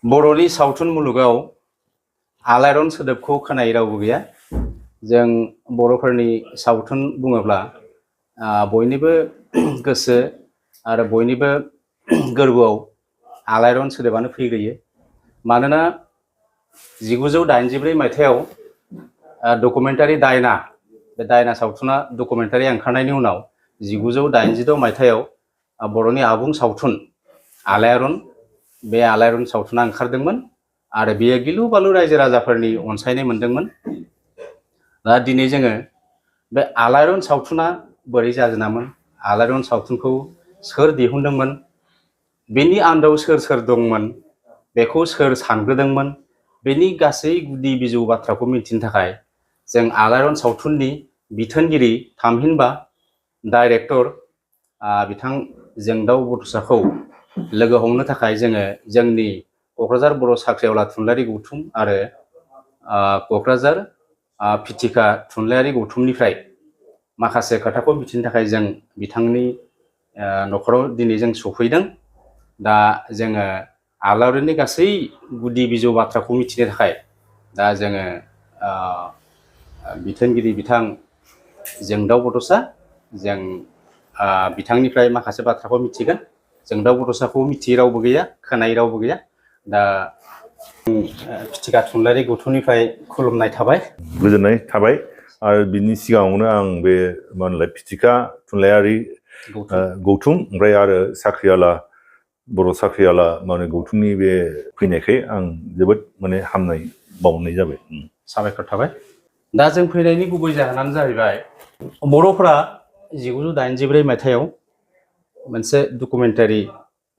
बर'नि सावथुन मुलुगाव आलायारन सोदोबखौ खोनायै रावबो गैया। जों बर'फोरनि सावथुन बुङोब्ला बयनिबो गोसो आरो बयनिबो गोरबोआव आलायारन सोदोबानो फैग्रोयो। मानोना 1984 मायथाइयाव डकुमेन्टारि दायना, बे दायना सावथुना डकुमेन्टारि ओंखारनायनि उनाव 1986 मायथाइयाव बर'नि आबुं सावथुन आलायारन, बे आलायारन सावथुना ओंखारदोंमोन आरो बेयो गिलु बालु रायजो राजाफोरनि अनसायनाय मोनदोंमोन। दा दिनै जोङो बे आलायारन सावथुना बोरै जाजेनामोन, आलायारन सावथुनखौ सोर दिहुनदोंमोन, बेनि आन्दोआव सोर सोर दंमोन, बेखौ सोर सानग्रोदोंमोन, बेनि गासै गुदि बिजौ बाथ्राखौ मिथिनो थाखाय जों आलायारन सावथुननि बिथोनगिरि थामहिनबा डाइरेक्टर बिथां जोंदाव बड'साखौ लोगो हमनो थाखाय जोङो जोंनि क'क्राझार बर' साख्रिआवला थुनलाइयारि गौथुम आरो क'क्राझार फिथिखा थुनलाइयारि गौथुमनिफ्राय माखासे खोथाखौ मिथिनो थाखाय जों बिथांनि न'खराव दिनै जों सफैदों। दा जोङो आलायारननि गासै गुदि बिजौ बाथ्राखौ मिथिनो थाखाय दा जोङो बिथोनगिरि बिथां जोंदाव बड'सा, जों बिथांनिफ्राय माखासे बाथ्राखौ मिथिगोन। जोंदाव बड'साखौ मिथियै रावबो गैया, खोनायै रावबो गैया। दा फिथिखा थुनलाइयारि गौथुमनिफ्राय खुलुमनाय थाबाय, गोजोननाय थाबाय। आरो बिनि सिगाङावनो आं बे मा होनलाय फिथिखा थुनलाइयारि गौथुम ओमफ्राय आरो साख्रिआवला बर' साख्रिआवला माने गौथुमनि बे फैनायखाय आं जोबोद माने हामनाय बावनाय जाबाय। साबायखर थाबाय। दा जों फैनायनि गुबै जाहोनानो जाहैबाय बर'फोरा 1984 मायथाइयाव मोनसे डकुमेन्टारि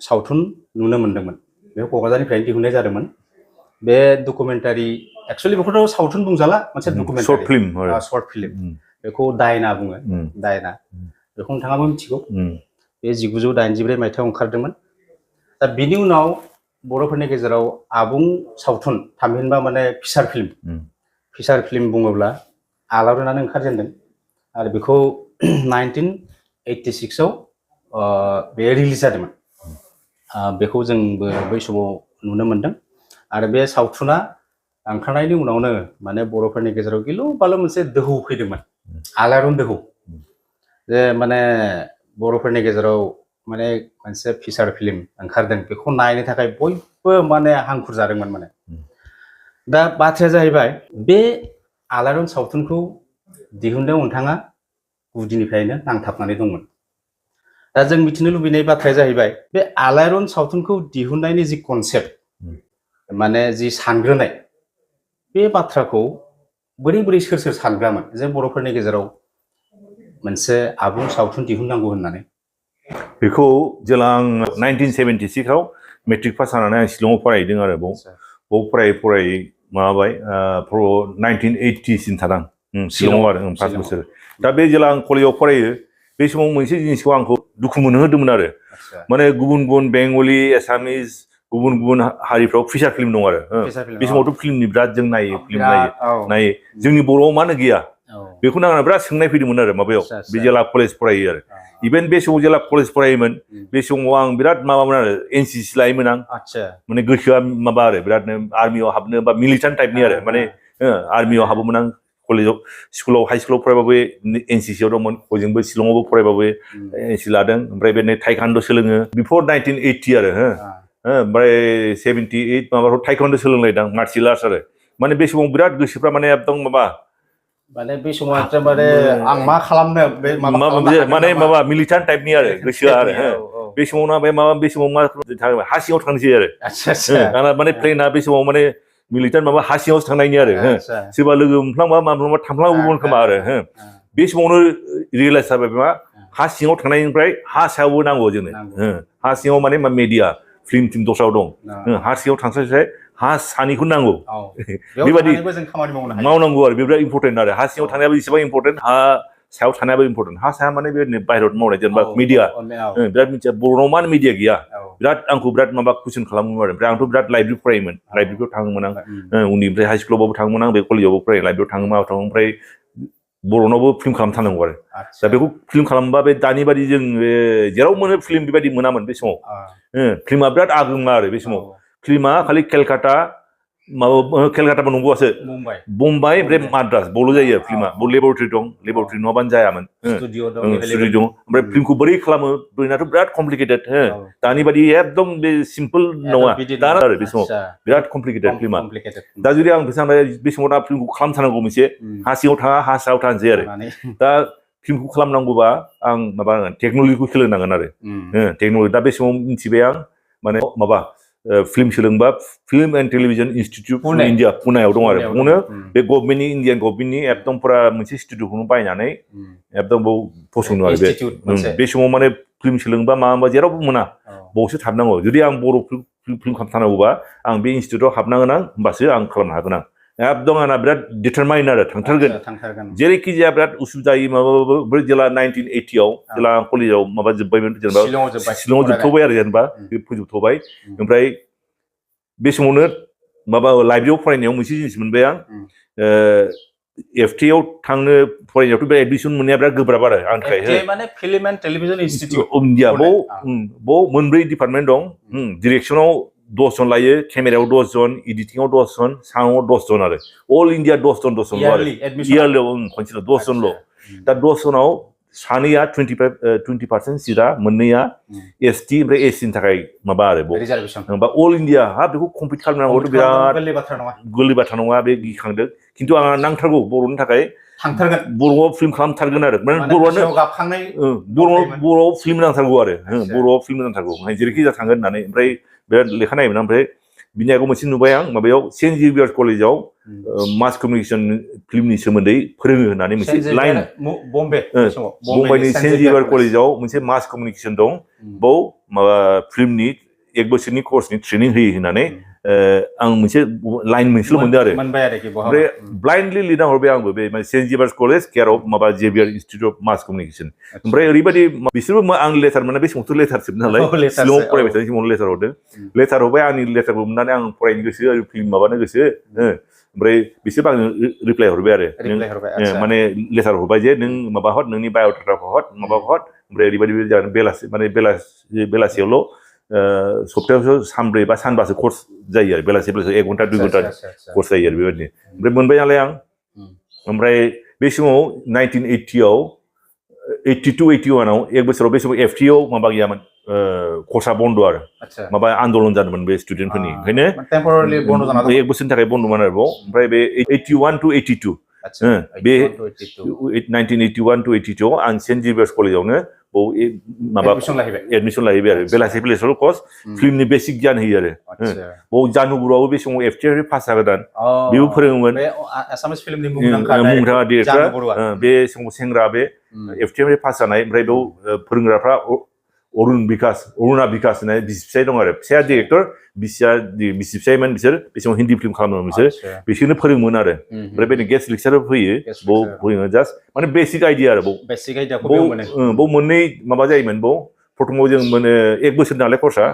सावथुन नुनो मोन्दोंमोन। बेखौ क'क्राझारनिफ्रायनो दिहुननाय जादोंमोन। बे डकुमेन्टारि, एक्सुवेलि बेखौथ' सावथुन बुंजाला, मोनसे डकुमेन्टारि सर्ट फिल्म, बेखौ दायना बुङो। दायना, बेखौ नोंथाङाबो मिथिगौ। बे 1984 मायथाइयाव ओंखारदोंमोन। दा बिनि उनाव बर'फोरनि गेजेराव आबुं सावथुन थामहिनबा माने फिसार फिल्म बुङोब्ला आलायारनानो ओंखारजेनदों आरो बेखौ 1986 आव बे रिलिज जादोंमोन। बेखौ जोंबो बै समाव नुनो मोन्दों। आरो बे सावथुना ओंखारनायनि उनावनो माने बर'फोरनि गेजेराव गिलु बालु मोनसे दोहौ फैदोंमोन, आलायारन दोहौ। जे माने बर'फोरनि गेजेराव माने मोनसे फिसार फिल्म ओंखारदों, बेखौ नायनो थाखाय बयबो माने हांखुर जादोंमोन माने। दा बाथ्राया जाहैबाय, बे आलायारन सावथुनखौ दिहुननायाव नोंथाङा गुदिनिफ्रायनो नांथाबनानै दंमोन। दा जों मिथिनो लुबैनाय बाथ्राया जाहैबाय, बे आलायारन सावथुनखौ दिहुननायनि जि कनसेप्ट, माने जि सानग्रोनाय, बे बाथ्राखौ बोरै बोरै सोर सोर सानग्रामोन जे बर'फोरनि गेजेराव मोनसे आबुं सावथुन दिहुननांगौ होननानै? बेखौ जेला आं 1976 आव मेट्रिक पास जानानै आं शिलंआव फरायहैदों आरो बाव फरायै माबाबाय 1980 सिम थादों शिलंआव आरो 5 बोसोर। दा बे जेला आं कलेजाव फरायो, बे समाव मोनसे जिनिसखौ आंखौ दुखु मोनहोदोंमोन आरो, माने गुबुन गुबुन बेंगलि, एसामिस, गुबुन गुबुन हारिफ्राव फिसार फिल्म दं आरो। बे समावथ' फिल्मनि बिराद जों नायो, नायो। जोंनि बर'आव मानो गैया, बेखौ नायनानै बिराद सोंनाय फैदोंमोन आरो माबायाव, बे जेला कलेज फरायो आरो। इभेन बे समाव जेला कलेज फरायोमोन, बे समाव आं बिराद माबामोन आरो, एनसिसि लायोमोन आं। माने गोसोआ माबा आरो बिरादनो आर्मियाव हाबनो बा मिलिटान्ट टाइपनि आरो, माने आर्मियाव हाबोमोन आं। कलेजाव, स्कुलाव, हाइ स्कुलाव फरायबाबो एनसिसिआव दंमोन, हजोंबो शिलंआवबो फरायबाबो एनसि लादों। ओमफ्राय बेनो टाइकान्ड' सोलोङो बिफर 1980 आरो ओमफ्राय 78 माबाफ्राव टाइकान्ड' सोलोंलायदों, मार्शियेल आर्ट्स आरो। माने बे समाव बिराद गोसोफ्रा माने एकदम माबा, माने बे समाव एकदमबारे आं मा खालामनो, बे माने माबा मिलिटान्ट टाइपनि आरो गोसोआ आरो। बे समाव ना बे माबा, बे समाव मा हा सिङाव थांनोसै आरो। माने प्लेनआ बे समाव माने मिलिटान्ट माबा हा सिङावसो थांनायनि आरो। सोरबा लोगो मोनफ्लांबा माब्लाबा थांफ्लांगौमोन खोमा आरो। बे समावनो रियेलाइज जाबाय मा, हा सिङाव थांनायनिफ्राय हा सायावबो नांगौ जोंनो। हा सिङाव माने मिडिया, फिल्म दस्रायाव दं, हा सिङाव थांस्लायस्लाय हा सानिखौ नांगौ। बेबायदि मावनांगौ आरो, बे बिराद इम्परटेन्ट आरो। हा सिङाव थानायाबो एसेबां इम्परटेन्ट, हा सायाव थानायाबो इम्परटेन्ट। हा साया माने बेबायदिनो बाहेरायाव मावनाय, जेनेबा मिडिया बिराद मिथिया, बर'नाव मानो मिडिया गैया, बिराद आंखौ बिराद माबा कुइसन खालामोमोन आरो। ओमफ्राय आंथ' बिराद लाइब्रेरि फरायोमोन, लाइब्रेरियाव थाङोमोन आं। उन्दैनिफ्राय हाइ स्कुलावबाबो थाङोमोन आं, बे कलेजावबो फरायो, लाइब्रेरियाव थाङोमोन। ओमफ्राय बर'नावबो फिल्म खालामथारनांगौ आरो। दा बेखौ फिल्म खालामबा बे दानि बादि जों जेराव मोनो फिल्म बेबायदि मोनामोन बे समाव। फिल्मा बिराद आगोमा आरो बे समाव। फिल्मा खालि केलकाता माबा केलकाता नंगौआसो मुम्बाइ ओमफ्राय माद्रास बावल' जायो फिल्मा बाव लेबरेटरि दं लेबरेटरि नङाबानो जायामोन स्टुडिअ दं स्टुडिअ दं ओमफ्राय फिल्मखौ बोरै खालामो बेनाथ' बिराद कमप्लिकेटेड दानि बादि एकदम बे सिम्पोल नङा दा आरो बे समाव बिराद कमप्लिकेटेड फिल्मा दा जुदि आं सानबाय बे समाव दा फिल्मखौ खालामथारनांगौ मोनसे हा सिङाव थाङा हा सायाव थानोसै आरो दा फिल्मखौ खालामनांगौबा आं माबा टेक्न'लजिखौ सोलोंनांगोन आरो टेक्न'लजि दा बे समाव मिथिबाय आं माने माबा फिल्म सोलोंबा film and television institute India पुनायाव दं आरो बेयावनो बे गभर्नमेन्टनि इन्डियान गभर्नमेन्टनि एकदम फुरा मोनसे इन्स्टिटिउटखौनो बायनानै एकदम बाव फसंनो आरो बे समाव माने फिल्म सोलोंबा माबा जेरावबो मोना बावसो थाबनांगौ जुदि आं बर' फिल्म खालामथारनांगौबा आं बे इन्स्टिटिउटआव हाबनांगोन आं होमबासो आं खालामनो हागोन आं एकदम आंना बिराद डिटारमाइन आरो थांथारगोन जेरैखि जाया बिराद उसुबिदा जायो माबाबाबो जेला 1980 आव जेला कलेजाव माबा जोब्बायमोन जेनेबा शिलंआव जोबथ'बाय आरो जेनेबा फोजोबथ'बाय ओमफ्राय बे समावनो माबा लाइब्रेरियाव फरायनायाव मोनसे जिनिस मोनबाय आं एफटिआव थांनो फरायनायावथ' बे एडमिसन मोननाया बिराद गोब्राब आरो आंनि थाखाय माने film and television institute India बाव मोनब्रै डिपार्टमेन्ट दं डिरेक्सनाव 10 जन लायो केमेरायाव 10 जन एडिटिंआव 10 जन साउन्डआव 10 जन आरो अल इन्डिया 10 जनल' आरो इयारलियाव खनसेल' 10 जनल' दा 10 जनाव सानैया 20% सिटआ मोननैया एसटि ओमफ्राय एससिनि थाखाय माबा आरो बा अल इन्डिया बेखौ कमप्लिट खालामनांगौथ' बिराद गोरलै बाथ्रा नङा बे गिखांदों खिन्थु आंहा नांथारगौ बर'नि थाखाय बर'आव फिल्म खालामथारगोन आरो माने बर'आव फिल्म नांथारगौ आरो बर'आव फिल्म नांथारगौ जेरैखि जा थांगोन होननानै ओमफ्राय बिराद लेखा नायोमोन ओमफ्राय बिनि आगोल मोनसे नुबाय आं माबायाव सेन्ट जेभियार्स कलेजाव मास कमिउनिकेसन फिल्मनि सोमोन्दै फोरोङो होननानै मोनसे लाइन बम्बाइनि सेन्ट जेभियार्स कलेजाव मोनसे मास कमिउनिकेसन दं बाव माबा फिल्मनि 1 बोसोरनि कर्सनि ट्रेनिं होयो होननानै आं मोनसे लाइन मोनसेल' मोनदों आरो ओमफ्राय ब्लाइन्डलि लिरना हरबाय आंबो बे सेन्ट जेभियार्स कलेज केयार अफ माबा जेभियार इन्स्टिटिउट अफ मास कमिउनिकेसन ओमफ्राय ओरैबायदि बिसोरबो आं लेटार मोना बे समावथ' लेटारसोब नालाय शिलंआव फरायबाय थानाय समावनो लेटार हरदों लेटार हरबाय आंनि लेटारखौ मोननानै आं फरायनो गोसो आरो फिल्म माबानो गोसो ओमफ्राय बिसोरबो आंनो रिप्लाय हरबाय आरो माने लेटार हरबाय जे नों माबा हर नोंनि बाय'डाटाखौ हर माबा हर ओमफ्राय ओरैबायदि जागोन बेलासि माने बेलासियावल' सप्तायावसो सानब्रै बा सानबासो कर्स जायो आरो बेलासि 1 घन्टा 2 घन्टा कर्स जायो आरो बेबायदि ओमफ्राय मोनबाय नालाय आं ओमफ्राय बे समाव 1980 आव 82-81 आव 1 बोसोराव बे समाव एफटिआव माबा गैयामोन कर्सआ बन्द आरो माबा आन्दलन जादोंमोन बे स्टुडेन्टफोरनि ओंखायनो 1 बोसोरनि थाखाय बन्दमोन आरो बाव ओमफ्राय बे 81-82 बे 1981-82 आव आं सेन्ट जेभियार्स कलेजावनो बाव माबा एडमिसन लाहैबाय आरो बेलासियाव कर्स फिल्मनि बेसिक गियान होयो आरो बाव जानुगुरुआवबो बे समाव एफटिआर पास जागोदान बेबो फोरोङोमोन आसामिस फिल्मनि मुंदांखा डिरेक्टर बे समाव सेंग्रा बे एफटिआर पास जानाय ओमफ्राय बेयाव फोरोंग्राफ्रा अरुणा बिकास होननाय बिसि फिसाय दं आरो फिसाया डिरेक्टर बिसि फिसायमोन बिसोर बे समाव हिन्दी फिल्म खालामोमोन बिसोरनो फोरोंमोन आरो ओमफ्राय बेनो गेस्ट लेक्सारबो फैयो बाव फोरोङो जास्ट माने बेसिक आइडिया आरो बाव मोननै माबा जायोमोन बाव प्रथमाव जों माने 1 बोसोर नालाय कर्सआ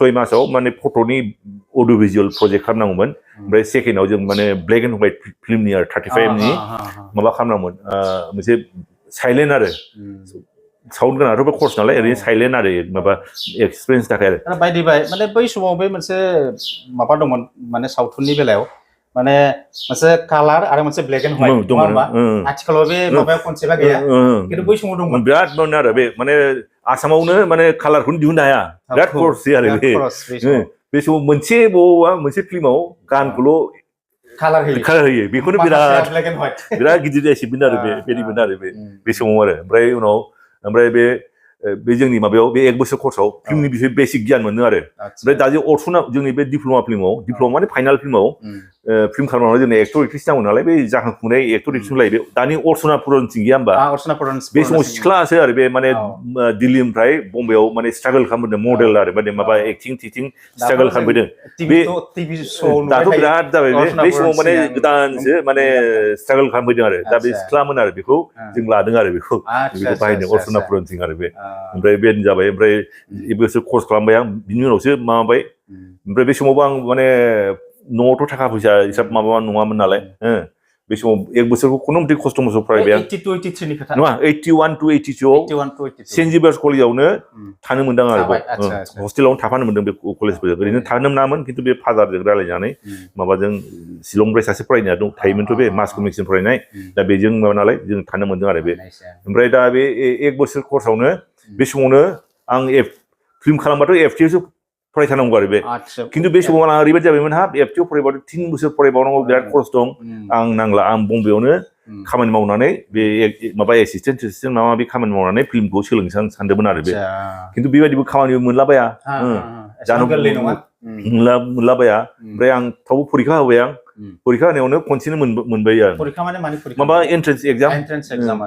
6 मासाव माने फट'नि अडिअ भिजुअल प्रजेक्ट खालामनांगौमोन ओमफ्राय सेकेन्डआव जों माने ब्लेक एन्ड व्हाइट फिल्मनि आरो 35 नि माबा खालामनांगौमोन मोनसे साइलेन्ट आरो साउन्ड गोनांथ' बे कर्स नालाय ओरैनो साइलेन्ट आरो माबा एक्सपिरियेन्स थाखाय आरो बायदि माने बै समाव बे मोनसे माबा दंमोन माने सावथुननि बेलायाव माने मोनसे कालार आरो मोनसे ब्लेक एन्ड व्हाइट दंमोन आथिखालाव बे माबाया कनसेप्टआ गैया खिन्थु बै समाव दंमोन बिराद मोन आरो बे माने आसामावनो माने कालारखौनो दिहुननो हाया बिराद कर्स आरो बे समाव मोनसे फिल्माव गानखौल' कालार होयो बेखौनो बिराद गिदिर एसिभमेन्ट आरो बेबायदिमोन आरो बे समाव आरो ओमफ्राय बे जोंनि माबायाव बे 1 बोसोर कर्सआव फिल्मनि बिषय बेसिक गियान मोनो आरो ओमफ्राय दा जे अर्सना जोंनि बे डिप्ल'मा फिल्माव माने फाइनाल फिल्माव फिल्म खालामनानै जोंनो एक्टर एक्ट्रिस नांगौ नालाय बे जाखांफुनाय एक्टर एक्ट्रिस लायो दानि अर्सना पुरन सिं गैया होमबा बे समाव सिख्लासो आरो बे माने दिल्लीनिफ्राय बम्बाइआव माने स्ट्रागल खालामबोदों मडेल आरो माने माबा एक्टिं स्ट्रागल खालामबोदों बे दाथ' बिराद जाबाय बे समाव माने गोदानसो माने स्ट्रागल खालामबोदों आरो दा बे सिख्लामोन आरो बेखौ जों लादों आरो बेखौ बाहायदों अर्सना पुरन सिं आरो बे ओमफ्राय बेनो जाबाय ओमफ्राय 1 बोसोर कर्स खालामबाय आं बिनि उनावसो माबाबाय ओमफ्राय बे समावबो आं माने न'आवथ' थाखा फैसा हिसाब माबा नङामोन नालाय बे समाव एक बोसोरखौ खुनु मथे खस्थ' मस्थ' फरायबाय आं 82 83 नि खोथा नङा 81 to 82 आव 81 to 82 सेन्ट जेभियार्स कलेजावनो थानो मोनदों आरो आच्छा हस्टेलावनो थाफानो मोनदों बे कलेजफोरजों ओरैनो थानो मोनामोन खिन्थु बे फादारजों रायलायनानै माबाजों शिलंनिफ्राय सासे फरायनाया दं थायोमोनथ' बे मास कमिउनिकेसन फरायनाय दा बेजों माबा नालाय जों थानो मोनदों आरो बे ओमफ्राय दा बे एक बोसोर कर्सआवनो बे समावनो आं फिल्म खालामबाथ' एफटिआवसो फरायथारनांगौ आरो बे खिन्थु बे समाव आं ओरैबायदि जाबायमोन हाब एफटिआव फरायबाथ' 3 बोसोर फरायबावनांगौ बिराद खर्स दं आं नांला आं बम्बेयावनो खामानि मावनानै बे माबा एसिस्टेन्ट माबा माबि खामानि मावनानै फिल्मखौ सोलोंनो सानदोंमोन आरो बे खिन्थु बेबायदिबो खामानिबो मोनलाबाया जानो मोनलाबाया ओमफ्राय आं थेवबो फरिखा होबाय आं फरिखा होनायावनो खनसेनो मोनबाय आं फरिखा माने मानि फरिखा माबा एन्ट्रेन्स एग्जाम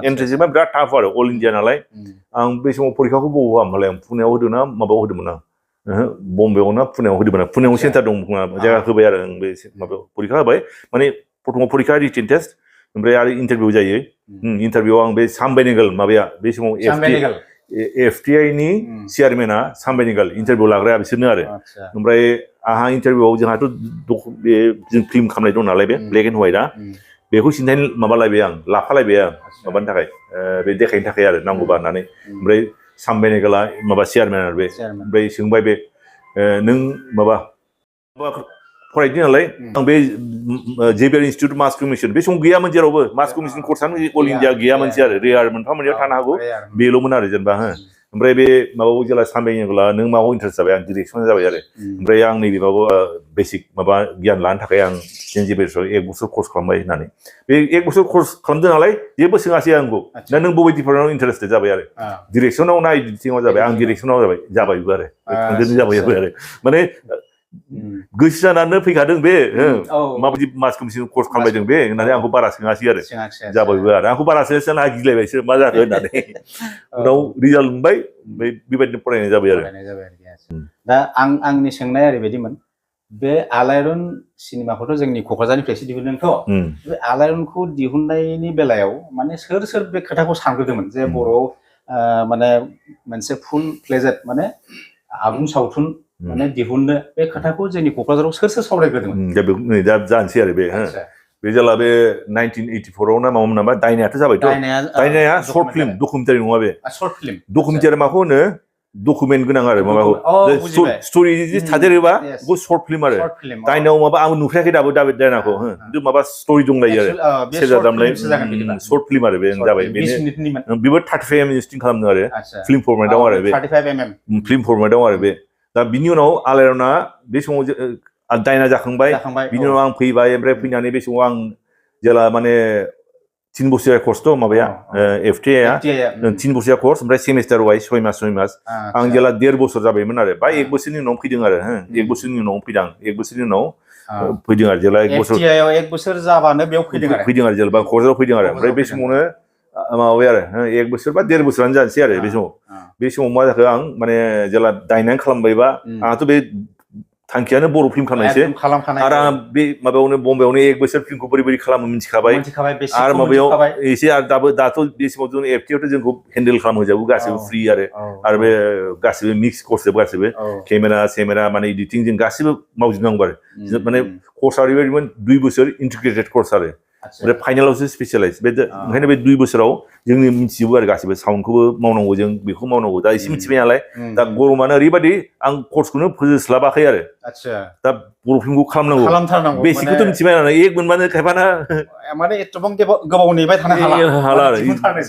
एन्ट्रेन्सआ बिराद टाफ आरो अल इन्डिया नालाय आं बे समाव फरिखाखौ बबाव होआमोनलाय आं पुनेयाव होदों ना माबायाव होदोंमोन आं बम्बेयाव ना पुनेयाव होदोंमोन आं पुनेयाव सेन्टार दं जायगा होबाय आरो आं बे माबायाव फरिखा होबाय माने प्रथमाव फरिखा रिटेन टेस्ट ओमफ्राय आरो इन्टारभिउ जायो इन्टारभिउआव आं बे सामबेनेगल माबाया बे समाव एफटिआइ नि चेयारमेना सामबेनेगल इन्टारभिउ लाग्राया बिसोरनो आरो ओमफ्राय आंहा इन्टारभिउआव जोंहाथ' बे जों फिल्म खालामनाय दं नालाय बे ब्लेक एन्ड हवाइटआ बेखौ सिन्थाय माबालायबाय आं लाफालायबाय आं माबानि थाखाय बे देखायनो थाखाय आरो नांगौबा होननानै ओमफ्राय सामबेनेगला माबा चेयारमेन आरो बे ओमफ्राय सोंबाय बे नों माबा फरायदों नालाय आं बे जेभियार इन्सटिटिउट मास कमिउनिकेसन बे समाव गैयामोन जेरावबो मास कमिउनिकेसन कर्सआनो अल इन्डिया गैयामोनसै आरो रेयार मोनफा मोननैयाव थानो हागौ बेल'मोन आरो जेनेबा ओमफ्राय बे माबाखौ जेला सामबेनेगला नों माबायाव इन्टारेस्ट जाबाय आं डिरेक्सन जाबाय आरो ओमफ्राय आं नैबे माबाखौ बेसिक माबा गियान लानो थाखाय आं सेन्ट जेभियार्सआव 1 बोसोर कर्स खालामबाय होननानै बे 1 बोसोर कर्स खालामदों नालाय जेबो सोङासै आंखौ दा नों बबे डिपार्टमेन्टआव इन्टारेस्टेड जाबाय आरो डिरेक्सनाव ना एडिटिंआव जाबाय आं डिरेक्सनाव जाबायबो आरो थांजोबनो जाबायबो आरो माने गोसो जानानै फैखादों बे माबायदि मास कमिउनिकेसन कर्स खालामबायदों बे होननानै आंखौ बारा सोङासै आरो जाबायबो आरो आंखौ बारा सोङासै आं गिलायबायसो मा जाखो होननानै उनाव रिजाल्ट मोनबाय बेबायदिनो फरायनाय जाबाय आरो दा आंनि सोंनाया ओरैबायदिमोन बे आलायारन सिनेमाखौथ' जोंनि क'क्राझारनिफ्रायसो दिहुनदोंथ' बे आलायारनखौ दिहुननायनि बेलायाव माने सोर बे खोथाखौ सानग्रोदोंमोन जे बर'आव माने मोनसे फुल फ्लेजेड माने आबुं सावथुन माने दिहुननो बे खोथाखौ जोंनि क'क्राझाराव सोर सावरायग्रोदोंमोन दा जानोसै आरो बे जेला बे 1984 आव ना मामोन नामा दायनायाथ' जाबायथ' दायनाया सर्ट फिल्म डकुमेन्टारि नङा बे सर्ट फिल्म डकुमेन्टारि माखौ होनो डकुमेन्ट गोनां आरो माबाखौ स्ट'रि जुदि थादेरोबा बेखौ सर्ट फिल्म आरो दायनायाव माबा आं नुफेराखै दाबो दायनाखौ खिन्थु माबा स्ट'रि दंलायो आरो सेरजा दामलाय सर्ट फिल्म आरो बे जाबाय बेबो 35 mm स्टिं खालामदों आरो फिल्म फर्मेटआव आरो बे फिल्म फर्मेटआव आरो बे दा बिनि उनाव आलायारना बे समाव दायना जाखांबाय बिनि उनाव आं फैबाय ओमफ्राय फैनानै बे समाव आं जेला माने 3 बोसोर कर्स थ' माबाया एफटिआइआ 3 बोसोर कर्स ओमफ्राय सेमिस्टार वाइज 6 मास आं जेला 1.5 बोसोर जाबायमोन आरो बा 1 बोसोरनि उनाव फैदों आरो 1 बोसोरनि उनाव फैदों 1 बोसोरनि उनाव फैदों आरो जेला 1 बोसोर एफटिआइआव 1 बोसोर जाबानो बेयाव फैदों आरो जेला क'क्राझाराव फैदों आरो ओमफ्राय बे समावनो माबाबाय आरो 1 बोसोर बा 1.5 बोसोरानो जानोसै आरो बे समाव मा जाखो आं माने जेला दायनानै खालामबायबा आंहाथ' बे थांखियानो बर' फिल्म खालामनायसो आरो आं बे माबायावनो बम्बेयावनो 1 बोसोर फिल्मखौ बोरै खालामो मिथिखाबाय आरो माबायाव एसे आरो दाथ' बे समाव जों एफटिआइआवथ' जोंखौ हेन्डेल खालामहोजाबो गासिबो फ्रि आरो बे गासिबो मिक्स कर्सजोब गासिबो केमेरा माने एडिटिं जों गासिबो मावजोबनांगौ आरो माने कर्सआ ओरैबायदिमोन 2 बोसोर इन्टिग्रेटेड कर्स आरो ओमफ्राय फाइनालावसो स्पेसियलाइज बे ओंखायनो बे 2 बोसोराव जोंनि मिथिजोबो आरो गासिबो साउन्डखौबो मावनांगौ जों बेखौ मावनांगौ दा एसे मिथिबाय नालाय दा गरमानो ओरैबायदि आं कर्सखौनो फोजोबस्लाबाखै आरो दा बर' फिल्मखौ खालामनांगौ बेसिकखौथ' मिथिबाय नालाय एक मोनबानो खायफाना माने एथबां गोबाव नेबाय थानो हाला आरो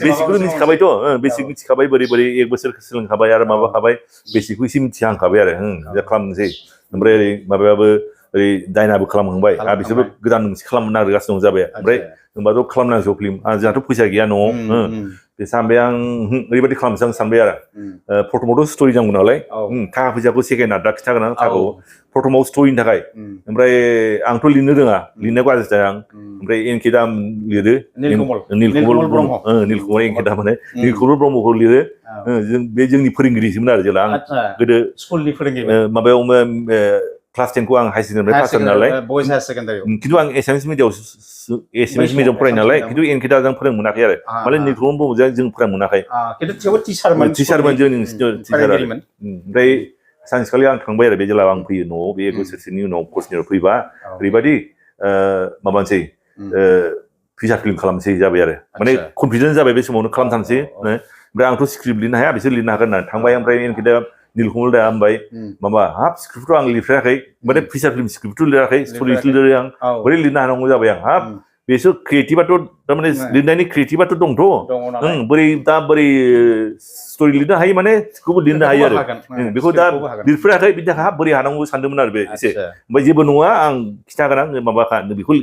बेसिकखौथ' मिथिखाबायथ' बेसिक मिथिखाबाय बोरै 1 बोसोर सोलोंखाबाय आरो माबाखाबाय बेसिकखौ एसे मिथिहांखाबाय आरो दा खालामनोसै ओमफ्राय ओरै माबायाबो ओरै दायनाबो खालामहांबाय आरो बिसोरबो गोदान मोनसे खालामनो नागिरगासिनो दं जाबाय ओमफ्राय होनबाथ' खालामनांगौ फिल्म जोंहाथ' फैसा गैया न'आव बे सानबाय आं ओरैबायदि खालामनोसै आं सानबाय आरो प्रथमावथ' स्ट'रि नांगौ नालाय थाखा फैसाखौ सेकेन्ड आदा खिथागोन आं थाखाखौ प्रथमाव स्ट'रिनि थाखाय ओमफ्राय आंथ' लिरनो रोङा लिरनायाव गाज्रि जाया आं ओमफ्राय एनके दाम लिरो नीलकमल ब्रह्म एनके दाम माने नीलकमल ब्रह्मखौ लिरो बे जोंनि फोरोंगिरिसोमोन आरो जेला आं गोदो स्कुलनि फोरोंगिरि माबायाव क्लास 10 खौ आं हाई सेकेन्डारि पास जादों नालाय खिन्थु आं एसामिस मिडियाम फरायो नालाय खिन्थु एनके दाजों फोरोंनो मोनाखै आरो माने नीलकमल ब्रह्मजों जों फोरोंनो मोनाखै टिचारमोन जोंनि टिचार ओमफ्राय सानसेखालि आं थांबाय आरो बे जेला आं फैयो न'आव बे बोसोरसेनि उनाव कर्सनिफ्राय फैबा ओरैबायदि माबानोसै फैसा फिल्म खालामसै जाबाय आरो माने कनफिडेन्स जाबाय बे समावनो खालामथारसै ओमफ्राय आंथ' स्क्रिप्ट लिरनो हाया बिसोर लिरनो हागोन होननानै थांबाय ओमफ्राय एनके दा नीलकमल दा होनबाय माबा हाब स्क्रिप्टखौ आं लिरफेराखै माने फैसा फिल्म स्क्रिप्टथ' लिराखै स्ट'रिसो लिरो आं बोरै लिरनो हानांगौ जाबाय आं हाब बेसो क्रिएटिभाथ' थारमाने लिरनायनि क्रिएटिभाथ' दंथ' बोरै स्ट'रि लिरनो हायो माने बेखौबो लिरनो हायो आरो बेखौ दा लिरफेराखै बिनि थाखाय बोरै हानांगौ सानदोंमोन आरो बे एसे ओमफ्राय जेबो नङा आं खिथागोन आं माबाखा बेखौ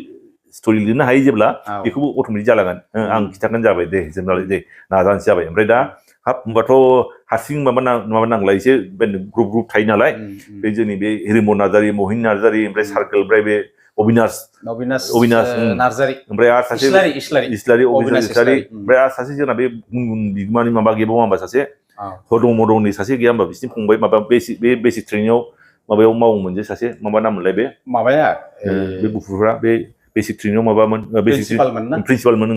स्ट'रि लिरनो हायो जेब्ला बेखौबो अट'मेटिक जालांगोन आं खिथागोन जाबाय दे जोंनालाय दे नाजानोसै जाबाय ओमफ्राय दा हाब होनबाथ' हारसिं माबा नांला एसे ग्रुप थायो नालाय बे जोंनि बे हिरिम्ब नार्जारि महिन नार्जारि ओमफ्राय सार्कोल ओमफ्राय बे अबिनाश नार्जारि ओमफ्राय आरो सासे इस्लारि अबिनाश इस्लारि ओमफ्राय आरो सासे जोंना बे गुनगुन बिगोमानि माबा गैबावा होमबा सासे हदं मदंनि सासे गैया होमबा बिसिनि फंबाय माबा बे बेसिक ट्रेनिंआव माबायाव मावोमोन जे सासे माबा नाममोनलाय बे माबाया बे गुफुरफ्रा बे बेसिक ट्रेनिंआव माबामोन प्रिन्सिपालमोन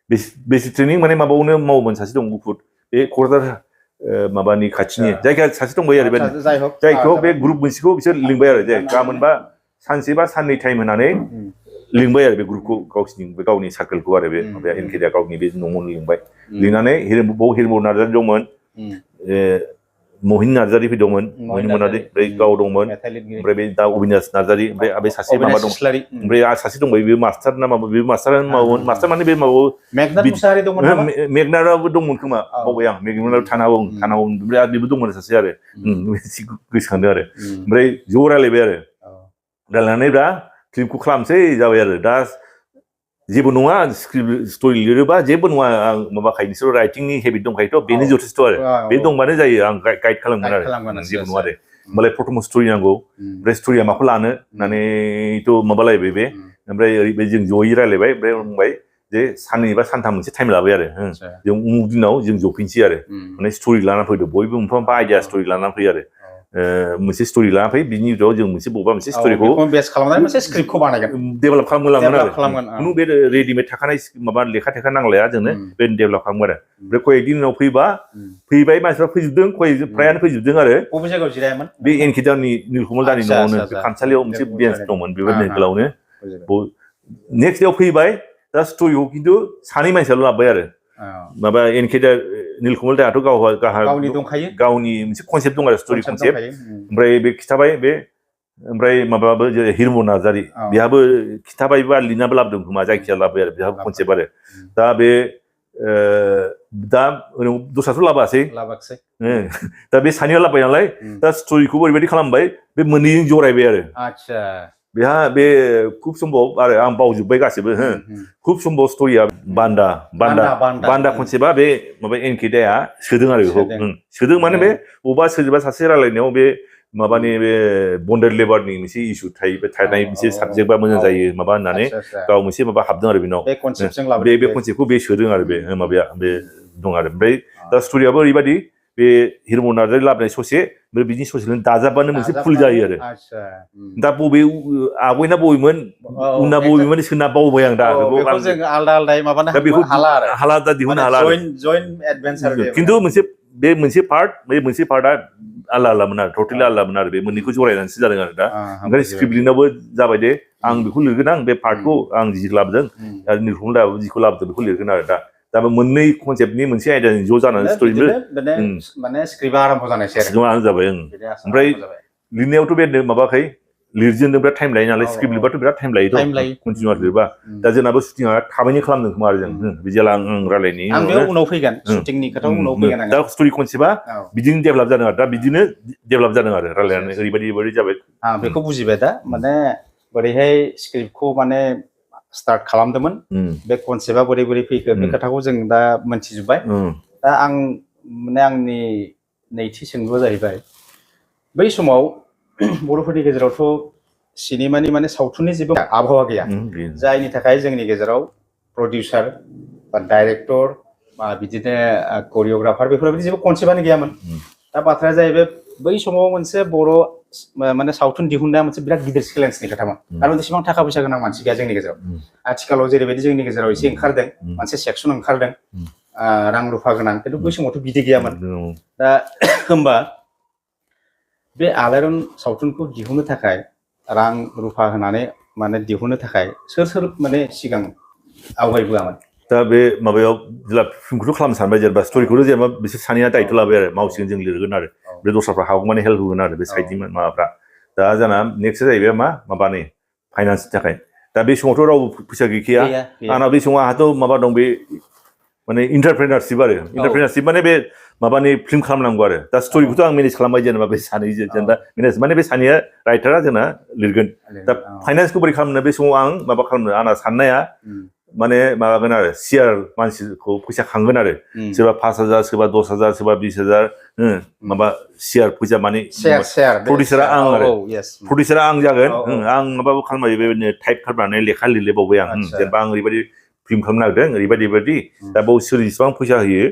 बेसिक ट्रेनिं माने माबायावनो मावोमोन सासे दं गुफुर बे क'क्राझार माबानि खाथिनि जायगाया सासे दंबायो आरो जायखौ बे ग्रुप मोनसेखौ बिसोर लिंबाय आरो जे गाबोनबा सानसे बा साननै टाइम होनानै लिंबाय आरो बे ग्रुपखौ गावनि सार्कोलखौ आरो बे माबाया एनकेडिया गावनि बे न'आवनो लिंबाय लिंनानै हिरिम्ब नार्जारि दंमोन महिन नार्जारि फैदोंमोन महिन नार्जारि ओमफ्राय गाव दंमोन ओमफ्राय बे दा अबिनाश नार्जारि ओमफ्राय बे सासे माबा दं ओमफ्राय आरो सासे दंबायो बे मास्टार ना माबा बे मास्टारानो मावोमोन मास्टार माने बे माबायाव मेगनाराबो दंमोन खोमा बावबाय आं मेगनाराबो थानांगौ ओमफ्राय आरो बेबो दंमोन सासे आरो गोसोखांदों आरो ओमफ्राय ज' रायलायबाय आरो रायलायनानै दा फिल्मखौ खालामसै जाबाय आरो दा जेबो नङा स्क्रिप्ट स्ट'रि लिरोबा जेबो नङा आं माबाखायो नोंसोर राइटिंनि हेबिट दंखायोथ' बेनो जथेस्थ' आरो बे दंबानो जायो आं गाइड खालामगोन आरो जेबो नङा दे होमबालाय प्रथम स्ट'रि नांगौ ओमफ्राय स्ट'रिया माखौ लानो होननानैथ' माबालायबाय बे ओमफ्राय ओरैबायदि जों जयै रायलायबाय ओमफ्राय बुंबाय जे साननै बा सानथाम मोनसे टाइम लाबाय आरो जों उमुक दिनाव जों जफैनोसै आरो माने स्ट'रि लानानै फैदो बयबो मोनफा मोनफा आइडिया स्ट'रि लानानै फैयो आरो मोनसे स्ट'रि लाना फै बिनि उनाव जों मोनसे बबेबा मोनसे स्ट'रिखौ बेस खालामनानै मोनसे स्क्रिप्टखौ बानायगोन डेभेलप खालामलांगोन आरो खुनु बे रेडिमेड थाखानाय माबा लेखा थेखा नांलाया जोंनो बे डेभेलप खालामगोन आरो ओमफ्राय कয়েকদিन उनाव फैबाय मानसिफ्रा फैजोबदों फ्रायानो फैजोबदों आरो बबे जायगायाव जिरायामोन बे एनकेडियानि नीलकमल दानि न'आवनो खामसालियाव मोनसे बेन्स दंमोन बेबायदिनो गोलावनो नेक्स्ट डेआव फैबाय दा स्ट'रिखौ खिन्थु सानै मानसियाल' लाबोबाय आरो माबा एनकेडिया नीलकमल दाथ' गावनि मोनसे कनसेप्ट दं आरो स्ट'रि कनसेप्ट ओमफ्राय बे खिथाबाय बे ओमफ्राय माबाबो हिरिम्ब नार्जारि बेहाबो खिथाबायबा लिरनाबो लाबोदों खोमा जायखिया लाबोबाय आरो बेहाबो कनसेप्ट आरो दा बे दा दस्राथ' लाबोआसै दा बे सानैया लाबोबाय नालाय दा स्ट'रिखौबो ओरैबायदि खालामबाय बे मोननैजों जरायबाय आरो बेहा बे खुब सम्भब आरो आं बावजोब्बाय गासैबो खुब सम्भब स्ट'रिया बान्दा कनसेप्टआ बे माबा एनकेडियाया सोदों आरो बेखौ सोदों माने बे बबेबा सोरजोंबा सासे रायलायनायाव बे माबानि बे बन्डेड लेबारनि मोनसे इस्यु थानाय मोनसे साबजेक्टबा मोजां जायो माबा होननानै गाव मोनसे माबा हाबदों आरो बेनाव बे कनसेप्टखौ बे सोदों आरो बे माबाया बे दं आरो ओमफ्राय दा स्ट'रियाबो ओरैबायदि बे हिरिम्ब नार्जारि लाबोनाय ससे ओमफ्राय बिनि ससेजों दाजाबबानो मोनसे फुल जायो आरो दा बबे आगयना बबेमोन उनना बबेमोन सोरना बावबाय आं दा बेखौ जों आलदा माबानो हाला दा दिहुननो हाला खिन्थु मोनसे पार्टआ आलदा आरो टटेलि आलदामोन आरो बे मोननैखौ जरायनानैसो जादों आरो दा ओंखायनो स्क्रिप्ट लिरनायावबो जाबाय दे आं बेखौ लिरगोन आं बे पार्टखौ आं जि लाबोदों आरो नीलकमल दाबो जिखौ लाबोदों बेखौ लिरगोन आरो दा मोननै कनसेप्टनि मोनसे आयदाजों ज' जानानै स्ट'रिबो माने स्क्रिप्टआ आराम्भ जानायसै आरो जाबाय ओमफ्राय लिरनायावथ' बे माबाखै लिरजेननो बिराद टाइम लायो नालाय स्क्रिप्ट लिरबाथ' बिराद टाइम लायोथ' कन्टिनिउआस लिरबा दा जोंनाबो शुटिंआ थाबैनो खालामदों खोमा आरो जों बिदिला आं रायलायनि आं बेयाव उनाव फैगोन शुटिंनि खोथायाव उनाव फैगोन दा स्ट'रि कनसेप्टआ बिदिनो डेभेलप जादों आरो दा बिदिनो डेभेलप जादों आरो रायलायनानै ओरैबायदि जाबाय आं बेखौ बुजिबाय दा माने बोरैहाय स्क्रिप्टखौ माने स्टार्ट खालामदोंमोन बे कनसेप्टआ बोरै फैखो बे खोथाखौ जों दा मोनथिजोब्बाय दा आं माने आंनि नैथि सोंलुआ जाहैबाय बै समाव बर'फोरनि गेजेरावथ' सिनेमानि माने सावथुननि जेबो आबहावा गैया जायनि थाखाय जोंनि गेजेराव प्रडिउसार बा डाइरेक्टर बा बिदिनो करिय'ग्राफार बेफोरबायदि जेबो कनसेप्टआनो गैयामोन दा बाथ्राया जाहैबाय बै समाव मोनसे बर' माने सावथुन दिहुननाया मोनसे बिराद गिदिर चेलेन्जनि खोथामोन आरो बेसेबां थाखा फैसा गोनां मानसि गैया जोंनि गेजेराव आथिखालाव जेरैबायदि जोंनि गेजेराव एसे ओंखारदों मोनसे सेक्सन ओंखारदों रां रुफा गोनां खिन्थु बै समावथ' बिदि गैयामोन दा होमबा बे आलायारन सावथुनखौ दिहुननो थाखाय रां रुफा होनानै माने दिहुननो थाखाय सोर माने सिगां आवगायबोआमोन दा बे माबायाव जेब्ला फिल्मखौथ' खालामनो सानबाय जेनेबा स्ट'रिखौथ' जेनेबा बिसोर सानैया दायथ' लाबाय आरो मावसिगोन जों लिरगोन आरो बे दस्राफ्रा हागौमानि हेल्प होगोन आरो बे साइडनि माबाफ्रा दा जाना नेक्स्टआ जाहैबाय मा माबानि फाइनान्सनि थाखाय दा बे समावथ' रावबो फैसा गैखाया आंना बे समाव आंहाथ' माबा दं बे माने इन्टारप्रेनारशिप आरो इन्टारप्रेनारशिप माने बे माबानि फिल्म खालामनांगौ आरो दा स्ट'रिखौथ' आं मेनेज खालामबाय जेनेबा बे सानैजों जेनेबा मेनेज माने बे सानैया राइटारा जोंना लिरगोन दा फाइनान्सखौ बोरै खालामनो बे समाव आं माबा खालामनो आंना साननाया माने माबागोन आरो सियार मानसिखौ फैसा खांगोन आरो सोरबा 5,000 सोरबा 10,000 सोरबा 20,000 माबा सियार फैसा माने प्रडिउसारा आं आरो प्रडिउसारा आं जागोन आं माबाबो खालामबाय बेबायदिनो टाइप खालामनानै लेखा लिरलायबावबाय आं जेनेबा आं ओरैबायदि फिल्म खालामनो नागिरदों ओरैबायदि दा बाव सोर जेसेबां फैसा होयो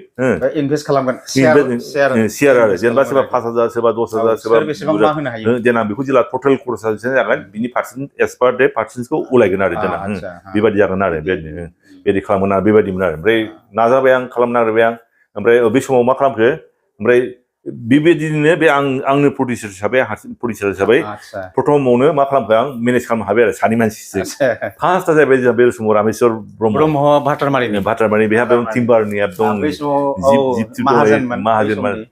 इनभेस्ट खालामगोन सियार आरो जेनेबा सोरबा 5,000 सोरबा 10,000 सोरबा देनां बेखौ जेला टटेल खरसा बेसेबां जागोन बिनि पार्सेन्ट एस पार डे पार्सेन्टखौ उलायगोन आरो देनां बेबायदि जागोन आरो बेबायदिनो बेबायदि खालामगोन आरो बेबायदिमोन आरो ओमफ्राय नाजाबाय आं खालामनो नागिरबाय आं ओमफ्राय बे समाव मा खालामखो ओमफ्राय बेबायदिनो बे आंनो प्रडिउसार हिसाबै प्रथमावनो मा खालामखो आं मेनेज खालामनो हाबाय आरो सानै मानसिजों फार्स्टआ जाहैबाय जोंहा बे समाव रामेश्वर ब्रह्म भाटारमारि बेहा दं टिम्बारनि दं जिप माहाजोन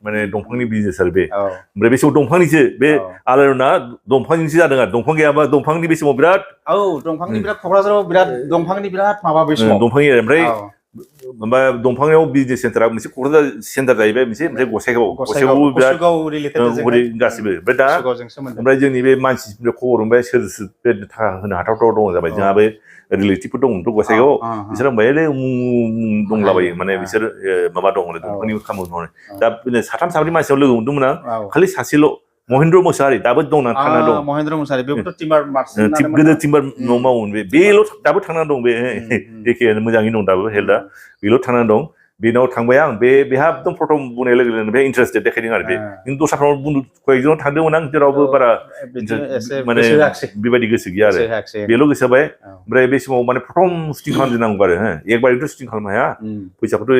माने दंफांनि बिजनेस आरो बे ओमफ्राय बे समाव दंफांनिसो बे आलायना दंफांनिसो जादों आरो दंफां गैयाबा दंफांनि बे समाव बिराद दंफांनि बिराद क'क्राझाराव बिराद दंफांनि बिराद माबा बे समाव दंफांनि ओमफ्राय माबा दंफांयाव बिजनेस सेन्टारा मोनसे क'क्राझार सेन्टार जाहैबाय मोनसे ओमफ्राय गसाइगावबो बिराद गासिबो ओमफ्राय दा ओमफ्राय जोंनि बे मानसिफोरनि खबर मोनबाय सोर बे थाखा होनो हाथावथाव दङ जाबाय जोंहा बे रिलेटिभफोर दंमोनथ' गसाइगावआव बिसोर बुंबाय दंलाबायो माने बिसोर माबा दं दंफांनि खामानि मावनाय दा साथाम साब्रै मानसियाव लोगो मोनदोंमोन आं खालि सासेल' महेन्द्र मोसाहारि दाबो दंना थांना दं महेन्द्र मोसाहारि बेबोथ' टिम्बार गोदो टिम्बार न' मावोमोन बेल' दाबो थांना दं बे एखेयानो मोजाङै दं दाबो हेल्थआ बेल' थांना दं बेनाव थांबाय आं बेहा एकदम प्रथम बुंनाय लोगो लोगोनो बे इन्टारेस्टेड देखायदों आरो बे खिन्थु दस्राफ्राव कয়েকजनाव थांदोंमोन आं जेरावबो बारा माने बेबायदि गोसो गैया आरो बेल' गोसो जाबाय ओमफ्राय बे समाव माने प्रथम शुटिं खालामजेननांगौ आरो एकबारैथ' शुटिं खालामनो हाया फैसाखौथ'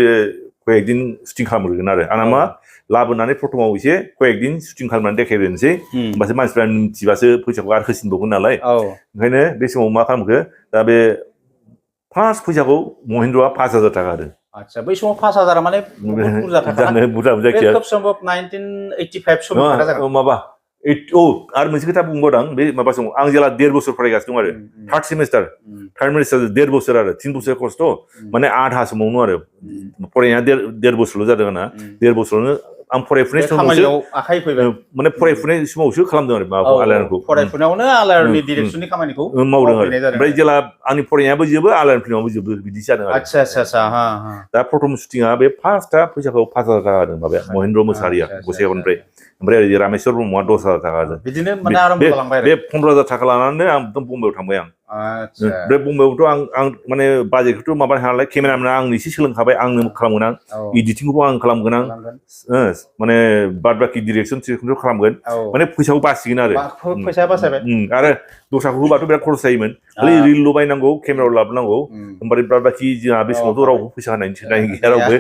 कয়েকদিন शुटिं खालामग्रोगोन आरो आंना मा लाबोनानै प्रथमाव एसे कয়েকদিन शुटिं खालामनानै देखायग्रोनोसै होमबासो मानसिफ्रा मिथिबासो फैसाखौ आरो होसिनबावगोन नालाय ओंखायनो बे समाव मा खालामखो दा बे फार्स्ट फैसाखौ महेन्द्रआ 5,000 थाखा होदों आच्छा बै समाव 5,000 माने बहुत बुरजा थाखा बुरजा जायखिया खोब सम्भब 1985 समाव खोथा जागोन माबा आरो मोनसे खोथा बुंबावदों बे माबा समाव आं जेला 1.5 बोसोर फरायगासिनो दं आरो थार्ड सेमिस्टार 1.5 बोसोर आरो 3 बोसोर खस्थ' माने आधा समावनो आरो फरायनाया 1.5 बोसोरल' जादों आंना 1.5 बोसोरावनो आं फरायफुनाय समावसो आखाइ फैबाय माने फरायफुनाय समावसो खालामदों आरो माबाखौ आलायारनखौ फरायफुनायावनो आलायारननि डिरेक्सननि खामानिखौ मावदों आरो ओमफ्राय जेला आंनि फरायनायाबो जोबो आलायारन फिल्माबो जोबो बिदि जादों आरो आच्छा दा प्रथम शुटिंआ बे फार्स्टआ फैसाखौ 5,000 थाखा होदों माबाया महेन्द्र मोसाहारिया गसाइगावनिफ्राय ओमफ्राय ओरै रामेश्वर ब्रह्मआ 10,000 थाखा होदों बिदिनो माने आराम्भ खालामबाय बे 15,000 थाखा लानानै आं एकदम बम्बाइआव थांबाय आं बे बम्बाइआवथ' आं माने बाजेटखौथ' माबानो हाया नालाय केमेरामेना आंनो एसे सोलोंखाबाय आंनो खालामगोन आं एडिटिंखौबो आं खालामगोन आं माने बाद बाखि डिरेक्सन खालामगोन माने फैसाखौ बासिगोन आरो फैसा बासायबाय आरो दस्राखौ होबाथ' बिराद खरस जायोमोन खालि रिलल' बायनांगौ केमेरायाव लाबोनांगौ ओमफ्राय बाद बाखि जोंहा बे समावथ' रावबो फैसा होनायनि सोंनाय गैया रावबो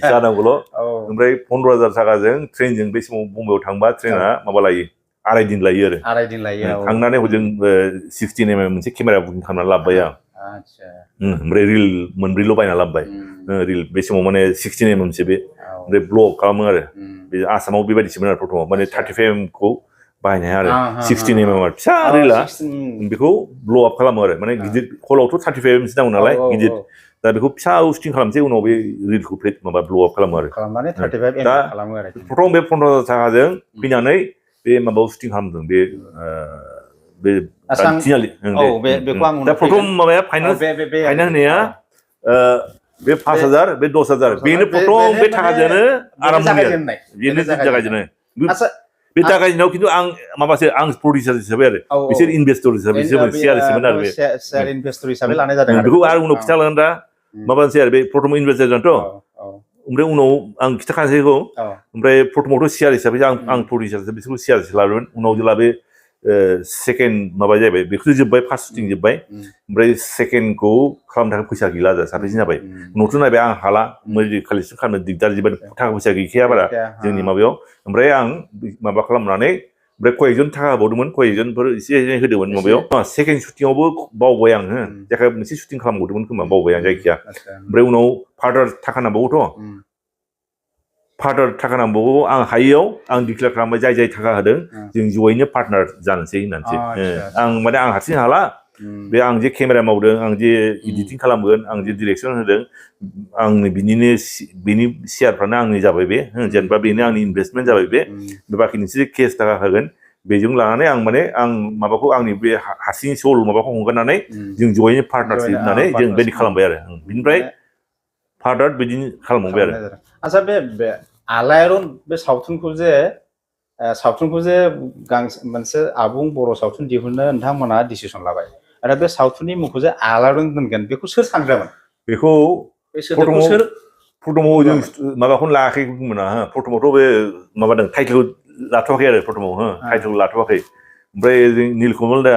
जानांगौल' ओमफ्राय 15,000 थाखाजों ट्रेनजों बे समाव बम्बाइआव थांबा ट्रेना माबा लायो 2.5 दिन लायो आरो थांनानै हजों 16mm मोनसे केमेरा बुकिं खालामनानै लाबोबाय आं ओमफ्राय रिल मोनब्रैल' बायना लाबोबाय रिल बे समाव माने 16mm मोनसे बे ओमफ्राय ब्लग खालामो आरो बे आसामाव बेबायदिसोमोन आरो प्रथमाव माने 35mm बाहायनो हाया आरो 16mm आरो फिसा रिला बेखौ ब्ल' आप खालामो आरो माने गिदिर हलावथ' 35mm नांगौ नालाय गिदिर दा बेखौ फिसा शुटिं खालामसै उनाव बे रिलखौ माबा ब्ल' आप खालामो आरो दा प्रथम बे 15,000 थाखाजों फैनानै बे माबायाव शुटिं खालामदों बे दा प्रथम माबाया फाइनाल होनाया बे 5,000 बे 10,000 बेनो प्रथम बे थाखाजोंनो आराम बेनो जागायजेननाय बे जागायजेननायाव खिन्थु आं माबासो आं प्रडिउसार हिसाबै आरो बिसोर इनभेस्टर हिसाबै शेयारमोन आरो बे शेयार इनभेस्टर हिसाबै लानाय जादों बेखौ आरो उनाव खिथालांगोन दा माबानोसै आरो बे प्रथम इनभेस्टर जादोंथ' ओमफ्राय उनाव आं खिथाखानोसै बेखौ ओमफ्राय प्रथमावथ' शेयार हिसाबै आं प्रडिउसार हिसाबै बिसोरखौ शेयार लादोंमोन उनाव जेला बे सेकेन्ड माबा जाबाय बेखौथ' जोब्बाय फार्स्ट शुटिं जोब्बाय ओमफ्राय सेकेन्डखौ खालामनो थाखाय फैसा गैला साबैसे जाबाय उनावथ' नायबाय आं हाला कालेक्सन खालामनो दिगदार जोबबाय थाखा फैसा गैखाया बारा जोंनि माबायाव ओमफ्राय आं माबा खालामनानै ओमफ्राय कयजन थाखा होबावदोंमोन कयजनफोर एसे होदोंमोन माबायाव सेकेन्ड शुटिंआवबो बावबाय आं जायखिया मोनसे शुटिं खालामबावदोंमोन खोमा बावबाय आं जायखिया ओमफ्राय उनाव फादार थाखा नांबावगौथ' फादार थाखा नांबावगौ आं हायैयाव आं डिक्लेयार खालामबाय जाय थाखा होदों जों जयैनो पार्टनार जानोसै होननानैसो आं माने आं हारसिं हाला बे आं जे केमेरा मावदों आं जे एडिटिं खालामगोन आं जे डिरेक्सन होदों आंनि बिनि शेयारफ्रानो आंनि जाबाय बे जेनेबा बेनो आंनि इनभेस्टमेन्ट जाबाय बे बाखि नोंसोर केस थाखा होगोन बेजों लानानै आं माने आं माबाखौ आंनि बे हारसिं सल माबाखौ हगारनानै जों जयैनो पार्टनारशिप होननानै जों बेबायदि खालामबाय आरो बिनिफ्राय फादार बिदिनो खालामबाय आरो आच्छा बे आलायारन बे सावथुनखौ जे मोनसे आबुं बर' सावथुन दिहुननो नोंथांमोना डिसिसन लाबाय आरो बे सावथुननि मुंखौ जे आलायारन दोनगोन बेखौ सोर सानग्रामोन बेखौ प्रथमाव जों माबाखौनो लायाखै बुंमोना प्रथमावथ' बे माबादों टाइटेल लाथ'वाखै आरो प्रथमाव टाइटेल लाथ'वाखै ओमफ्राय जों नीलकमल दा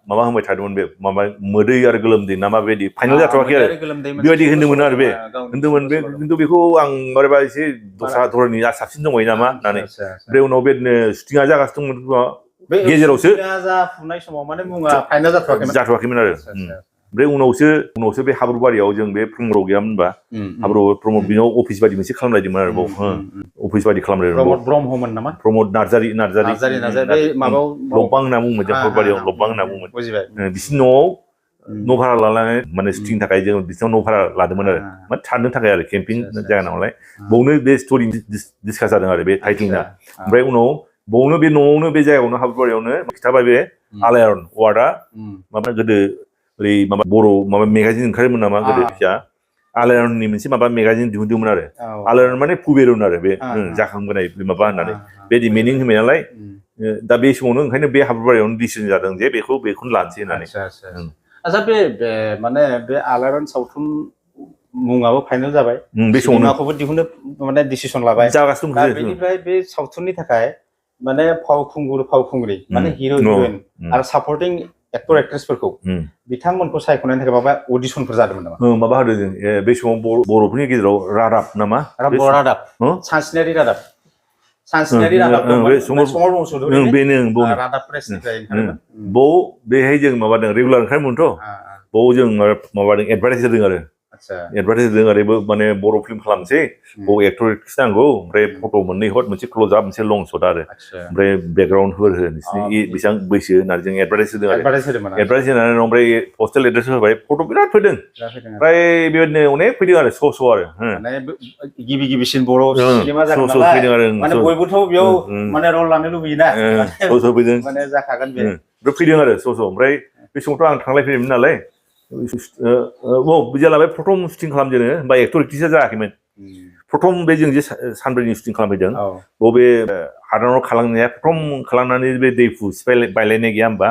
माबा होनबाय थादोंमोन बे माबा मोदै आरो गोलोमदै ना माबायदि फाइनाल जाथ'वाखै आरो बेबायदि होन्दोंमोन आरो बे होन्दोंमोन बे खिन्थु बेखौ आं मारैबा एसे दस्रा धरननि साबसिन दंबायो नामा होननानै ओमफ्राय उनाव बेदिनो शुटिंआ जागासिनो दंमोन गेजेरावसो जाफुनाय समाव माने मुङा फाइनाल जाथ'वाखैमोन आरो ओमफ्राय उनावसो बे हाब्रुबारियाव जों बे प्रमदआव गैयामोन होनबा हाब्रु प्रमद बिनाव अफिस बायदि मोनसे खालामलायदोंमोन आरो बाव अफिस बायदि खालामलायदोंमोन ब्रह्ममोन नामा प्रमद नार्जारि बे माबायाव लबबां होनना बुङोमोन जों हाब्रुबारियाव लबबां होनना बुङोमोन बिसिनि न'आव न' भारा लानानै माने शुटिंनि थाखाय जों बिसिनाव न' भारा लादोंमोन आरो माने थानो थाखाय आरो केम्पिं जायगा नालाय बावनो बे स्ट'रि डिसकास जादों आरो बे टाइटेलना ओमफ्राय उनाव बावनो बे न'आवनो बे जायगायावनो हाब्रुबारियावनो खिथाबाय बे आलायारन वार्डआ माबा गोदो ओरै माबा बर' माबा मेगाजिन ओंखारोमोन नामा गोदो फिसा आलायारननि मोनसे माबा मेगाजिन दिहुनदोंमोन आरो आलायारन माने पुबेरुन आरो बे जाखांबोनाय माबा होननानै बेदि मिनिं होबाय नालाय दा बे समावनो ओंखायनो बे हाब्रुबारियावनो डिसिसन जादों जे बेखौनो लानोसै होननानै आच्छा बे माने बे आलायारन सावथुन मुङाबो फाइनाल जाबाय बे सिनेमाखौबो दिहुननो माने डिसिसन लाबाय जागासिनो दा बेनिफ्राय बे सावथुननि थाखाय माने फावखुंग्रि माने हिर' हिर'इन आरो सापर्टिं एक्टर एक्ट्रेसफोरखौ बिथांमोनखौ सायख'नायनि थाखाय माबा अडिशनफोर जादोंमोन नामा माबा होदों जों बे समाव बर'फोरनि गेजेराव रादाब नामा रादाब सानस्नियारि रादाब बेनो रादाब प्रेसनिफ्राय ओंखारोमोन बाव बेहाय जों माबादों रेगुलार ओंखारोमोनथ' बाव जों माबादों एडभार्टाइज होदों आरो एडभार्टाइज होदों ओरैबो माने बर' फिल्म खालामसै बाव एक्टर एक्ट्रेस नांगौ ओमफ्राय फट' मोननै हट मोनसे क्ल'ज आप मोनसे लं शट आरो ओमफ्राय बेकग्राउन्डफोर हो नोंसिनि बेसेबां बैसो होननानै जों एडभार्टाइज होदों आरो एडभार्टाइज होनानै ओमफ्राय पस्टेल एड्रेस होबाय फट' बिराद फैदों ओमफ्राय बेबायदिनो अनेक फैदों आरो स' आरो गिबिसिन बर' सिनेमा जादों नालाय माने बयबोथ' बेयाव माने रल लानो लुबैयोना स' फैदों माने जाखागोन बे फैदों आरो स' ओमफ्राय बे समावथ' आं थांलाय फैलायमोन नालाय जेला बे प्रथम शुटिं खालामजेनो होमबा एक्टर एक्ट्रेसआ जायाखैमोन प्रथम बे जों जे सानब्रैनि शुटिं खालामफैदों बे हादानाव खालामनाया प्रथम खालामनानै बे दैफु बायलायनाय गैया होमबा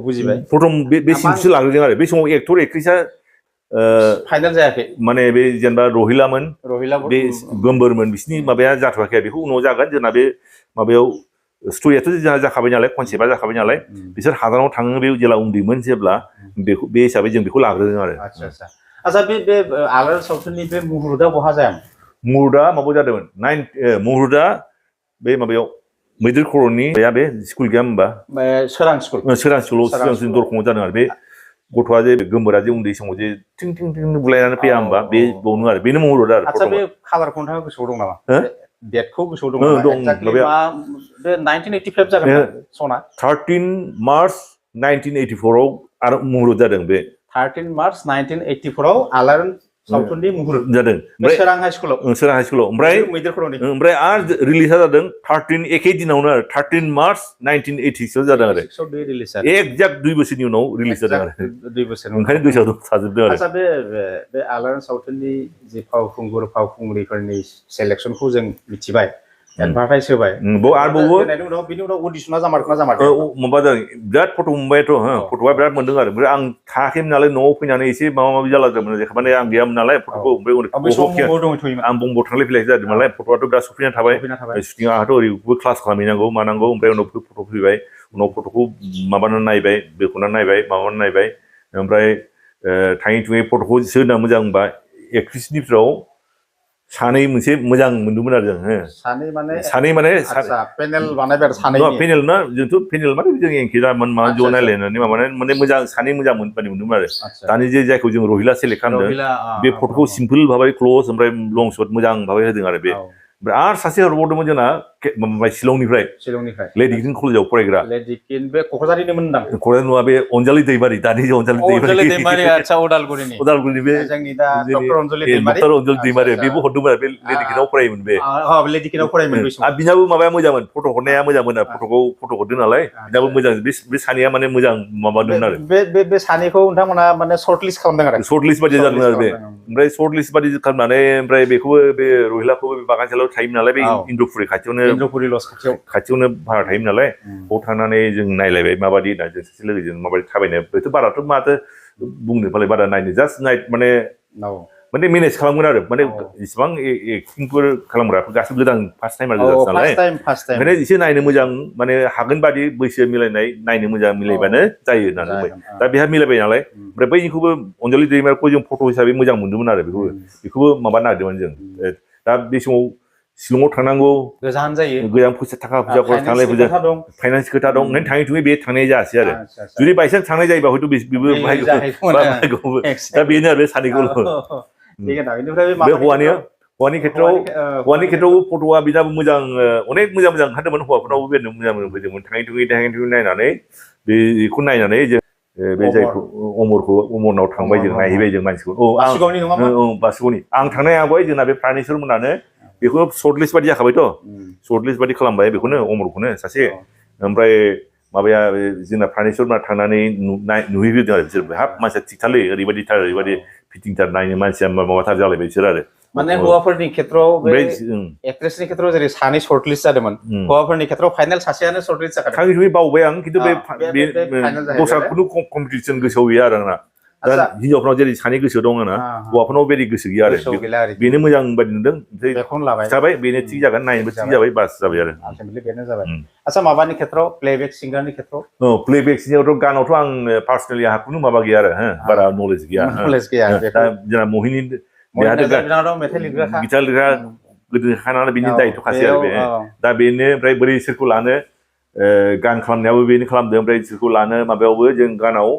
बुजिबाय प्रथम बे सिनखौसो लाग्रोदों आरो बे समाव एक्टर एक्ट्रेसआ फाइनाल जायाखै माने बे जेनेबा रहिलामोन बे गोमबोरमोन बिसिनि माबाया जाथ'वाखै बेखौ उनाव जागोन जोंना बे माबायाव स्ट'रियाथ' जोंहा जाखाबाय नालाय कनसेप्टआ जाखाबाय नालाय बिसोर हादानाव थाङो बे जेला उन्दैमोन जेब्ला बेखौ बे हिसाबै जों बेखौ लाग्रोदों आरो आच्छा बे आलायारन सावथुननि बे मुहुर्तआ बहा जायामोन मुहुर्तआ माबायाव जादोंमोन मुहुर्तआ बे माबायाव मैदेर खर'नि बे स्कुल गैया होमबा सोरां स्कुलाव सिगांसिन दरखंआव जादों आरो बे गथ'आ जे गोमबोरा जे उन्दै समाव जे थिं थिं थिं बुलायनानै फैया होमबा बे बावनो आरो बेनो मुहुर्त आरो आच्छा बे कालारखौ नोंथाङा गोसोआव दं नामा डेटखौ गोसोआव दं बे 1985 जागोन सना 13 मार्च 1984 आव आरो मुहुर्त जादों बे 13 मार्च 1984 आव आलायारन सावथुननि मुहुर्त जादों सोरां हाइ स्कुलाव ओमफ्राय आरो रिलिजआ जादों 13 एखे दिनावनो आरो 13 मार्च 1986 आव जादों आरो एक्जाक्ट 2 बोसोरनि उनाव रिलिज जादों आरो 2 बोसोर ओंखायनो गोसोआव थाजोबदों आरो आच्छा बे आलायारन सावथुननि जि फावखुंग्रिफोरनि सेलेक्सनखौ जों मिथिबाय एडभार्टाइज होबाय बिनि उनाव अडिशना जामारदों माबा जादों बिराद फट' मोनबायथ' फट'आ बिराद मोनदों आरो ओमफ्राय आं थायाखैमोन नालाय न'आव फैनानै एसे माबा माबि जालाजोबमोन माने आं गैयामोन नालाय फट'खौ ओमफ्राय आं बंब'आव थांलाय फैलाय जादों नालाय फट'आथ' दा सफैनानै थाबाय शुटिं आंहाथ' ओरैबो क्लास खालामहैनांगौ मानांगौ ओमफ्राय उनाव फट' फैबाय उनाव फट'खौ माबानानै नायबाय बेखौना नायबाय माबानानै नायबाय ओमफ्राय थाङै थुङै फट'खौ सोना मोजां होनबा एक्ट्रेसनिफ्राव सानै मोनसे मोजां मोनदोंमोन आरो जों सानै माने पेनेल बानायबाय आरो सानै पेनेल ना जोंथ' पेनेल माने जों एंखि जामोन मा ज' नायलायनानै माने मोजां सानै मोजां बादि मोनदोंमोन आरो दानि जे जायखौ जों रहिला सेलेक्ट खालामदों बे फट'खौ सिम्पोल भाबै क्ल'ज ओमफ्राय लं शट मोजां भाबै होदों आरो बे ओमफ्राय आरो सासे हरबावदोंमोन जोंना शिलंनिफ्राय लेडिकिन कलेजाव फरायग्रा बे क'क्राझारनिमोन दां क'क्राझार नङा बे अनजालि दैमारि दानि अनजालि दैमारि आदसा उदालगुरिनि बे जोंनि दा डक्टर अनजालि दैमारि बेबो हरदोंमोन आरो बे लेडिकिनाव फरायोमोन बे लेडिकिनाव फरायोमोन बे समाव आरो बिनाबो माबाया मोजांमोन फट' हरनाया मोजांमोन आरो फट' हरदों नालाय बिनाबो मोजां बे सानैया माने मोजां माबादोंमोन आरो बे सानैखौ नोंथांमोना माने सर्ट लिस्ट खालामदों आरो सर्ट लिस्ट बादि जादों आरो बे ओमफ्राय सर्ट लिस्ट बादि खालामनानै ओमफ्राय बेखौबो बे रहिलाखौबो बे बागानसालियाव थायोमोन नालाय बे इन्द्रपुरि खाथियावनो भारा थायोमोन नालाय बाव थांनानै जों नायलायबाय माबादि होनना जों सासे लोगोजों माबादि थाबायनाय बेथ' बाराथ' माथो बुंनो फालाय बारा नायनो जास्ट माने मेनेज खालामगोन आरो माने इसिबां एक्टिंफोर खालामग्राफोर गासिबो गोदान फार्स्ट टाइम नालाय ओंखायनो एसे नायनो मोजां माने हागोन बादि बैसो मिलायनाय नायनो मोजां मिलायबानो जायो होननानै बुंबाय दा बेहा मिलायबाय नालाय ओमफ्राय बैखौबो अनजालि दैमारिखौ जों फट' हिसाबै मोजां मोनदोंमोन आरो बेखौबो माबा नागिरदोंमोन जों दा बे समाव शिलंआव थांनांगौ गोजान जायो गोजान थाखा फैसा खरस थांलाय फैसा फाइनान्स खोथा दं ओंखायनो थाङै थुङै बे थांनाय जायासै आरो जुदि बायसान्स थांनाय जायोबा हयथ' बेबो बाहायगौबो दा बेनो आरो बे सानैखौल' बे हौवानि खेथ्रआव फट'आ बिनाबो मोजां अनेक मोजां ओंखारदोंमोन हौवाफोरनावबो बेनो मोजां फैदोंमोन थाङै थुङै नायनानै बेखौ नायनानै जों बे जायखौ अमरनाव थांबाय जों नायहैबाय जों मानसिखौ बासुगावनि आं थांनाय आगय जोंना बे प्रानेश्वर मोनानो बेखौ सर्ट लिस्ट बादि जाखाबायथ' सर्ट लिस्ट बादि खालामबाय बेखौनो अमरखौनो सासे ओमफ्राय माबाया जोंना प्रानेश्वर मोना थांनानै नुहैग्रोदों आरो बिसोर हाब मानसिया थिगथारलै ओरैबायदि फिटिंथार नायनो मानसिया माबाथार जालायबाय बिसोर आरो माने हौवाफोरनि खेथ्रआव बे एक्ट्रेसनि खेथ्रआव जेरै सानै सर्ट लिस्ट जादोंमोन हौवाफोरनि खेथ्रआव फाइनाल सासेयानो सर्ट लिस्ट जाखादों थाङै थुङै बावबाय आं खिन्थु बे दस्रा खुनु कम्पिटिसन गोसोआव गैया आरो आंना दा हिनजावफोरनाव जेरै सानै गोसो दं आंना हौवाफोरनाव बेबायदि गोसो गैया आरो बेनो मोजां बायदि नुदों खिथाबाय बेनो थिग जागोन नायनोबो थिग जाबाय बास जाबाय आरो आচ্ছা माबानि खेथ्रआव प्लेबेक सिंगारनि खेथ्रआव प्लेबेक सिंगारावथ' गानावथ' आं पार्सनेलि आंहा खुनु माबा गैया आरो बारा नलेज गैया दा जोंना महिनी गिटार लिरग्रा गोदोखा नालाय बेनि दायथ'खासै आरो बे दा बेनो ओमफ्राय बोरै इसोरखौ लानो गान खालामनायावबो बेनो खालामदों ओमफ्राय इसोरखौ लानो माबायावबो जों गानाव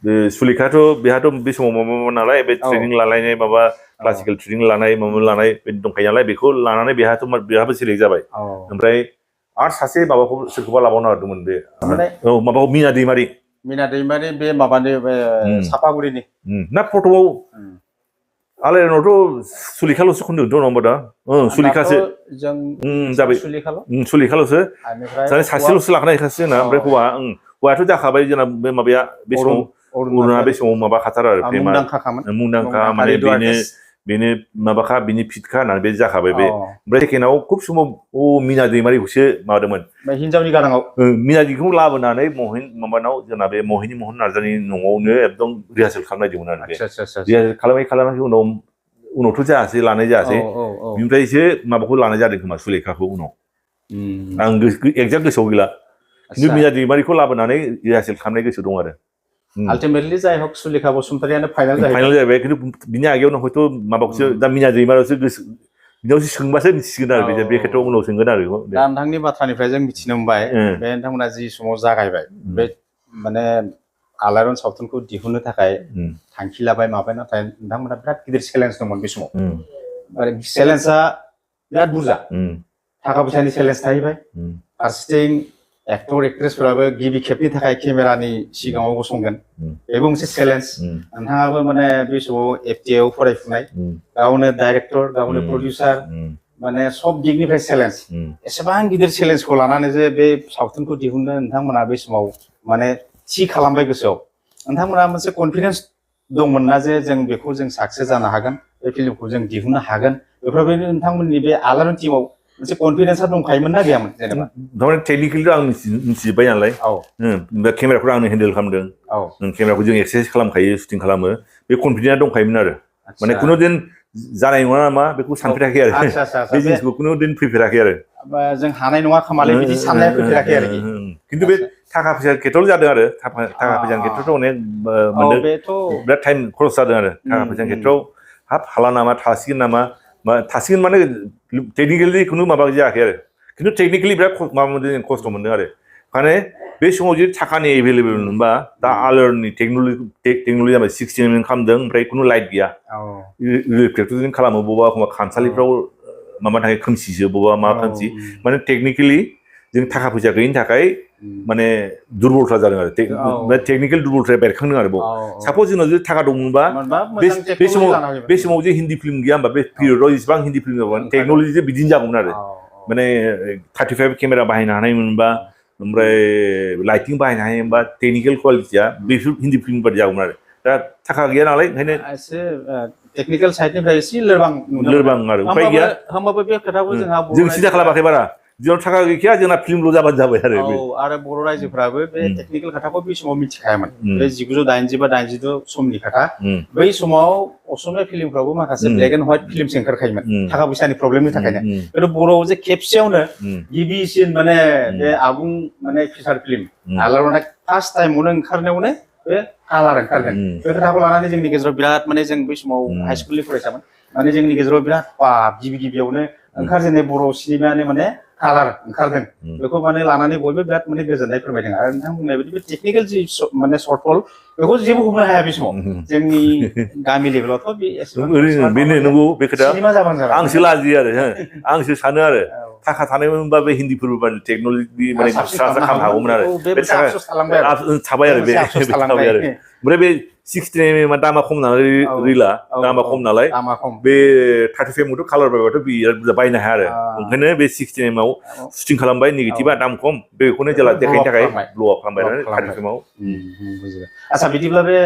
सुलेखाथ' बेहाथ' बे समाव माबा नालाय बे ट्रेनिं लालायनाय माबा क्लासिकेल ट्रेनिं लानाय माबा लानाय बे दंखायो नालाय बेखौ लानानै बेहाबो सेलेक्ट जाबाय ओमफ्राय आरो सासे माबाखौ सोरखौबा लाबावनो नागिरदोंमोन बे माबाखौ मिना दैमारि बे माबानि सापागुरिनि ना फट'आव आलायनावथ' सुलेखाल'सो खनदोंथ' नङा होमबा दा सुलेखासो जाबाय सुलेखाल'सो सासेल'सो लाखानायखासो जोंना ओमफ्राय हौवायाथ' जाखाबाय जोंना बे माबाया बे समाव अरुणा बे समाव माबा खाथार आरो मुंदांखा माने बेनो माबाखा बिनि फिटखा होननानै बे जाखाबाय बे ओमफ्राय सेकेन्डआव खुब समाव मिना दैमारिखौसो माबादोंमोन हिनजावनि गाराङाव मिना दैखौ लाबोनानै माबानाव जोंना बे महिनी महन नार्जारिनि न'आवनो एकदम रिहार्सेल खालामनायदोंमोन आरो रिहार्सेल खालामै उनावथ' जायासै लानाय जायासै बिनिफ्रायसो माबाखौ लानाय जादों खोमा सुलेखाखौ उनाव आं एक्जाक्ट गोसोआव गैला खिन्थु मिना दैमारिखौ लाबोनानै रिहार्सेल खालामनाय गोसो दं आरो आल्टिमेटलि जाय हक सुलेखा बसुमतारियानो फाइनाल जाहैबाय खिन्थु बिनि आगेयावनो हयथ' माबाखौसो दा मिना दैमारियावसो गोसो बिनावसो सोंबासो मिथिसिगोन आरो बे खेथ्रआव उनाव सोंगोन आरो दा नोंथांनि बाथ्रानिफ्राय जों मिथिनो मोनबाय बे नोंथांमोना जि समाव जागायबाय बे माने आलायारन सावथुनखौ दिहुननो थाखाय थांखि लाबाय माबाय नाथाय नोंथांमोना बिराद गिदिर चेलेन्ज दंमोन बे समाव चेलेन्जआ बिराद बुरजा थाखा फैसानि चेलेन्ज थाहैबाय फारसेथिं एक्टर एक्ट्रेसफोराबो गिबि खेबनि थाखाय केमेरानि सिगाङाव गसंगोन बेबो मोनसे चेलेन्ज नोंथाङाबो माने बे समाव FTA आव फरायफुनाय गावनो डाइरेक्टर गावनो प्रडिउसार माने सब दिगनिफ्राय चेलेन्ज एसेबां गिदिर चेलेन्जखौ लानानै जे बे सावथुनखौ दिहुननो नोंथांमोना बे समाव माने थि खालामबाय गोसोआव नोंथांमोना मोनसे कनफिडेन्स दंमोन ना जे जों बेखौ जों साक्सेस जानो हागोन बे फिल्मखौ जों दिहुननो हागोन बेफोरबायदि नोंथांमोननि बे आलायारन टीमाव मोनसे कनफिडेन्सआ दंखायोमोन ना गैयामोन जेनेबा थारमाने टेकनिकेलथ' आं मिथिजोब्बाय नालाय केमेराखौ आंनो हेन्डेल खालामदों केमेराखौ जों एक्सारसाइज खालामखायो शुटिं खालामो बे कनफिडेन्सआ दंखायोमोन आरो माने खुनु दिन जानाय नङा नामा बेखौ सानफेराखै आरो बे जिनिसखौ खुनु दिन फैफेराखै आरो जों हानाय नङा खोमालै बिदि साननाया फैफेराखै आरोखि खिन्थु बे थाखा फैसा खेथ्रआव जादों आरो थाखा फैसानि खेथ्रआवथ' अनेक मोनदों बिराद टाइम खरस जादों आरो थाखा फैसानि खेथ्रआव हाब हाला नामा थासिगोन नामा थासिगोन माने टेक्निकेलि खुनु माबा जायाखै आरो खिन्थु टेक्निकेलि बिराद माबा मोनदों खस्थ' मोनदों आरो माने बे समाव जुदि थाखानि एभेलेबल मोनबा दा आलारनि टेक्न'लजि जाबाय 16 खालामदों ओमफ्राय खुनु लाइट गैया रिफ्लेक्टरजों खालामो बबेबा एखमबा खामसालिफ्राव माबा थाखाय खोमसिसो बबेबा मा खोमसि माने टेक्निकेलि जों थाखा फैसा गैयिनि थाखाय माने दुरबलथा जादों आरो टेक्निकेल दुरबलथाया बेरखांदों आरो बाव सापज जोंनाव जुदि थाखा दंमोनबा बे समाव जे हिन्दी फिल्म गैया होमबा बे पिरियडआव इसिबां हिन्दी फिल्म जाबाय टेक्न'लजिजों बिदिनो जागौमोन आरो माने 35 केमेरा बाहायनो हानाय मोनबा ओमफ्राय लाइटिं बाहायनो हानाय मोनबा टेक्निकेल क्वालिटिया बेफोर हिन्दी फिल्म बायदि जागौमोन आरो दा थाखा गैया नालाय ओंखायनो एसे टेक्निकेल साइडनिफ्राय एसे लोरबां आरो उपाय गैया होमबाबो बे खोथाखौ जोंहा जों सिदा खालामाखै बारा जोंनाव थाखा गैखाया जोंना फिल्मल' जाबानो जाबाय आरो बर' रायजोफ्राबो बे टेक्निकेल खोथाखौ बे समाव मिथिखायामोन बे 1980 बा 82 समनि खोथा बै समाव असमिया फिल्मफ्रावबो माखासे ब्लेक एन्ड व्हाइट फिल्मसो ओंखारखायोमोन थाखा फैसानि प्रब्लेमनि थाखायनो खिन्थु बर'आव जे खेबसेयावनो गिबिसिन माने बे आबुं माने फिचार फिल्म आलारना फार्स्ट टाइमावनो ओंखारनायावनो बे कालार ओंखारदों बे खोथाखौ लानानै जोंनि गेजेराव बिराद माने जों बै समाव हाइ स्कुलनि फरायसामोन माने जोंनि गेजेराव बिराद गिबियावनो ओंखारजेननाय बर' सिनेमायानो माने कालार ओंखारदों बेखौ माने लानानै बयबो बिराद माने गोजोननाय फोरमायदों आरो नोंथां बुंनाय बायदि बे टेक्निकेल जि माने सर्टफल बेखौ जेबो हमनो हाया बे समाव जोंनि गामि लेभेलावथ' बे एसेबां बेनो नंगौ बे खोथा सिनेमा जाबानो जाबाय आंसो लाजियो आरो आंसो सानो आरो थाखा थानायमोनबा बे हिन्दीफोरबो बायदि टेक्न'लजि माने खालामनो हागौमोन आरो बे थाबाय आरो बे थाबाय आरो ओमफ्राय बे 16 दामा खम नालाय रिला दामा खम नालाय बे 35 मथ' कालार बायबाथ' बिराद बुरजा बायनो हाया आरो ओंखायनो बे 16 आव शुटिं खालामबाय नेगेटिभा दाम खम बेखौनो जेला देखायनो थाखाय ब्ल' आप खालामबाय 35 आव आচ্ছা बिदिब्ला बे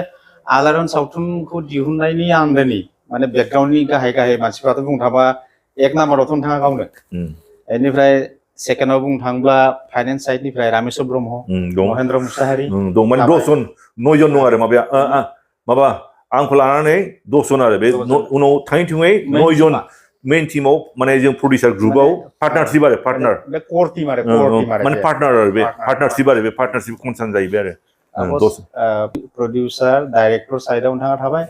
आलारन सावथुनखौ दिहुननायनि आन्दोनि माने बेकग्राउन्डनि गाहाय मानसिफ्राथ' बुंनो थाङोबा एक नाम्बारावथ' नोंथाङा गावनो बेनिफ्राय सेकेन्डआव बुंनो थाङोब्ला फाइनेन्स साइडनिफ्राय रामेश्वर ब्रह्म महेन्द्र मुसाहारि दं माने 9 जन दं आरो माबा आंखौ लानानै 10 जन आरो बे उनाव थाङै 9 जन मेन टीमाव माने जों प्रडिउसार ग्रुपआव पार्टनारशिप आरो पार्टनार बे कोर टीम आरो माने पार्टनार आरो बे पार्टनारशिप कनसार्न जाहैबाय आरो प्रडिउसार डाइरेक्टर साइडआव नोंथाङा थाबाय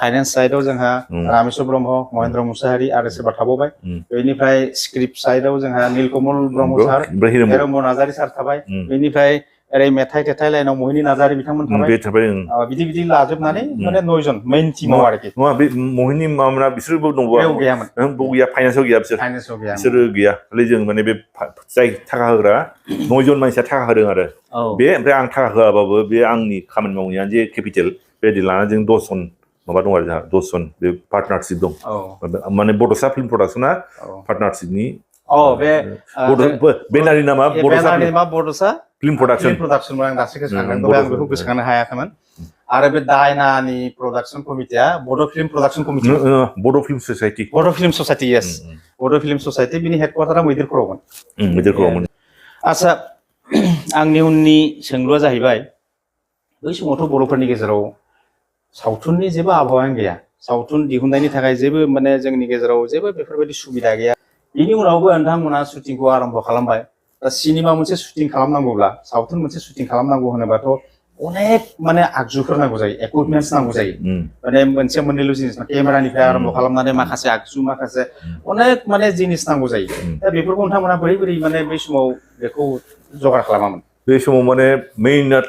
फाइनेन्स साइडआव जोंहा रामेश्वर ब्रह्म महेन्द्र मुसाहारि आरो सोरबा थाबावबाय बेनिफ्राय स्क्रिप्ट साइडआव जोंहा नीलकमल ब्रह्म सार हिरम्ब नार्जारि सार थाबाय बेनिफ्राय ओरै मेथाइ लाइनाव मोहिनी नार्जारि बिथांमोन थाबाय बिदि लाजोबनानै माने 9 जन मेइन टीमाव आरोखि नङा बे मोहिनी मामोना बिसोरबो दंबावो गैयामोन गैया फाइनान्सआव गैया बिसोर गैया खालि जों माने बे जाय थाखा होग्रा 9 जन मानसिया थाखा होदों आरो बे ओमफ्राय आं थाखा होआबाबो बे आंनि खामानि मावनाया जे केपिटेल बेबायदि लानानै जों 10 जन माबा दं आरो जोंहा 10 जन बे पार्टनारशिप दं माने बड'सा फिल्म प्रडाक्सना पार्टनारशिपनि बेनारनि नामा बड'सा फिल्म प्रडाक्सन आं दासो गोसोखांदों आं बेखौ गोसोखांनो हायाखैमोन आरो बे दायनानि प्रडाक्सन कमिटिया बड' फिल्म प्रडाक्सन कमिटि बड' फिल्म ससाइटि यस बड' फिल्म ससाइटि बिनि हेडक्वार्टारा मैदेरखुरावमोन आচ্ছা आंनि उननि सोंलुआ जाहैबाय बै समावथ' बर'फोरनि गेजेराव सावथुननि जेबो आबहावायानो गैया सावथुन दिहुननायनि थाखाय जेबो माने जोंनि गेजेराव जेबो बेफोरबायदि सुबिदा गैया बिनि उनावबो नोंथांमोना शुटिंखौ आरम्भ खालामबाय दा सिनेमा मोनसे शुटिं खालामनांगौब्ला सावथुन मोनसे शुटिं खालामनांगौ होनोबाथ' अनेक माने आगजुफोर नांगौ जायो इकुइपमेन्टस नांगौ जायो माने मोनसे मोननैल' जिनिस केमेरानिफ्राय आरम्भ खालामनानै माखासे आगजु माखासे अनेक माने जिनिस नांगौ जायो दा बेफोरखौ नोंथांमोना बोरै माने बै समाव बेखौ जगार खालामामोन बे समाव माने मेइनआ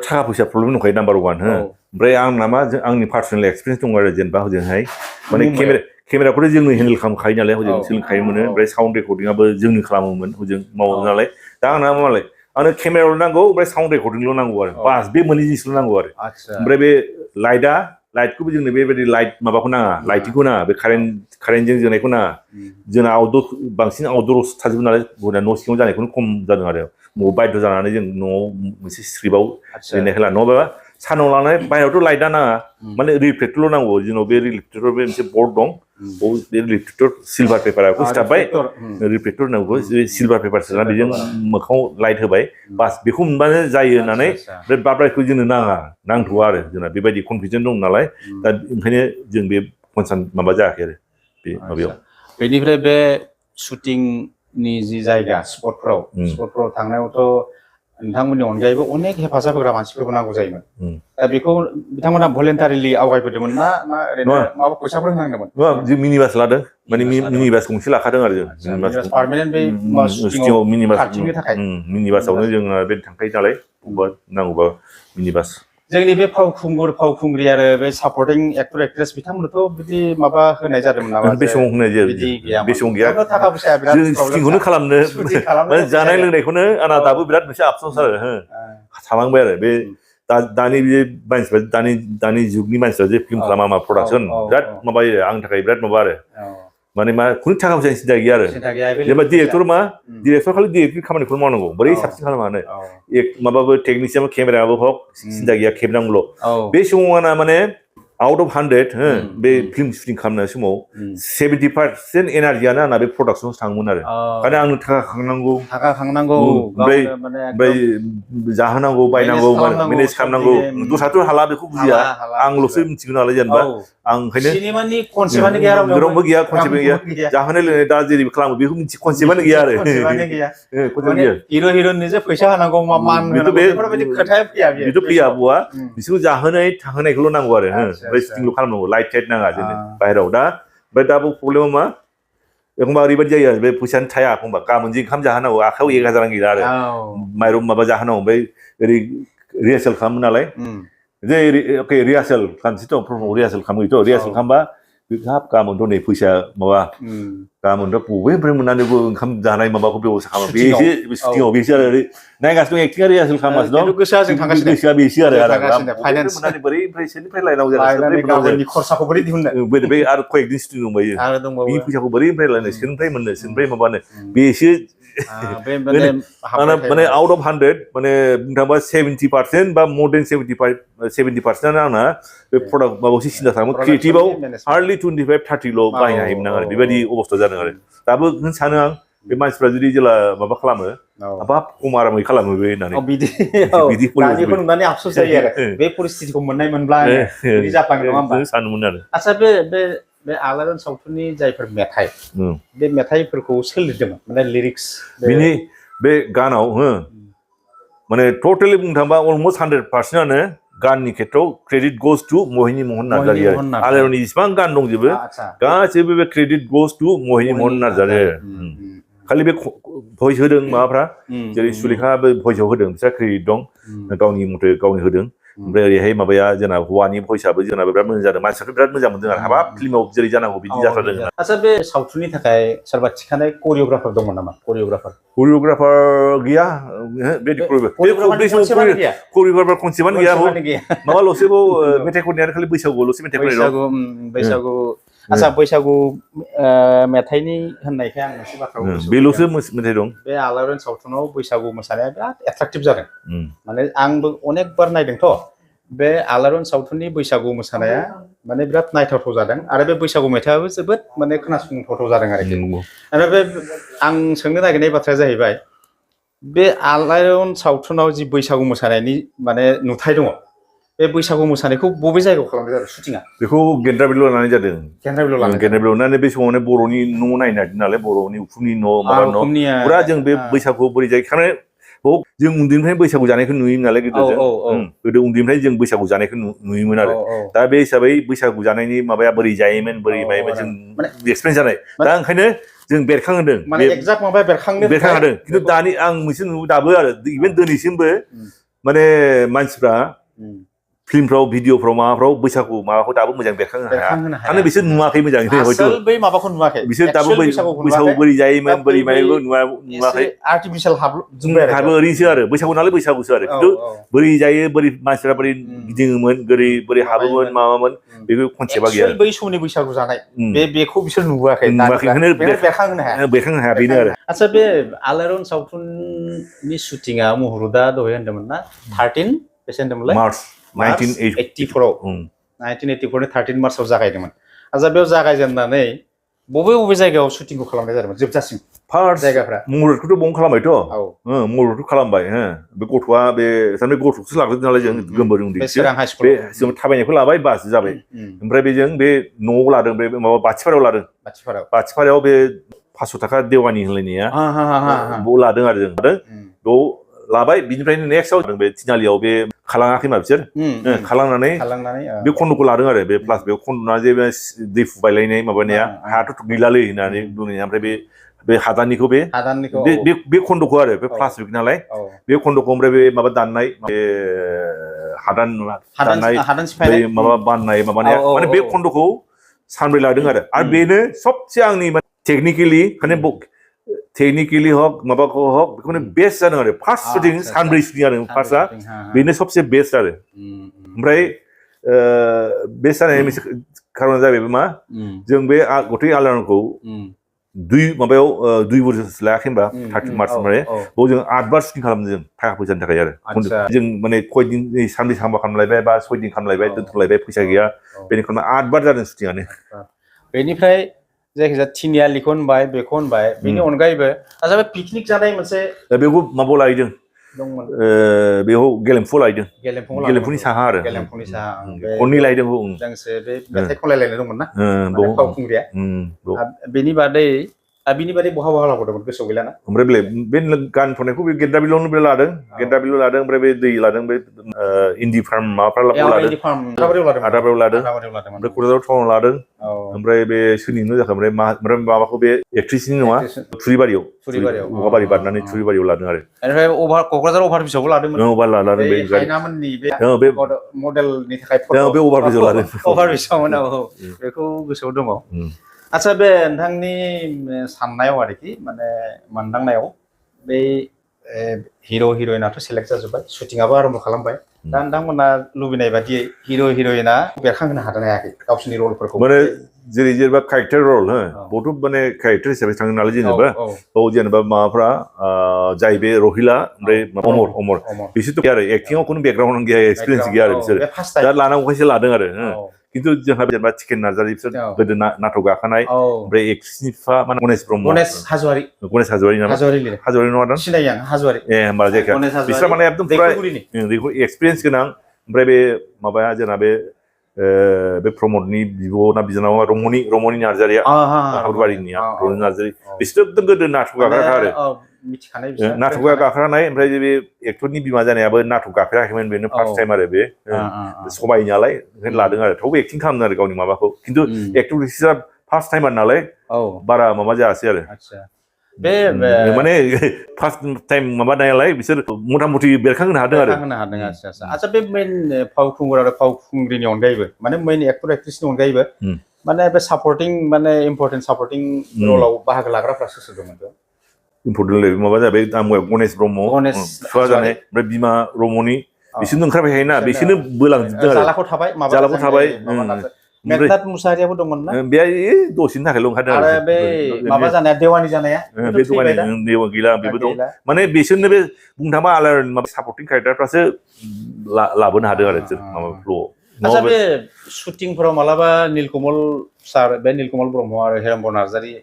थाखा फैसा प्रब्लेम दंखायो नाम्बार 1 ओमफ्राय आंना मा आंनि पार्सनेल एक्सपिरियेन्स दं आरो जेनेबा हजोंहाय माने केमेराखौथ' जोंनो हेन्डेल खालामखायो नालाय हजों सोलोंखायोमोन ओमफ्राय साउन्ड रेकर्डिंआबो जोंनो खालामोमोन हजों मावो नालाय दा आंना मालाय आंनो केमेराल' नांगौ ओमफ्राय साउन्ड रेकर्डिंल' नांगौ आरो बास बे मोननै जिनिसल' नांगौ आरो ओमफ्राय बे लाइटखौबो जोंनो बेबायदि लाइट माबाखौ नाङा लाइटिंखौ नाङा बे कारेन्टजों जोंनायखौ नाङा जोंना बांसिन आउटडोरावसो थाजोबो नालाय न' सिङाव जानायखौनो खम जादों आरो बायद' जानानै जों न'आव मोनसे स्क्रिप्टआव लिरनायखौ लानो नङाबा सानाव लानाय बाहेरायावथ' लाइटआ नाङा माने रिफ्लेक्टरल' नांगौ जोंनाव बे रिफ्लेक्टर बे मोनसे बर्ड दं बे रिफ्लेक्टर सिलभार पेपारखौ सिथाबबाय रिफ्लेक्टर नांगौ सिलभार पेपार सोना बेजों मोखाङाव लाइट होबाय बास बेखौ मोनबानो जायो होननानै बे बाब्रायखौ जोंनो नांथ'आ आरो जोंना बेबायदि कनफिजन दं नालाय दा ओंखायनो जों बे कनसार्न माबा जायाखै आरो बे माबायाव बेनिफ्राय बे शुटिंनि जि जायगा स्पटफ्राव थांनायावथ' नोंथांमोननि अनगायैबो अनेक हेफाजाब होग्रा मानसिफोरबो नांगौ जायोमोन दा बेखौ बिथांमोना भलेन्टारिलि आवगायबोदोंमोन ना ओरैनो माबा फैसाफोर होनांदोंमोन जों मिनि बास लादों माने मिनि बास गंसे लाखादों आरो जों पार्मानेन्ट बे शुटिंआव मिनि बास खारथिंनो थाखाय मिनि बासावनो जों बे थांखायो नालाय नांगौबा मिनि बास जोंनि बे फावखुंग्रि आरो बे सापर्टिं एक्टर एक्ट्रेस बिथांमोननोथ' बिदि माबा होनाय जादोंमोन नामा बे समाव होनाय जायो बिदि गैयामोन बे समाव गैया थाखा फैसाया बिराद जों शुटिंखौनो खालामनो जानाय लोंनायखौनो आंना दाबो बिराद मोनसे आफस'स आरो थालांबाय आरो बे दानि बे मानसिफ्रा दानि जुगनि मानसिफ्रा जे फिल्म खालामा मा प्रडाक्सन बिराद माबायो आंनि थाखाय बिराद माबा आरो माने मा खुनु थाखा फैसानि सिन्था गैया आरो जेनेबा डिरेक्टर खालि डिरेक्टरनि खामानिखौ मावनांगौ बोरै साबसिन खालामनो माबाबो टेकनिसियान केमेराबो हक सिन्था गैया खेबनांगौल' बे समाव आंना माने आउट अफ 100 बे फिल्म शुटिं खालामनाय समाव 70% एनार्जियानो आंना बे प्रडाक्सनावसो थाङोमोन आरो माने आंनो थाखा खांनांगौ ओमफ्राय जाहोनांगौ बायनांगौ मेनेज खालामनांगौ दस्राथ' हाला बेखौ बुजिया आंल'सो मिथिगौ नालाय जेनेबा आं ओंखायनो रावबो गैया कनसेप्ट गैया जाहोनाय लोंनाय दा जेरैबो खालामो बेखौ मिथि कनसेप्टआनो गैया आरो हिर' हिर'इननो जे फैसा होनांगौ मान होनांगौ बेफोरबायदि खोथाया फैया बेथ' फैया बुआ बिसोरखौ जाहोनाय थाहोनायखौल' नांगौ आरो ओमफ्राय शुटिंल' खालामनांगौ लाइट टाइट नाङा जोंनो बाहेराव दा ओमफ्राय दाबो प्रब्लेमा मा एखमबा ओरैबायदि जायो आरो बे फैसायानो थाया एखमबा गाबोन जे ओंखाम जाहोनांगौ आखायाव 1000 रां गैला आरो माइरं माबा जाहोनांगौ ओमफ्राय ओरै रिहार्सेल खालामो नालाय जे रिहार्सेल खालामसैथ' रिहार्सेल खालामोथ' रिहार्सेल खालामबा हाब गाबोनथ' नै फैसा माबा गाबोनथ' बबेनिफ्राय मोननानैबो ओंखाम जानाय माबाखौ बेब'स्था खालामो शुटिंआव बेसो आरो नायगासिनो दं एक्टिंआ रिहार्सेल खालामगासिनो दं गोसोआ बेसो आरो बोरै सोरनिफ्राय लायनांगौ खरसाखौ बोरै दिहुननो बे आरो कয়েকদিन शुटिं दंबायो बे फैसाखौ बोरैनिफ्राय लायनो सोरनिफ्राय मोननो सोरनिफ्राय माबानो बेसो माने आउट अफ 100 माने बुंनो थाङोबा 70% बा मोर देन 70% आंना बे प्रडाक्ट माबाखौसो सिन्था खालामो क्रिएटिभआव हार्डलि 25-30ल' बाहायनो हायोमोन आं आरो बेबायदि अबस्था जादों आरो दाबो सानो आं बे मानसिफ्रा जुदि जेला माबा खालामो हाबाब खम आरामै खालामो बे होननानै बिदि दानिखौ नुनानै आफसोस जायो आरो बे परिस्थितिखौ मोनब्ला बिदि जाफ्लाङो नङा होमबा सानोमोन आरो आচ্ছা बे आलायारन सावथुननि जायफोर मेथाइ बे मेथाइफोरखौ सोर लिरदोंमोन माने लिरिक्स बिनि बे गानाव माने टटेलि बुंनो थाङोबा अलमस्ट 100%आनो गाननि खेत्रआव क्रेडिट गोज टु महिनी महन नार्जारी आरो आलायारननि जेसेबां गान दंजोबो गासैबो बे क्रेडिट गोज टु महिनी महन नार्जारी खालि बे भइस होदों माबाफ्रा जेरै सुलेखा बे भइसआव होदों बिस्रा क्रेडिट दं गावनि मथे गावनि होदों ओमफ्राय ओरैहाय माबाया जोंना हौवानि भइसआबो जोंना बिराद मोजां जादों मानसिफ्राथ' बिराद मोजां मोनदों आरो हाबाब फिल्माव जेरै जानांगौ बिदि जाथारदों आচ্ছা बे सावथुननि थाखाय सोरबा थिखानाय करिय'ग्राफार दंमोन नामा करिय'ग्राफार गैया बे करिय'ग्राफार कनसेप्टआनो गैया माबाल'सो मेथाइ खननायानो खालि बैसागुआवल'सो मेथाइ खननाय बैसागु आচ্ছা बैसागु मेथाइनि होननायखाय आं मोनसे बाथ्रा बेल'सो मेथाइ दं बे आलायारन सावथुनाव बैसागु मोसानाया बिराद एट्राक्टिभ जादों माने आंबो अनेक बार नायदोंथ' बे आलायारन सावथुननि बैसागु मोसानाया माने बिराद नायथावथाव जादों आरो बे बैसागु मेथाइआबो जोबोद माने खोनासंथावथाव जादों आरोखि आरो बे आं सोंनो नागिरनाय बाथ्राया जाहैबाय बे आलायारन सावथुनाव जि बैसागु मोसानायनि माने नुथाय दङ बे बैसागु मोसानायखौ बबे जायगायाव खालामनाय जादों शुटिंआ बेखौ गेन्द्राबिलाव लानाय जादों गेन्द्राबिलाव लानानै बे समावनो बर'नि न' नायनो नागिरदों नालाय बर'नि उखुमनि न' माबा न' फुरा जों बे बैसागु बोरै जायो खारन जों उन्दैनिफ्राय बैसागु जानायखौ नुयोमोन नालाय गोदो उन्दैनिफ्राय जों बैसागु जानायखौ नुयोमोन आरो दा बे हिसाबै बैसागु जानायनि माबाया बोरै जायोमोन बोरै मायोमोन जों एक्सपिरियेन्स जानाय दा ओंखायनो जों बेरखांहोदों बेरखांहोदों खिन्थु दानि आं मोनसे नुयो दाबो आरो इभेन दिनैसिमबो माने मानसिफ्रा फिल्मफ्राव भिडिअफ्राव माबाफ्राव बैसागु माबाखौ दाबो मोजां बेरखांनो हाया माने बिसोर नुवाखै मोजाङै हयथ' बै माबाखौ नुवाखै बिसोर दाबो बैसागु बोरै जायोमोन बोरै मायोबो नुवाखै आर्टिफिशियेल हाबो ओरैनोसो आरो बैसागु नालाय बैसागुसो आरो खिन्थु बोरै जायो बोरै मानसिफ्रा बोरै गिदिङोमोन बोरै हाबोमोन माबामोन बेबो कनसेप्टआ गैया बै समनि बैसागु जानाय बेखौ बिसोर नुवाखै बेरखांहोनो हाया बेनो आरो आচ্ছা बे आलायारन सावथुननि शुटिंआ मुहुर्तआ दहाय होनदोंमोन ना 13 बेसे होनदोंमोनलाय मार्च 1984 13 मार्चआव जागायदोंमोन आচ্ছা बेयाव जागायजेननानै बबे जायगायाव शुटिंखौ खालामनाय जादोंमोन जोबजासिम फार्स्ट जायगाफ्रा मुहुर्तखौथ' बावनो खालामबायथ' मुहुर्तखौ खालामबाय बे गथ'आ बे गथ'खौसो लाग्रोदों नालाय जों गोमबोर उन्दैसो बे जों थाबायनायखौ लाबाय बास जाबाय ओमफ्राय बेजों बे न'आव लादों बे माबा बाथिपारायाव लादों बाथिपारायाव बे 500 थाखा देवानि होलायनाया बेयाव लादों आरो जों बेयाव लाबाय बिनिफ्रायनो नेक्स्टआव बे थिनालियाव बे खालाङाखैमा बिसोर खालांनानै बे खन्द'खौ लादों आरो बे प्लास बे खन्द'ना जे दै फुबायलायनाय माबानाया हायाथ' गैलालै होननानै बुङो ओमफ्राय बे हादाननिखौ बे खन्द'खौ आरो बे प्लास्टिक नालाय बे खन्द'खौ ओमफ्राय बे माबा दाननाय बे हादान दाननाय बै माबा बाननाय माबानाया माने बे खन्द'खौ सानब्रै लादों आरो बेनो सबसे आंनि टेक्निकेलि हक माबाखौ हक बेखौनो बेस्ट जादों आरो फार्स्ट शुटिं सानब्रै शुटिं आरो फार्स्टआ बेनो सबसे बेस्ट आरो ओमफ्राय बेस्ट जानायनि मोनसे खारना जाबाय मा जों बे गथै आलायारनखौ दुइ बोसोरसो लायाखै होनबा 30 मार्च बाव जों 8 बार शुटिं खालामदों जों थाखा फैसानि थाखाय आरो जों माने खयदिन सानब्रै सानबा खालामलायबाय बा 6 दिन खालामलायबाय दोनथ'लायबाय फैसा गैया बेनिखायनो 8 बार जादों शुटिंआनो बेनिफ्राय जायखिजाया थिनियालिखौ होनबाय बेखौ होनबाय बेनि अनगायैबो आजा बे पिकनिक जानाय मोनसे बेखौ माबायाव लायदों दंमोन बेयाव गेलेमफुआव लायदों गेलेमफुनि साहा आरो गेलेमफुनि साहा खननै लायदों जोंसो बे मेथाइ खनलायलायनाय दंमोन ना फावखुंग्रिया बेनि बादै बहा लाबोदोंमोन गोसोआव गैला ना ओमफ्राय बे गान खननायखौ बे गेद्दाबिलावनो लादों ओमफ्राय बे दै लादों बे इन्दि फार्म माबाफ्रा लादों आदाबारियाव लादों ओमफ्राय क'क्राझार टाउनाव लादों ओमफ्राय बे सोरनिनो जाखो ओमफ्राय माबाखौ बे एक्ट्रिसनि नङा थुरिबारियाव औवाबारि बारनानै थुरिबारियाव लादों आरो ओमफ्राय क'क्राझार अभारब्रिजआवबो लादोंमोन लादों बे हायनामोननि बे मडेलनि थाखाय बे अभारब्रिजआव लादों अभारब्रिजआवमोन बेखौ गोसोआव दङ आच्छा बे नोंथांनि साननायाव आरोखि माने मोनदांनायाव बै हिर' हिर'इनाथ' सेलेक्ट जाजोब्बाय शुटिंआबो आरम्भ खालामबाय दा नोंथांमोना लुबैनाय बादियै हिर' हिर'इना बेरखांहोनो हादों हायाखै गावसोरनि रलफोरखौ माने जेनेबा कैरेक्टार रल बहुथ माने कैरेक्टार हिसाबै थाङो नालाय जेनेबा माबाफ्रा जाय बे रहिला ओमफ्राय अमर बिसोरथ' आरो एक्टिंआव खुनु बेकग्राउन्ड गैया एक्सपिरियेन्स गैया आरो बिसोर दा लानांगौखायसो लादों आरो खिन्थु जोंहा जेनेबा चिकेन नार्जारि बिसोर गोदो नाटक गाखानाय ओमफ्राय एक्ट्रिसनि बिफा माने गणेश ब्रह्म गणेश हाज'वारि नामा हाज'वारि नङा दां सिनायो आं हाज'वारि होमबा जायखिया बिसोर माने एकदम फुरा एक्सपिरियेन्स गोनां ओमफ्राय बे माबाया जोंना बे प्रमदनि बिब' ना बिनानावा रमनि नार्जारिया हाज'वारिनिया रमनि नार्जारि बिसोर एकदम गोदो नाटक गाखानाय आरो नाटक गाखानाय ओमफ्राय बे एक्टरनि बिमा जानायाबो नाटक गाफेराखैमोन बेनो फार्स्ट टाइम आरो बे सबाय नालाय ओंखायनो लादों आरो थेवबो एक्टिं खालामदों आरो गावनि माबाखौ खिन्थु एक्टर एक्ट्रिसआ फार्स्ट टाइमार नालाय बारा माबा जायासै आरो माने फार्स्ट टाइम माबानायालाय बिसोर मथा मथि बेरखांहोनो हादों आरो आच्छा बे मेन फावखुंगुर आरो फावखुंग्रिनि अनगायैबो माने मेन एक्टर एक्ट्रिसनि अनगायैबो माने बे सापर्टिं माने इम्पर्टेन्ट सापर्टिं रलाव बाहागो लाग्राफ्रा सोर दंमोन इम्पर्टेन्ट माबा जाबाय गणेश ब्रह्म फिफा जानाय ओमफ्राय बिमा रमनि बिसोरनो ओंखारबाय थायोना बिसोरनो बोलांजोबदों आरो जालाखौ थाबाय मेघनाथ मुसाहारियाबो दंमोन ना बे दसेनि थाखायल' ओंखारदों आरो बे माबा जानाया देवानि जानाया बे देवा गैला बेबो दं माने बिसोरनो बे बुंनो थाङोबा आलायारन माबा सापर्टिं क्यारेक्टारफ्रासो लाबोनो हादों आरो बिसोर माबा फ्ल'आव आच्छा बे शुटिंफोराव मालाबा नीलकमल सार बे नीलकमल ब्रह्म आरो हेरम्ब नार्जारि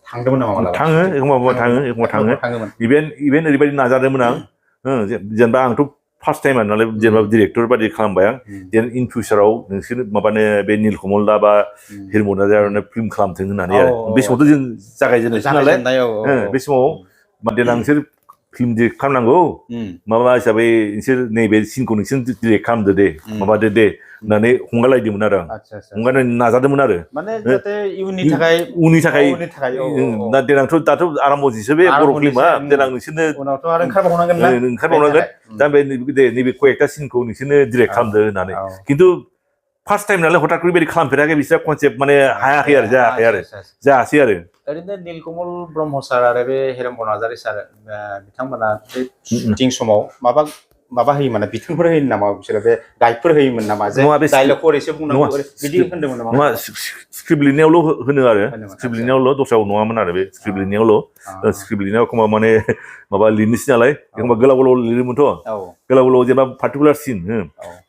थांदोंमोन नामा मालाबा थाङो एखमबा थाङो इभेन ओरैबायदि नाजादोंमोन आं जेनेबा आंथ' फार्स्ट टाइम नालाय जेनेबा डिरेक्टर बायदि खालामबाय आं जेन इन फिउचाराव नोंसोर माबानो बे नीलकमल दा बा हेरम्ब नार्जारियानो फिल्म खालामथों होननानै आरो बे समावथ' जों जागायजेननायसो नालाय बे समाव देनां नोंसोर फिल्म डिरेक्ट खालामनांगौ माबा हिसाबै नोंसोर नैबे सिनखौ नोंसोर डिरेक्ट खालामदो दे माबादो दे होननानै हंगारलायदोंमोन आरो आं हंगारनो नाजादोंमोन आरो उननि थाखाय देनांथ' दाथ' आराम्भ'जिसो बे बर' फिल्मा देनां नोंसोरनो ओंखारबावनांगोन दा बे नैबे कयेकटा सिनखौ नोंसोरनो डिरेक्ट खालामदो होननानै खिन्थु फार्स्ट टाइम नालाय हठात बेबायदि खालामफेराखै बिसोर कनसेप्ट माने हायाखै आरो जायासै आरो ओरैनो नीलकमल ब्रह्म सार आरो बे हेरम्ब नार्जारि सार बिथांमोना बे शुटिं समाव माबा होयोमोन बिथोनफोर होयोमोन नामा बिसोरो बे गाइडफोर होयोमोन नामा जे डायलगखौ ओरैसो बुंनांगौ बिदि होनदोंमोन नामा स्क्रिप्ट लिरनायावल' होनो आरो स्क्रिप्ट लिरनायावल' दस्रायाव नङामोन आरो बे स्क्रिप्ट लिरनायावल' स्क्रिप्ट लिरनायाव एखमबा माने माबा लिरनोसै नालाय एखमबा गोलाव लिरोमोनथ' गोलाव जेनेबा पार्टिकुलार सिन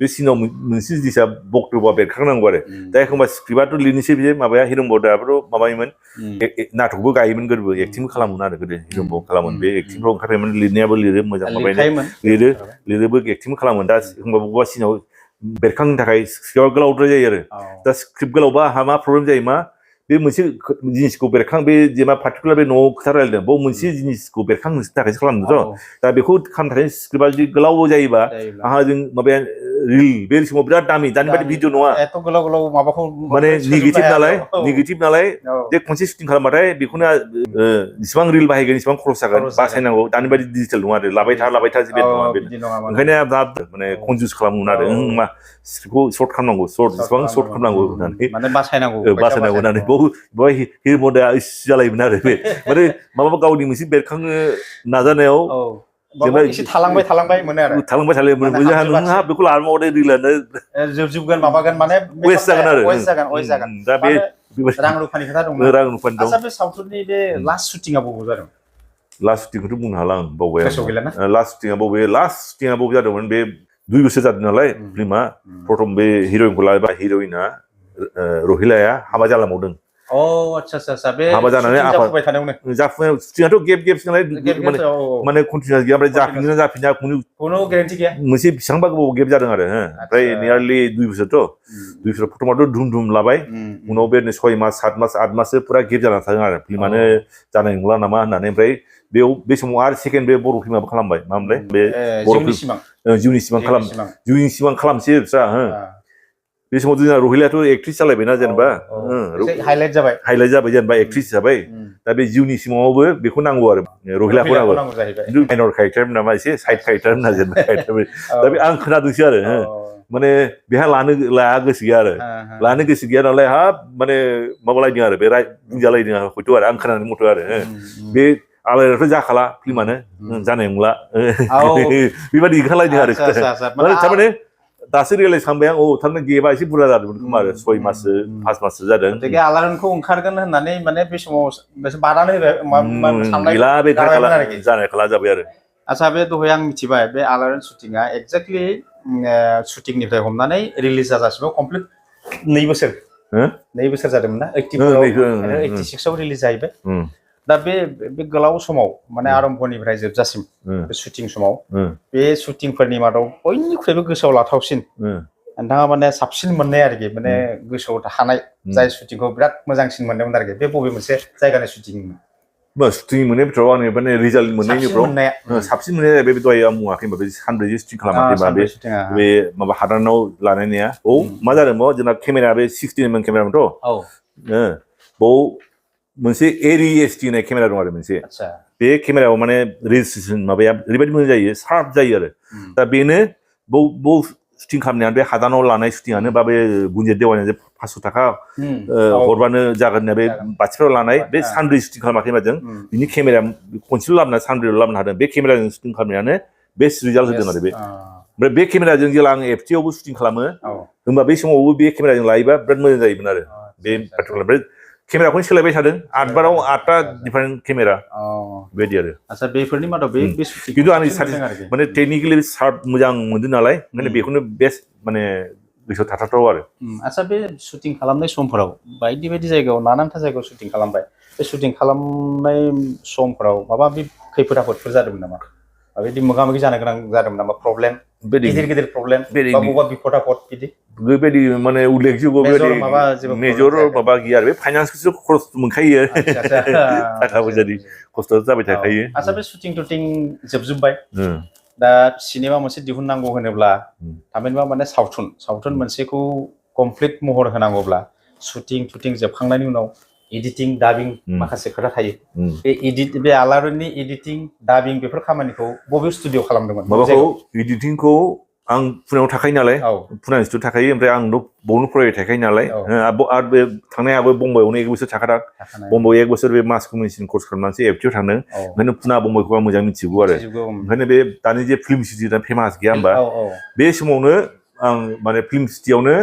बे सिनाव मोनसे जिनिसा बक्तब्यआ बेरखांनांगौ आरो दा एखमबा स्क्रिप्टआथ' लिरनोसै बे माबाया हेरम्ब दाबोथ' माबायोमोन नाटकबो गायोमोन गोदो एक्टिंबो खालामोन आरो गोदो हेरम्ब खालामोन बे एक्टिंफ्राव ओंखारबायमोन लिरनायाबो लिरो मोजां माबायनो लिरोबो एक्टिंबो खालामोन दा एखमबा बबेबा सिनाव बेरखांनो थाखाय स्क्रिप्टआ गोलावद्राय जायो आरो दा स्क्रिप्ट गोलावबा आंहा मा प्रब्लेम जायो मा बे मोनसे जिनिसखौ बेरखां बे जेनेबा पार्टिकुलार बे न'आव खोथा रायलायदों बाव मोनसे जिनिसखौ बेरखांनो थाखायसो खालामदोंथ' दा बेखौ खालामनो थाखाय स्क्रिप्टआ जुदि गोलाव जायोबा आंहा जों माबाया रिल बे समाव बिराद दामि दानि बायदि भिडिअ नङा एथ' गोलाव माबाखौ माने नेगेटिभ नालाय जे खनसे शुटिं खालामबाथाय बेखौनो जेसेबां रिल बाहायगोन एसेबां खरस जागोन बासायनांगौ दानि बायदि डिजिटेल नङा आरो लाबाय था बे नङा बे ओंखायनो माने कनजुस खालामोमोन आरो मा स्क्रिप्टखौ सर्ट खालामनांगौ जेसेबां सर्ट खालामनांगौ होननानै माने बासायनांगौ होननानै बेवहाय हिर मदेआ जालायोमोन आरो बे माने माबा गावनि मोनसे बेरखांनो नाजानायाव एसे थालांबाय मोनो आरो जोंहा नोंहा बेखौ लाबावदे रिलानो जोबजोबगोन माबागोन माने वेस्ट जागोन दा बे रां रुफानि खोथा दं रां रुफानि दं आচ্ছা बे सावथुननि बे लास्ट शुटिंआ बबाव जादों लास्ट शुटिंखौथ' बुंनो हाला आं बावबाय लास्ट शुटिंआ बबे जादोंमोन बे 2 बोसोर जादों नालाय फिल्मा प्रथम बे हिर'इनखौ लाबा हिर'इना रहिलाया हाबा जालांबावदों आচ্ছা बे हाबा जानानै जाफुबाय थानायावनो शुटिंआथ' गेप नालाय माने कन्टिनिउस गैया ओमफ्राय जाफिना खुनु गेरेन्टि गैया मोनसे बेसेबांबा गोबाव गेप जादों आरो ओमफ्राय नियारलि 2 बोसोरथ' 2 बोसोर प्रथमावथ' धुम लाबाय उनाव बे 6 मास 7 मास 8 माससो पुरा गेप जानानै थादों आरो फिल्मानो जानाय नंला नामा होननानै ओमफ्राय बे समाव आरो सेकेन्ड बे बर' फिल्माबो खालामबाय मामोनलाय बे जिउनि सिमां खालामसै बिस्रा बे समाव जोंना रहिलायाथ' एक्ट्रिस जालायबायना जेनेबा हाइलाइट जाबाय जेनेबा एक्ट्रिस जाबाय दा बे जिउनि सिमाङावबो बेखौ नांगौ आरो रहिलाखौ नांगौ खिन्थु माइनर केरेक्टार नामा एसे साइड केरेक्टार होनना जेनेबा दा बे आं खोनादोंसो आरो माने बेहा लाया गोसो गैया आरो लानो गोसो गैया नालाय हाब माने माबालायदों आरो बे बुंजालायदों हयथ' आरो आं खोनानाय मथ' आरो बे आलायनाथ' जाखाला फिल्मानो जानाय नंला बेबायदि ओंखारलायदों आरो थारमाने दासो रियेलाइज खालामबाय आं थारमाने गेबा एसे बुरजा जादोंमोन खोमा आरो 6 माससो 5 माससो जादों आलायनखौ ओंखारगोन होननानै माने बे समाव बादानो गैला बे जानाय खाला जाबाय आरो आচ্ছা बे दहाय आं मिथिबाय बे आलायन शुटिंआ एक्जेक्टलि शुटिंनिफ्राय हमनानै रिलिज जाजासिमाव कमप्लिट 2 बोसोर जादोंमोन ना 86 आव रिलिज जाहैबाय दा बे गोलाव समाव माने आरम्भनिफ्राय जोबजासिम बे शुटिं समाव बे शुटिंफोरनि मादाव बयनिख्रुइबो गोसोआव लाथावसिन नोंथाङा माने साबसिन मोननाय आरोखि माने गोसोआव थानाय जाय शुटिंखौ बिराद मोजांसिन मोनदोंमोन आरोखि बे बबे मोनसे जायगानि शुटिंमोन शुटिं मोननाय बिथोराव आंनि माने रिजाल्ट मोननायनिफ्राव साबसिन मोननाय जाहैबाय बे दहाय आं बुङाखै होनबा बे सानब्रैजों शुटिं खालामाखैबा बे माबा हादानाव लानायनिया मा जादों जोंना केमेरा बे 16 mm केमेरामोनथ' बाव मोनसे ARRI होननाय केमेरा दं आरो मोनसे बे केमेरायाव माने रेजिस्ट्रेसन माबाया ओरैबायदि मोजां जायो शार्प जायो आरो दा बेनो बाव शुटिं खालामनाया बे हादानाव लानाय शुटिंआनो बा बे गुन्जित देवानिया जे 500 थाखा हरबानो जागोन होनना बे बाथिफ्राव लानाय बे सानब्रै शुटिं खालामाखै जों बिनि केमेराया खनसेल' लाबोना सानब्रैल' लाबोनो हादों बे केमेराजों शुटिं खालामनायानो बेस्ट रिजाल्ट होदों आरो बे ओमफ्राय बे केमेराजों जेला आं FT आवबो शुटिं खालामो होमबा बे समावबो बे केमेराजों लायोबा बिराद मोजां जायोमोन आरो बे पार्टिकुलार केमेराखौनो सोलायबाय थादों 8 बाराव 8टा डिफारेन्ट केमेरा बेबायदि आरो आচ্ছা बेफोरनि मादाव बे खिन्थु आंनि माने टेकनिकेलि शार्प मोजां मोनदों नालाय माने बेखौनो बेस्ट माने गोसोआव थाथावथाव आरो आচ্ছা बे शुटिं खालामनाय समफोराव बायदि जायगायाव नानानथा जायगायाव शुटिं खालामबाय बे शुटिं खालामनाय समफोराव माबा बे खैफोद आफोदफोर जादोंमोन नामा बेबायदि मोगा-मोगि जानो गोनां जादोंमोन नामा प्रब्लेम गिदिर प्रब्लेम बा बबेबा बिपद आफद बिदि बेबायदि माने उल्लेखযোग्य बेबायदि मेजर माबा गैया आरो बे फाइनान्सखौसो खरस मोनखायो थाखा फैसानि खस्थ' जाबाय थाखायो आচ্ছা बे शुटिं जोबजोबबाय दा सिनेमा मोनसे दिहुननांगौ होनोब्ला थामहिनबा माने सावथुन मोनसेखौ कमप्लिट महर होनांगौब्ला शुटिं जोबखांनायनि उनाव एडिटिं डाबिं माखासे खोथा थायो बे आलायरननि एडिटिं डाबिं बेफोर खामानिखौ बबे स्टुडिअ खालामदोंमोन माबाखौ एडिटिंखौ आं पुनायाव थाखायो नालाय पुना इन्स्टिटिउट थाखायो ओमफ्राय आं बावनो फरायबाय थाखायो नालाय आरो बे थांनायाबो बम्बाइआवनो 1 बोसोर थाखादां बम्बाइआव 1 बोसोर बे मास कमिउनिकेसन कर्स खालामनानैसो FT आव थांदों ओंखायनो पुना बम्बाइखौ आं मोजां मिथिगौ आरो ओंखायनो बे दानि जे फिल्म सिटि फेमास गैया होमबा बे समावनो आं माने फिल्म सिटियावनो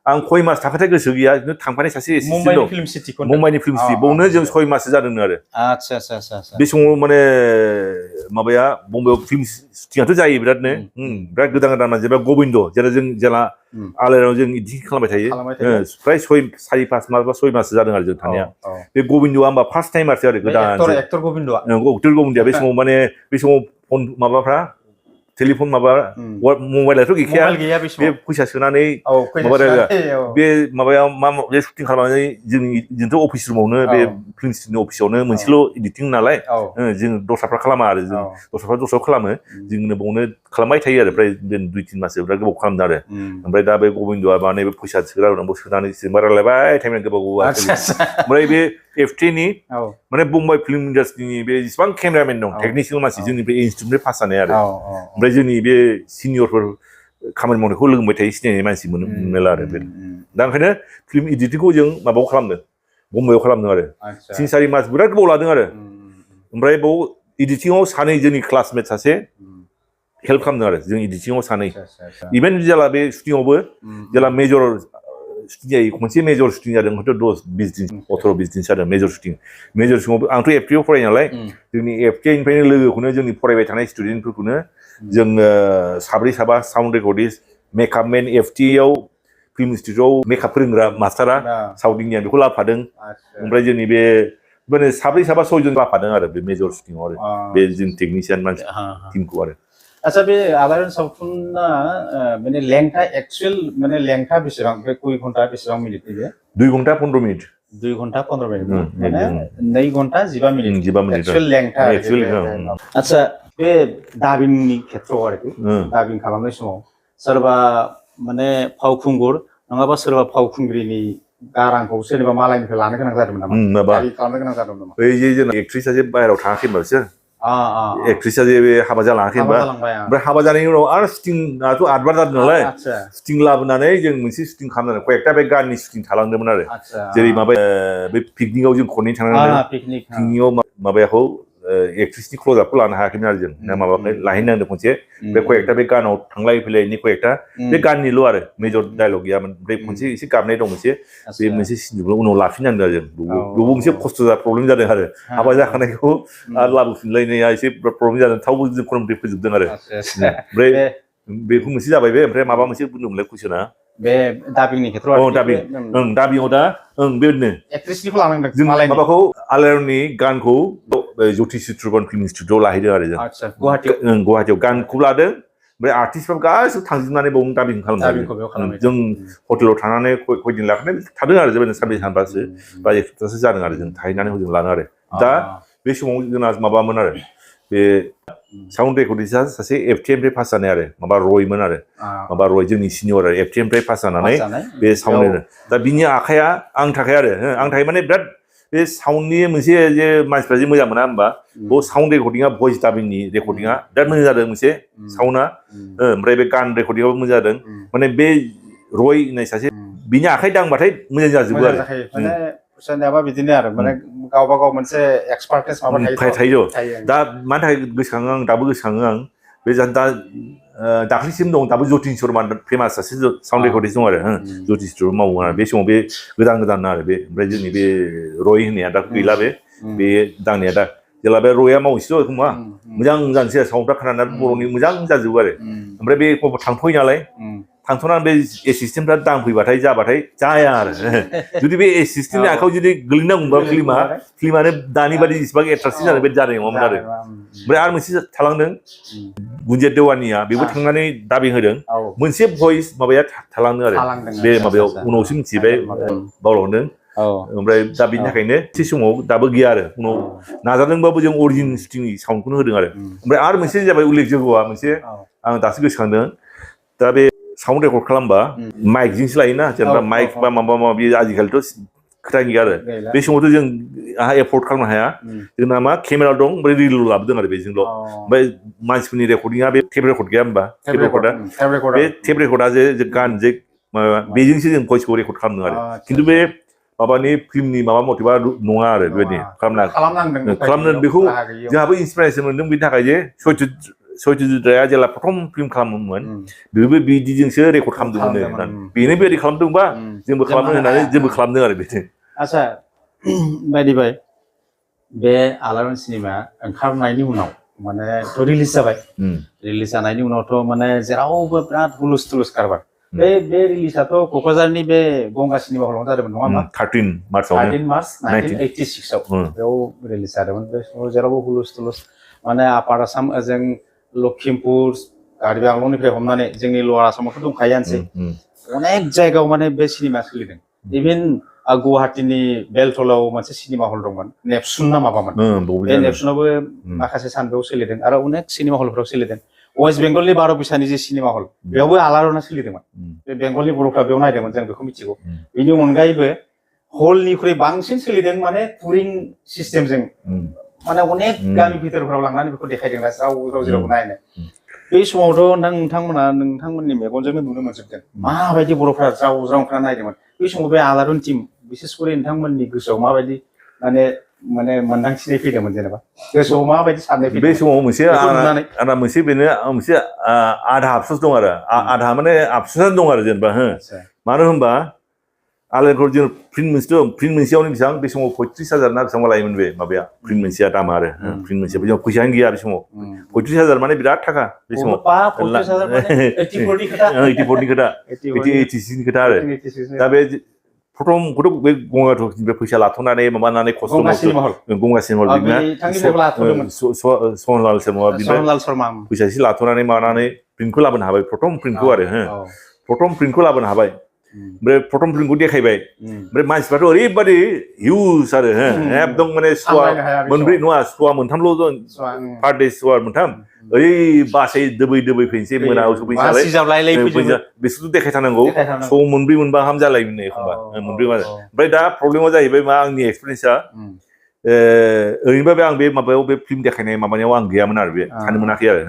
आं खय मास थाखाथाय गोसो गैया खिन्थु थांफानाय सासे एसिस्टेन्ट दं मुम्बाइनि फिल्म सिटि बावनो जों 6 माससो जादोंनो आरो आচ্ছা बे समाव माने माबाया बम्बाइआव फिल्म सिटियाथ' जायो बिरादनो बिराद गोदान जेनेबा गबिन्द जेला जों आलायनाव जों इदिटिं खालामबाय थायो फ्राय 4-5 मास बा 6 माससो जादों आरो जों थानाया बे गबिन्दआ होमबा फार्स्ट टाइमारसो आरो गोदान एक्टर गबिन्दआ बे समाव माने बे समाव माबाफ्रा टेलिफन माबा मबाइलाथ' गैखाया मबाइल गैया बे बे समाव फैसा सोनानै माबा बे माबायाव मा बे शुटिं खालामनानै जोंथ' अफिस रुमावनो बे फिल्म स्टुडिअ अफिसावनो मोनसेल' एडिटिं नालाय जों दस्राफ्रा खालामा आरो जों दस्राफ्रा दस्रायाव खालामो जोंनो बावनो खालामबाय थायो आरो फ्राय 2-3 माससो बिराद गोबाव खालामदों आरो ओमफ्राय दा बे गबिन्दआ माने बे फैसा सोग्रा रुमाव सोनानै जोंबा रायलायबाय टाइम गोबाव ओमफ्राय बे एफटिनि माने मुम्बाइ फिल्म इन्डास्ट्रिनि बे जेसेबां केमेरामेन दं टेकनिशियान मानसि जोंनि बे इन्स्टिटिउटनिफ्राय पास जानाय आरो ओमफ्राय जोंनि बे सिनियरफोर खामानि मावनायखौ लोगो मोनबाय थायो सिनायनाय मानसि मोनला आरो बे दा ओंखायनो फिल्म एडिटिंखौ जों माबायाव खालामदों मुम्बाइआव खालामदों आरो 3-4 मास बिराद गोबाव लादों आरो ओमफ्राय बाव एडिटिंआव सानै जोंनि क्लासमेट सासे हेल्प खालामदों आरो जों एडिटिंआव सानै इभेन जेला बे शुटिंआवबो जेला मेजर शुटिं जायो खनसे मेजर शुटिं जादों हयथ' 10-20 दिन 18-20 दिन जादों मेजर शुटिंआव आंथ' एफटिआव फरायो नालाय जोंनि एफटिआइनिफ्रायनो लोगोखौनो जोंनि फरायबाय थानाय स्टुडेन्टफोरखौनो जोङो 4-5 साउन्ड रेकर्डिस्ट मेकआपमेन एफटिआव फिल्म इन्स्टिटिउटआव मेकआप फोरोंग्रा मास्टारा साउथ इण्डियान बेखौ लाफादों ओमफ्राय जोंनि बे माने 4-6 जन लाफादों आरो बे मेजर शुटिंआव आरो बे जों टेकनिशियान मानसि टिमखौ आरो आच्छा बे आलायारन सावथुना माने लेंथआ एक्चुअल माने लेंथआ बेसेबां बे 2 घन्टा बेसेबां मिनिटनि बे 2 घन्टा 15 मिनिट 2 घन्टा 15 मिनिट माने 2 घन्टा 15 मिनिट एक्चुअल लेंथआ आच्छा बे दाबिंनि खेत्रआव आरोखि दाबिं खालामनाय समाव सोरबा माने फावखुंगुर नङाबा सोरबा फावखुंग्रिनि गारांखौ सोरबा मालायनिफ्राय लानो गोनां जादोंमोन नामा खालामनो गोनां जादोंमोन नामा बै जे जोंना एक्ट्रिसआ जे बाहेरायाव थाङाखै होनबा बिसोर एक्ट्रिसआ जे बे हाबा जालाङाखै होनबा ओमफ्राय हाबा जानायनि उनाव आरो शुटिंआथ' 8 बार जादों नालाय शुटिं लाबोनानै जों मोनसे शुटिं खालामनानै कयेकटा बे गाननि शुटिं थालांदोंमोन आरो जेरै माबा बे पिकनिकआव जों खननै थांनांदों पिकनिकआव माबायाखौ एक्ट्रिसनि क्ल'जआपखौ लानो हायाखैमोन आरो जों ना माबाखौ लाहैनांदों खनसे बे कयेकटा बे गानाव थांलाय फैलायनि कयेकटा बे गाननिल' आरो मेजर डायलग गैयामोन ओमफ्राय खनसे एसे गाबनाय दं मोनसे बे मोनसे सिनखौ उनाव लाफिननांदों आरो जों बेयावबो मोनसे खस्थ' प्रब्लेम जादों आरो हाबा जाखानायखौ आरो लाबोफिनलायनाया एसे प्रब्लेम जादों थेवबो जों खनब्रै फोजोबदों आरो ओमफ्राय बेखौ मोनसे जाबाय बे ओमफ्राय माबा मोनसे बुंदोंमोनलाय कुइसना बे दाबिंनि खेत्रआव दाबिंआव दा बेबायदिनो एक्ट्रिसनिखौ लानांदों जों माबाखौ आलायारननि गानखौ ज्योति चित्रबन फिल्म इन्स्टिटिउटआव लाहैदों आरो जों गुवाहाटियाव गानखौ लादों ओमफ्राय आर्टिस्टफ्रा गासिबो थांजोबनानै बावनो दाबिं खालामदों जों हटेलाव थानानै खयदिन लाखानाय थादों आरो जेनेबा 7 सानबासो बा 1 सप्ताहसो जादों आरो जों थाहैनानै हजों लादों आरो दा बे समाव जोंना माबामोन आरो बे साउन्ड रेकर्डिस्टआ सासे एफटिएमनिफ्राय पास जानाय आरो माबा रयमोन आरो माबा रय जोंनि सिनियर आरो एफटिएमनिफ्राय पास जानानै बे साउन्ड दा बिनि आखाइया आंनि थाखाय आरो आंनि थाखाय माने बिराद बे साउन्डनि मोनसे जे मानसिफ्रा जे मोजां मोना होमबा बेयाव साउन्ड रेकर्डिंआ भइस डाबिंनि रेकर्डिंआ बिराद मोजां जादों मोनसे साउन्डआ ओमफ्राय बे गान रेकर्डिंआबो मोजां जादों माने बे रय होननाय सासे बिनि आखाइ दांबाथाय मोजां जाजोबो आरो सोरनियाबा बिदिनो आरो माने गावबा गाव मोनसे एक्सपार्टिस माबा थायो दा मानि थाखाय गोसोखाङो आं दाबो गोसोखाङो आं बे दा दाख्लैसिम दं दाबो ज्योति शर्मा फेमास सासे साउन्ड रेकर्डिस्ट दं आरो ज्योति शर्मा मावो आरो बे समाव बे गोदान आरो बे ओमफ्राय जोंनि बे रय होननाया दा गैला बे दांनाया दा जेला बे रयआ मावनोसै एखमबा मोजां जानोसै आरो साउन्डफ्रा खोनानानै बर'नि मोजां जाजोबो आरो ओमफ्राय बे एखमबा थांथ'यो नालाय थांथ'नानै बे एसिस्टेन्टफ्रा दांफैबाथाय जाबाथाय जाया आरो जुदि बे एसिस्टेन्टनि आखायाव जुदि गोलैनांगौबा फिल्मानो दानि बादि जेसेबां एट्राकटिभ जानाय बायदि जानाय नङामोन आरो ओमफ्राय आरो मोनसे थालांदों गुन्जित देवानिया बेबो थांनानै दाबिं होदों मोनसे भइस माबाया थालांदों आरो बे माबायाव उनावसो मिथिबाय बावलांदों ओमफ्राय दा बिनि थाखायनो थि समाव दाबो गैया आरो उनाव नाजादोंबाबो जों अरिजिन शुटिंनि साउन्डखौनो होदों आरो ओमफ्राय मोनसे जाबाय उल्लेखযোग्यआ मोनसे आं दासो गोसोखांदों दा बे साउन्ड रेकर्ड खालामबा माइकजोंसो लायोना जेनेबा माइक बा माबा माबि आजिखालिथ' खोथा गैया आरो बे समावथ' जों आंहा एफर्ड खालामनो हाया जोंना मा केमेरा दं ओमफ्राय रिल लाबोदों आरो बेजोंल' ओमफ्राय मानसिफोरनि रेकर्डिंआ बे टेप रेकर्ड गैया होमबा टेप रेकर्डआ बे टेप रेकर्डआ जे गान जे माबा बेजोंसो जों भइसखौ रेकर्ड खालामदों आरो खिन्थु बे माबानि फिल्मनि माबा मथेबा नङा आरो बेबायदि खालामनांगोन बेखौ जोंहाबो इन्सपिरेसन मोनदों बिनि थाखाय जे सयतजितराया जेला प्रथम फिल्म खालामोमोन बेबो बिदिजोंसो रेकर्ड खालामदोंमोन बेनो बेबायदि खालामदोंबा जोंबो खालामनो होननानै जोंबो खालामदों आरो बेनो आच्छा बायदिबाय बे आलायारन सिनेमा ओंखारनायनि उनाव माने रिलिज जाबाय रिलिज जानायनि उनावथ' माने जेरावबो बिराद हुलुस थुलुस कारबार बे रिलिजआथ' क'क्राझारनि बे गंगा सिनेमा हलाव जादोंमोन नङा होमबा 13 मार्च 1986 आव बेयाव रिलिज जादोंमोन बे समाव जेरावबो हुलुस थुलुस माने आपार आसाम ओजों लखिमपुर कार्बि आंलंनिफ्राय हमनानै जोंनि लवार आसामावथ' दंखायोआनोसै अनेक जायगायाव माने बे सिनेमा सोलिदों इभेन गुवाहाटीनि बेलतलाव मोनसे सिनेमा हल दंमोन नेपसुन ना माबामोन बे नेपसुनावबो माखासे सानदोआव सोलिदों आरो अनेक सिनेमा हलफोराव सोलिदों वेस्ट बेंगलनि 12 बैसानि जे सिनेमा हल बेयावबो आलारना सोलिदोंमोन बे बेंगलनि बर'फ्रा बेयाव नायदोंमोन जों बेखौ मिथिगौ बेनि अनगायैबो हलनिख्रुइ बांसिन सोलिदों माने टुरिं सिस्टेमजों माने अनेक गामि भितरफ्राव लांनानै बेखौ देखायदों ना ज्राव जेरावबो नायनो बे समावथ' नोंथांमोननि मेगनजोंनो नुनो मोनजोबदों माबायदि बर'फ्रा ज्राव ओंखारना नायदोंमोन बे समाव बे आलारुन टीम बिसेस करे नोंथांमोननि गोसोआव माबायदि माने मोनदांथिनाय फैदोंमोन जेनेबा गोसोआव माबायदि साननाय फैदों बे समाव मोनसे आंना मोनसे बेनो मोनसे आधा आफसोस दं आरो आधा माने आफसोसानो दं आरो जेनेबा हो मानो होनबा आलायखौ जों प्रिन्ट मोनसेयावनो बेसेबां बे समाव 35,000 ना बेसेबां लायोमोन बे माबाया प्रिन्ट मोनसेया दामा आरो प्रिन्ट मोनसेया जों फैसायानो गैया बे समाव 35,000 माने बिराद थाखा बे समाव 84 खोथा 86 नि खोथा आरो दा बे प्रथमखौथ' बे गंगार फैसा लाथ'नानै माबानानै खस्थ' गंगा सिनेमा हल सनलाल शर्मा फैसा एसे लाथ'नानै माबानानै प्रिन्टखौ लाबोनो हाबाय प्रथम प्रिन्टखौ आरो प्रथम प्रिन्टखौ लाबोनो हाबाय ओमफ्राय प्रथम प्रिन्टखौ देखायबाय ओमफ्राय मानसिफ्राथ' ओरैबादि हिउज आरो एकदम माने सुवा मोनब्रै नङा सुवा मोनथामल' पार डे सुवा मोनथाम ओरै बासै दोबै फैनोसै मोनायाव सफैनोसै बिसोरथ' देखायथारनांगौ सम मोनब्रै मोनबाहाम जालायोमोन एखमबा मोनब्रै ओमफ्राय दा प्रब्लेमा जाहैबाय मा आंनि एक्सपिरियेन्सआ ओरैनोबा आं बे माबायाव बे फिल्म देखायनाय माबानायाव आं गैयामोन आरो बे थानो मोनाखै आरो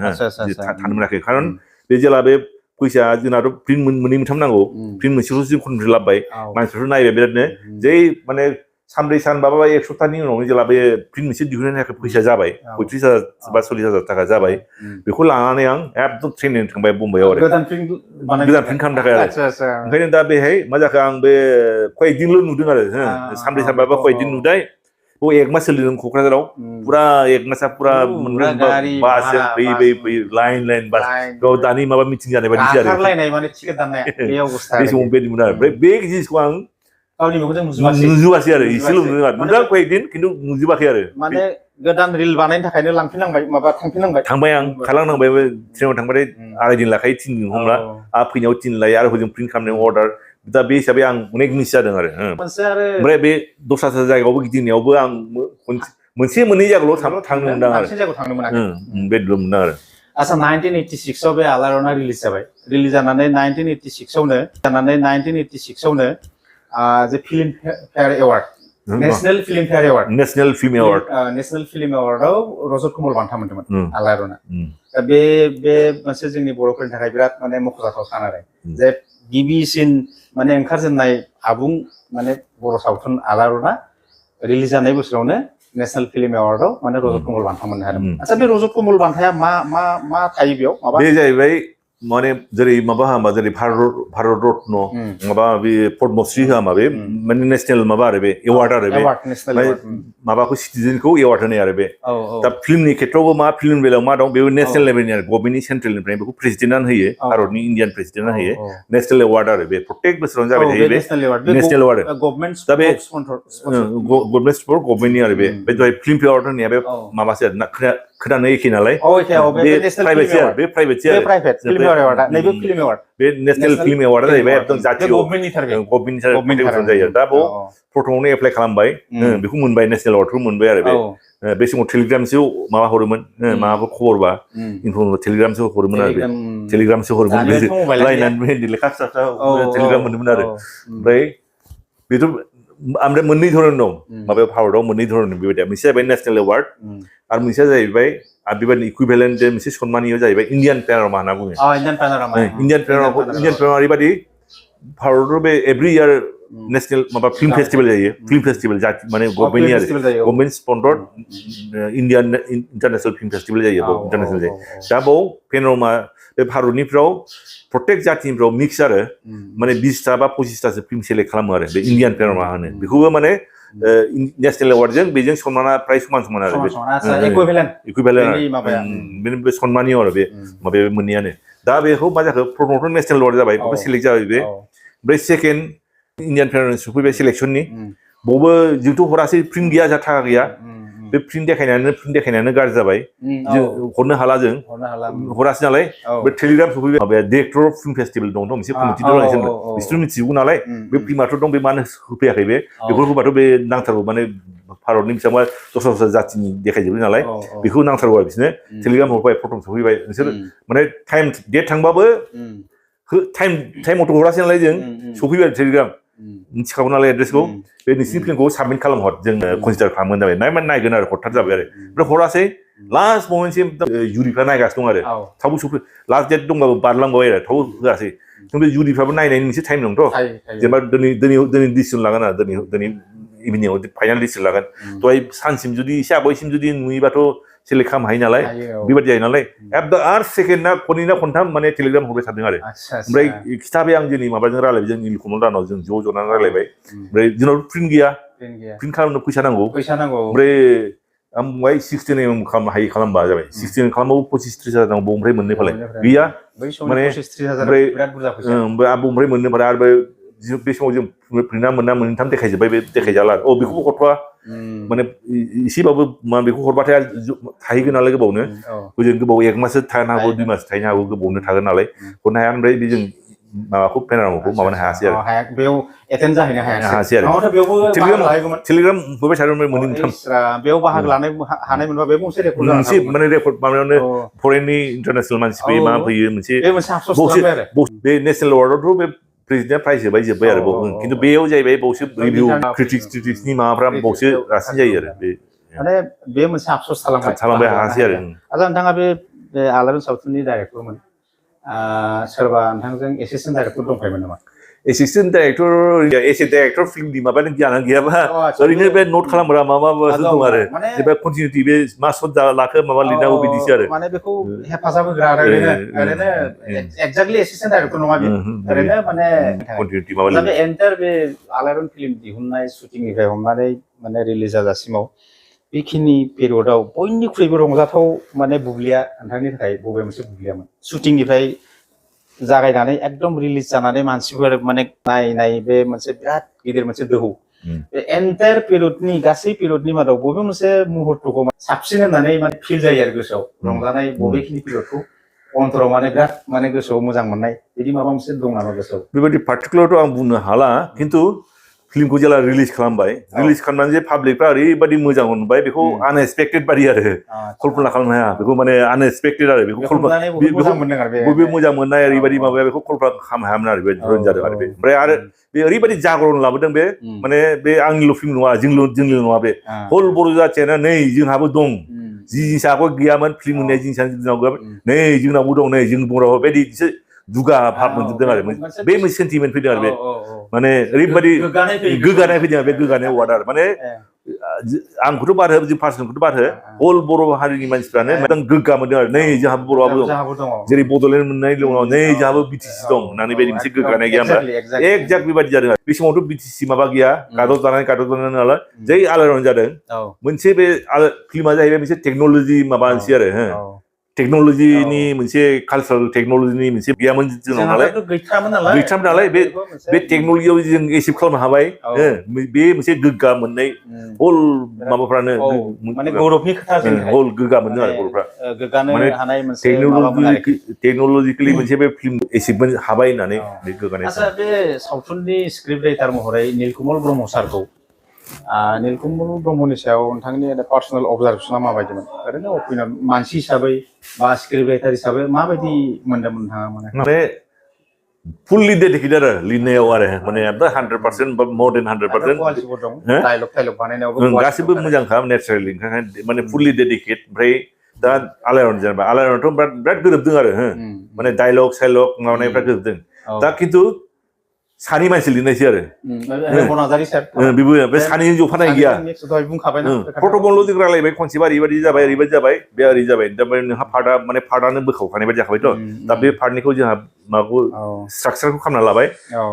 थानो मोनाखै खारन बे जेला बे फैसा जोंनाथ' प्रिन्ट मोननै मोनथाम नांगौ प्रिन्ट मोनसेखौ जों खनब्रै लाबोबाय मानसिफोरथ' नायबाय बिरादनो जै माने सानब्रै सान माबा एक सप्तानि उनावनो जेला बे प्रिन्ट मोनसे दिहुननायनि थाखाय फैसा जाबाय 35,000 बा 40,000 थाखा जाबाय बेखौ लानानै आं एकदम ट्रेनिं थांबाय मुम्बाइआव आरो गोदान प्रिन्ट खालामनो थाखाय आरो ओंखायनो दा बेहाय मा जाखो आं बे कयदिनल' नुदों आरो सानब्रै सानबा बा कयदिन नुबाय वो एक मास सोलिदों क'क्राझाराव पूरा एक मासा पूरा बासजों फैयै लाइन बास बेयाव दानि माबा मिटिं जानाय बायदिसो आरो बे समाव बेबायदिमोन आरो ओमफ्राय बे जिनिसखौ आं नुजोबासै आरो एसेल' नुदों आरो नुदों कयदिन खिन्थु नुजोबाखै आरो माने गोदान रिल बानायनो थाखायनो लांफिननांबाय थांबाय आं खालामनांबाय ट्रेनाव थांबाथाय 2.5 दिन लाखायो 3 दिन हमला आरो फैनायाव 3 लायो आरो हजों प्रिन्ट खालामनायाव अर्डार दा बे हिसाबै आं अनेक मिस जादों आरो ओमफ्राय बे दस्रा जायगायावबो गिदिंनायावबो आं मोनसे मोननै जायगायावल' थांनो मोनदों आरो बेदिल' मोनदों आरो आसा 1986 आव बे आलारना रिलिज जाबाय रिलिज जानानै 1986 आवनो जे Filmfare award national film एवार्डआव रजत कमल बान्था मोन्दोंमोन आलारना दा बे मोनसे जोंनि बर'फोरनि थाखाय बिराद माने मख'जाथाव सान आरो जे गिबिसिन माने ओंखारजेननाय आबुं माने बर' सावथुन आलारना रिलिज जानाय बोसोरावनो नेशनेल फिल्म एवार्डआव माने रजत कमल बान्था मोननो हादोंमोन आচ্ছা बे रजत कमल बान्थाया मा थायो बेयाव माबा बे जाहैबाय माने जेरै माबा होआ जेरै भारत रत्न माबा बे पद्मश्री होआ बे माने नेशनेल माबा आरो बे एवार्ड आरो बे माबाखौ सिटिजेनखौ एवार्ड होनाय आरो बे दा फिल्मनि खेत्रआवबो मा फिल्म बेलायाव मा दं बेबो नेशनेल लेभेलनि आरो गभर्नमेन्टनि सेन्ट्रेलनिफ्राय बेखौ प्रेसिडेन्टआनो होयो भारतनि इन्डियान प्रेसिडेन्टआ होयो नेशनेल एवार्ड आरो बे प्रत्येक बोसोरावनो जाबाय थायो बे नेशनेल एवार्ड दा बे गभर्नमेन्ट स्पन्सर गभर्नमेन्टनि आरो बे दहाय फिल्म एवार्ड होनाया बे माबासो खोनानो एखे नालाय बे प्राइभेट बे नेशनेल फिल्म एवार्डआ जाहैबाय एकदम जातीय गभर्नमेन्टनि जायो दा बेयाव प्रथमावनो एप्लाइ खालामबाय बेखौ मोनबाय नेशनेल एवार्डखौ मोनबाय आरो बे समाव टेलिग्रामसो माबा हरोमोन माबाफोर खबरबा इनफर्म टेलिग्रामसो हरोमोन आरो टेलिग्रामसो हरोमोन लायनानै लेखा फिसा टेलिग्राम मोनोमोन आरो ओमफ्राय बेथ' ओमफ्राय मोननै धरन दं माबायाव भारताव मोननै धरन बेबायदि मोनसे जाहैबाय नेशनेल एवार्ड आरो मोनसेया जाहैबाय आरो बेबायदिनो इकुइभेलेन्ट जे मोनसे सन्मानिया जाहैबाय इण्डियान पेन'रामा होनना बुङो इण्डियान पेन'रामा ओरैबायदि भारताव बे एभ्रि इयार नेशनेल माबा फिल्म फेस्टिभेल जायो फिल्म फेस्टिभेल माने गभर्नमेन्टनि आरो government sponsored Indian international film festival जायो इन्टारनेशनेल जायो दा बाव पेन'रामा बे भारतनिफ्राव प्रत्येक जातिनिफ्राव मिक्स आरो माने 20टा बा 25टासो फिल्म सेलेक्ट खालामो आरो बे इण्डियान पेन'रामा होनो बेखौबो माने नेशनेल एवार्डजों बेजों सन्माना प्राय समान आरो बे सन्मानिय आरो बे माबाया मोननैयानो दा बेखौ मा जाखो प्रथमथ' नेशनेल एवार्ड जाबाय बेखौ सेलेक्ट जाबाय बे ओमफ्राय सेकेन्ड इण्डियान पेन'रामा सफैबाय सेलेक्सननि बावबो जोंथ' हरासै प्रिन्ट गैया जा थाखा गैया बे प्रिन्ट देखायनायानो गाज्रि जाबाय जों हरनो हाला जों हरासै नालाय बे टेलिग्राम सफैबाय माबाया डिरेक्टर अफ फिल्म फेस्टिभेल दं मोनसे कमिटि दं जोंनो बिसोर मिथिगौ नालाय बे फिल्माथ' दं बे मानो होफैयाखै बे बेखौ होबाथ' बे नांथारगौ माने भारतनि बेसेबांबा दस्रा जाथिनि देखायजोबबाय नालाय बेखौ नांथारगौ आरो बिसोरनो टेलिग्राम हरबाय फटम सफैबाय नोंसोर माने टाइम डेट थांबाबो टाइम मथ' हरासै नालाय जों सफैबाय टेलिग्राम मिथिखागौ नालाय एड्रेसखौ बे नोंसिनि फिल्मखौ साबमिट खालामहर जों कनसिडार खालामगोन जाबाय नायगोन आरो हरथार जाबाय आरो ओमफ्राय हरासै लास्ट ममेन्टसिम जुरिफ्रा नायगासिनो दं आरो थाबो सफै लास्ट डेट दंबाबो बारलांबाय आरो थाबो होआसै खिन्थु जुरिफ्राबो नायनायनि मोनसे टाइम दंथ' जेनेबा दिनै डिसिसन लागोन आरो दिनै इभिनिंआव फाइनाल डिसिसन लागोन दहाय सानसिम जुदि एसे आगयसिम जुदि नुयोबाथ' सेलेक्ट खालामनो हायो नालाय बेबायदि जायो नालाय आरो सेकेन्ड खननै ना खनथाम माने टेलिग्राम हरबाय थादों आरो ओमफ्राय खिथाबाय आं दिनै माबाजों रायलायबाय जों नीलकमल दानाव जों ज' ज'नानै रायलायबाय ओमफ्राय जोंनाव प्रिन्ट गैया प्रिन्ट खालामनो फैसा नांगौ ओमफ्राय आं बुंबाय 16 mm खालामनो हायो खालामबा जाबाय 16 खालामबाबो 25-30 नांगौ ओमफ्राय मोननो फालाय गैया माने ओमफ्राय ओमफ्राय मोननो फालाय आरो बे समाव जों प्रिन्टआ मोनथाम देखायजोब्बाय बे देखायजाला बेखौबो हरथ'वा माने एसेबाबो बेखौ हरबाथाय थाहैगोन नालाय गोबावनो गोबाव 1 माससो थानो हागौ 2 मास थाहैनो हागौ गोबावनो थागोन नालाय हरनो हाया ओमफ्राय बे जों माबाखौ पेनारमखौ माबानो हायासै आरो बेयाव एटेन्ड जाहैनो हायासै आरो टेलिग्राम होबाय थादों ओमफ्राय मोननै मोनथाम बेयाव बाहागो लानो हानाय मोनबा बे मोनसे रेकर्ड माबायावनो फरेननि इन्टारनेसनेल मानसि फैयो मा फैयो मोनसे बे नेसनेल अवार्डआवथ' बे प्रेसिडेन्टआ प्राइज होबाय आरो खिन्थु बेयाव जाहैबाय बावसो रिभिउ क्रिटिक्सनि माबाफ्रा बावसो रासिन जायो आरो माने बे मोनसे आफस'स थालांबाय हायासै आरो नोंथाङा बे आलायारन सावथुननि डाइरेक्टरमोन सोरबा नोंथांजों एसिस्टेन्ट डाइरेक्टर दंफायोमोन नामा एसिस्टेन्ट डाइरेक्टर फिल्मनि माबानि गियाना गैयाबा ओरैनो बे नट खालामग्रा माबासो दं आरो जेनेबा कन्टिनिउटि बे मा शट लाखो माबा लिरनांगौ बिदिसो आरो माने बेखौ हेफाजाब होग्रा ओरैनो एक्जेक्टलि एसिस्टेन्ट डाइरेक्टर नङा बे ओरैनो माने कन्टिनिउटि माबा बे एन्टार बे आलायारन फिल्म दिहुननाय शुटिंनिफ्राय हमनानै माने रिलिज जाजासिमाव बेखिनि पिरियडआव बयनिख्रुइबो रंजाथाव माने बुब्लिया नोंथांनि थाखाय बबे मोनसे बुब्लियामोन शुटिंनिफ्राय जागायनानै एकदम रिलिज जानानै मानसिफोर माने नायनाय बे मोनसे बिराद गिदिर मोनसे दोहौ बे एन्टायर पिरियडनि गासै पिरियडनि मादाव बबे मोनसे मुहुर्तखौ साबसिन होननानै माने फिल जायो आरो गोसोआव रंजानाय बबेखिनि पिरियडखौ अन्तराव माने बिराद माने गोसोआव मोजां मोननाय बिदि माबा मोनसे दं नामा गोसोआव बेबायदि पार्टिकुलारथ' आं बुंनो हाला खिन्थु फिल्मखौ जेला रिलिज खालामबाय रिलिज खालामनानै जे पाब्लिकफ्रा ओरैबायदि मोजां मोनबाय बेखौ आनएक्सपेक्टेड बादि आरो कल्पना खालामनो हाया बेखौ माने आनएक्सपेक्टेड आरो बेखौ बयबो मोजां मोननाय ओरैबायदि माबाया बेखौ कल्पना खालामनो हायामोन आरो बे धरन जादों आरो बे ओमफ्राय आरो बे ओरैबायदि जागरण लाबोदों बे माने बे आंनिल' फिल्म नङा जोंनिल' नङा बे हल बर' जाथियानो नै जोंहाबो दं जि जिनिसा आगोल गैयामोन फिल्म होननाय जिनिसानो जोंनाव गैयामोन नै जोंनावबो दं नै जों बर' बायदि दुगा भाब मोनजोबदों आरो बे मोनसे सेन्टिमेन्ट फैदों आरो बे माने ओरैबायदि गोगानाय फैदों आरो बे गोगानाय वार्ड आरो माने आंखौथ' बारहो जों पार्सनेलखौथ' बारहो हल बर' हारिनि मानसिफ्रानो एकदम गोग्गा मोनदों आरो नै जोंहाबो बर'आबो दं जेरै बड'लेण्ड मोननाय उनाव नै जोंहाबो बिटिसि दं होननानै बे मोनसे गोग्गानाय गैया होनबा एक्जाक्ट बेबायदि जादों आरो बे समावथ' बिटिसि माबा गैया गादब जानाय नालाय जै आलायारन जादों मोनसे बे फिल्मा जाहैबाय मोनसे टेक्न'लजि माबानोसै आरो टेक्न'लजिनि मोनसे कालचारेल टेक्न'लजिनि मोनसे गैयामोन जोंनाव नालाय गैथारामोन नालाय बे टेक्न'लजियाव जों एसिभ खालामनो हाबाय बे मोनसे गोग्गा मोननाय हल माबाफ्रानो माने गौरबनि खोथा हल गोग्गा मोनदों आरो बर'फ्रा गोग्गानो हानाय मोनसे टेक्न'लजिकेलि मोनसे बे फिल्म एसिभमेन्ट हाबाय होननानै बे गोग्गानाय आচ্ছা बे सावथुननि स्क्रिप्ट राइटार महरै नीलकमल ब्रह्म सारखौ नीलकमल ब्रह्मनि सायाव नोंथांनि पार्सनेल अबजारभेसना माबायदिमोन ओरैनो अपिनियन मानसि हिसाबै बा स्क्रिप्ट राइटार हिसाबै माबायदि मोनदोंमोन नोंथाङा माने फुल्लि डेडिकेटेड आरो लिरनायाव आरो माने 100% बा मोर देन 100% डायलग बानायनायावबो गासिबो मोजांखा नेचारेलि माने फुल्लि डेडिकेट ओमफ्राय दा आलायारन जेनेबा आलायारनथ' बिराद गोरोबदों आरो माने डायलग साइलग माबानायफ्रा गोरोबदों दा खिन्थु सानै मानसि लिरनायसै आरो बेबो बे सानैजों जफानाय गैया प्रट'कल जों रायलायबाय खनसेबा ओरैबायदि जाबाय बे ओरै जाबाय दा नोंहा पार्टआ माने पार्टआनो बोखावखानाय बायदि जाखाबायथ' दा बे पार्टनिखौ जोंहा माबाखौ स्ट्राक्चारखौ खालामना लाबाय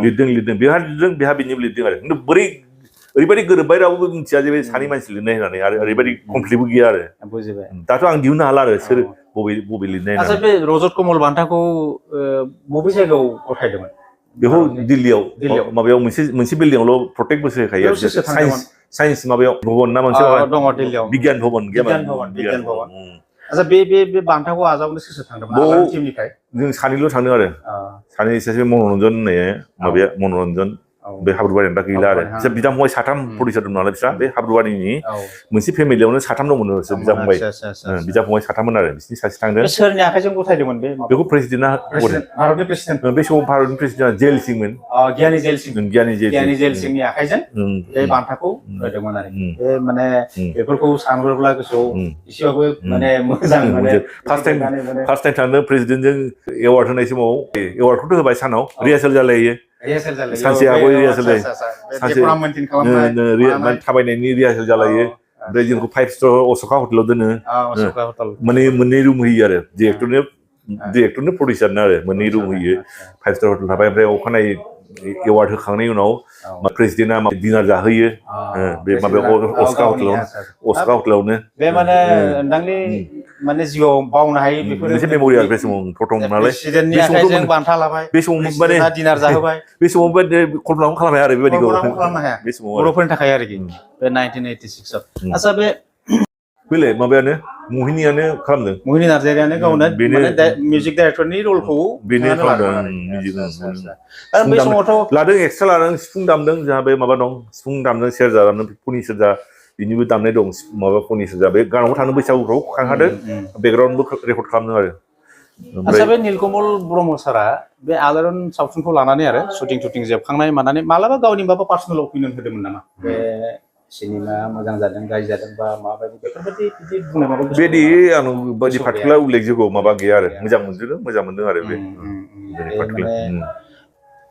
लिरदों बेहा लिरदों बेहा बेनिबो लिरदों आरो खिन्थु बोरै ओरैबायदि गोरोबबाय रावबो मिथिया जे बे सानै मानसि लिरनाय होननानै आरो ओरैबायदि कमप्लिटबो गैया आरो दाथ' आं दिहुननो हाला आरो सोर बबे लिरनाय आচ্ছা बे रजत कमल बान्थाखौ बबे जायगायाव गथायदोंमोन बेखौ दिल्लीयाव माबायाव मोनसे बिल्डिंआवल' प्रटेक्ट बोसोर होखायो साइन्स माबायाव भवन ना मोनसे दङ दिल्लीयाव बिगियान भवन गैया बिगियान भवन आচ্ছা बे बान्थाखौ आजावनो सोर थांदोंमोन आलायारन टीमनिफ्राय जों सानैल' थांदों आरो सानै सासे मनरन्जन होननाय माबाया मनरन्जन बे हाब्रुबारिनि दा गैला आरो बिसोर बिदा फंबाय साथाम प्रडिउसार दं नालाय बिस्रा बे हाब्रुबारिनि मोनसे फेमिलियावनो साथाम दंमोन बिसोर बिदा फंबाय बिदा फंबाय साथाममोन आरो बिसोरनि सासे थांदों सोरनि आखाइजों गथायदोंमोन बे बेखौ प्रेसिडेन्टआ भारतनि प्रेसिडेन्ट बे समाव भारतनि प्रेसिडेन्टआ जेल सिंमोन गियानी जेल सिं गियानी जेल सिंनि आखाइजों बे बान्थाखौ होदोंमोन आरो बे माने बेफोरखौ सानहरोब्ला गोसोआव एसेबाबो माने मोजां माने फार्स्ट टाइम थांदों प्रेसिडेन्टजों एवार्ड होनाय समाव एवार्डखौथ' होबाय सानाव रिहार्सेल जालायो सानसे आगोल रिहार्सेल जायो सानसे थाबायनायनि रिहार्सेल जालायो ओमफ्राय जोंखौ 5 स्टार अशोका हटेलाव दोनो मोननै रुम होयो आरो डिरेक्टरनो प्रडिउसारनो आरो मोननै रुम होयो 5 स्टार हटेल थाबाय ओमफ्राय अखानायै एवार्ड होखांनायनि उनाव प्रेसिडेन्टआ डिनार जाहोयो बे माबायाव अशोका हटेलावनो बे माने नोंथांनि माने जिउआव बावनो हायै बेफोर मोनसे मेम'रियेल बे समाव प्रथम नालाय प्रेसिडेन्टनि आखाइजों बान्था लाबाय बे समाव माने डिनार जाहोबाय बे समाव कल्पनाखौ खालामनो हाया आरो बेबायदिखौ खालामनो हाया बे समाव बर'फोरनि थाखाय आरोखि बे 1986 आव आচ্ছা बेलाय माबायानो मोहिनीयानो खालामदों मोहिनी नार्जारियानो गावनो माने मिउजिक डाइरेक्टरनि रलखौ बेनो खालामदों आरो बै समावथ' लादों एक्सट्रा लादों सिफुं दामदों जोंहा बे माबा दं सिफुं दामदों सेरजा दामदों फुनि सेरजा बिनिबो दामनाय दं माबा फुनि सेरजा बे गानाव थांनो बैसागुफ्राव खांहादों बेकग्राउन्डबो रेकर्ड खालामदों आरो आচ্ছা बे नीलकमल ब्रह्म सारा बे आलायारन सावथुनखौ लानानै आरो शुटिं जोबखांनाय मानानै मालाबा गावनि माबा पार्सनेल अपिनियन होदोंमोन नामा बे सिनेमा मोजां जादों गाज्रि जादों बा माबायदि बेफोरबायदि बिदि बुंनाय माबा बेदि आं बायदि पार्टिकुलार उल्लेखযোग्य माबा गैया आरो मोजां मोनदों आरो बे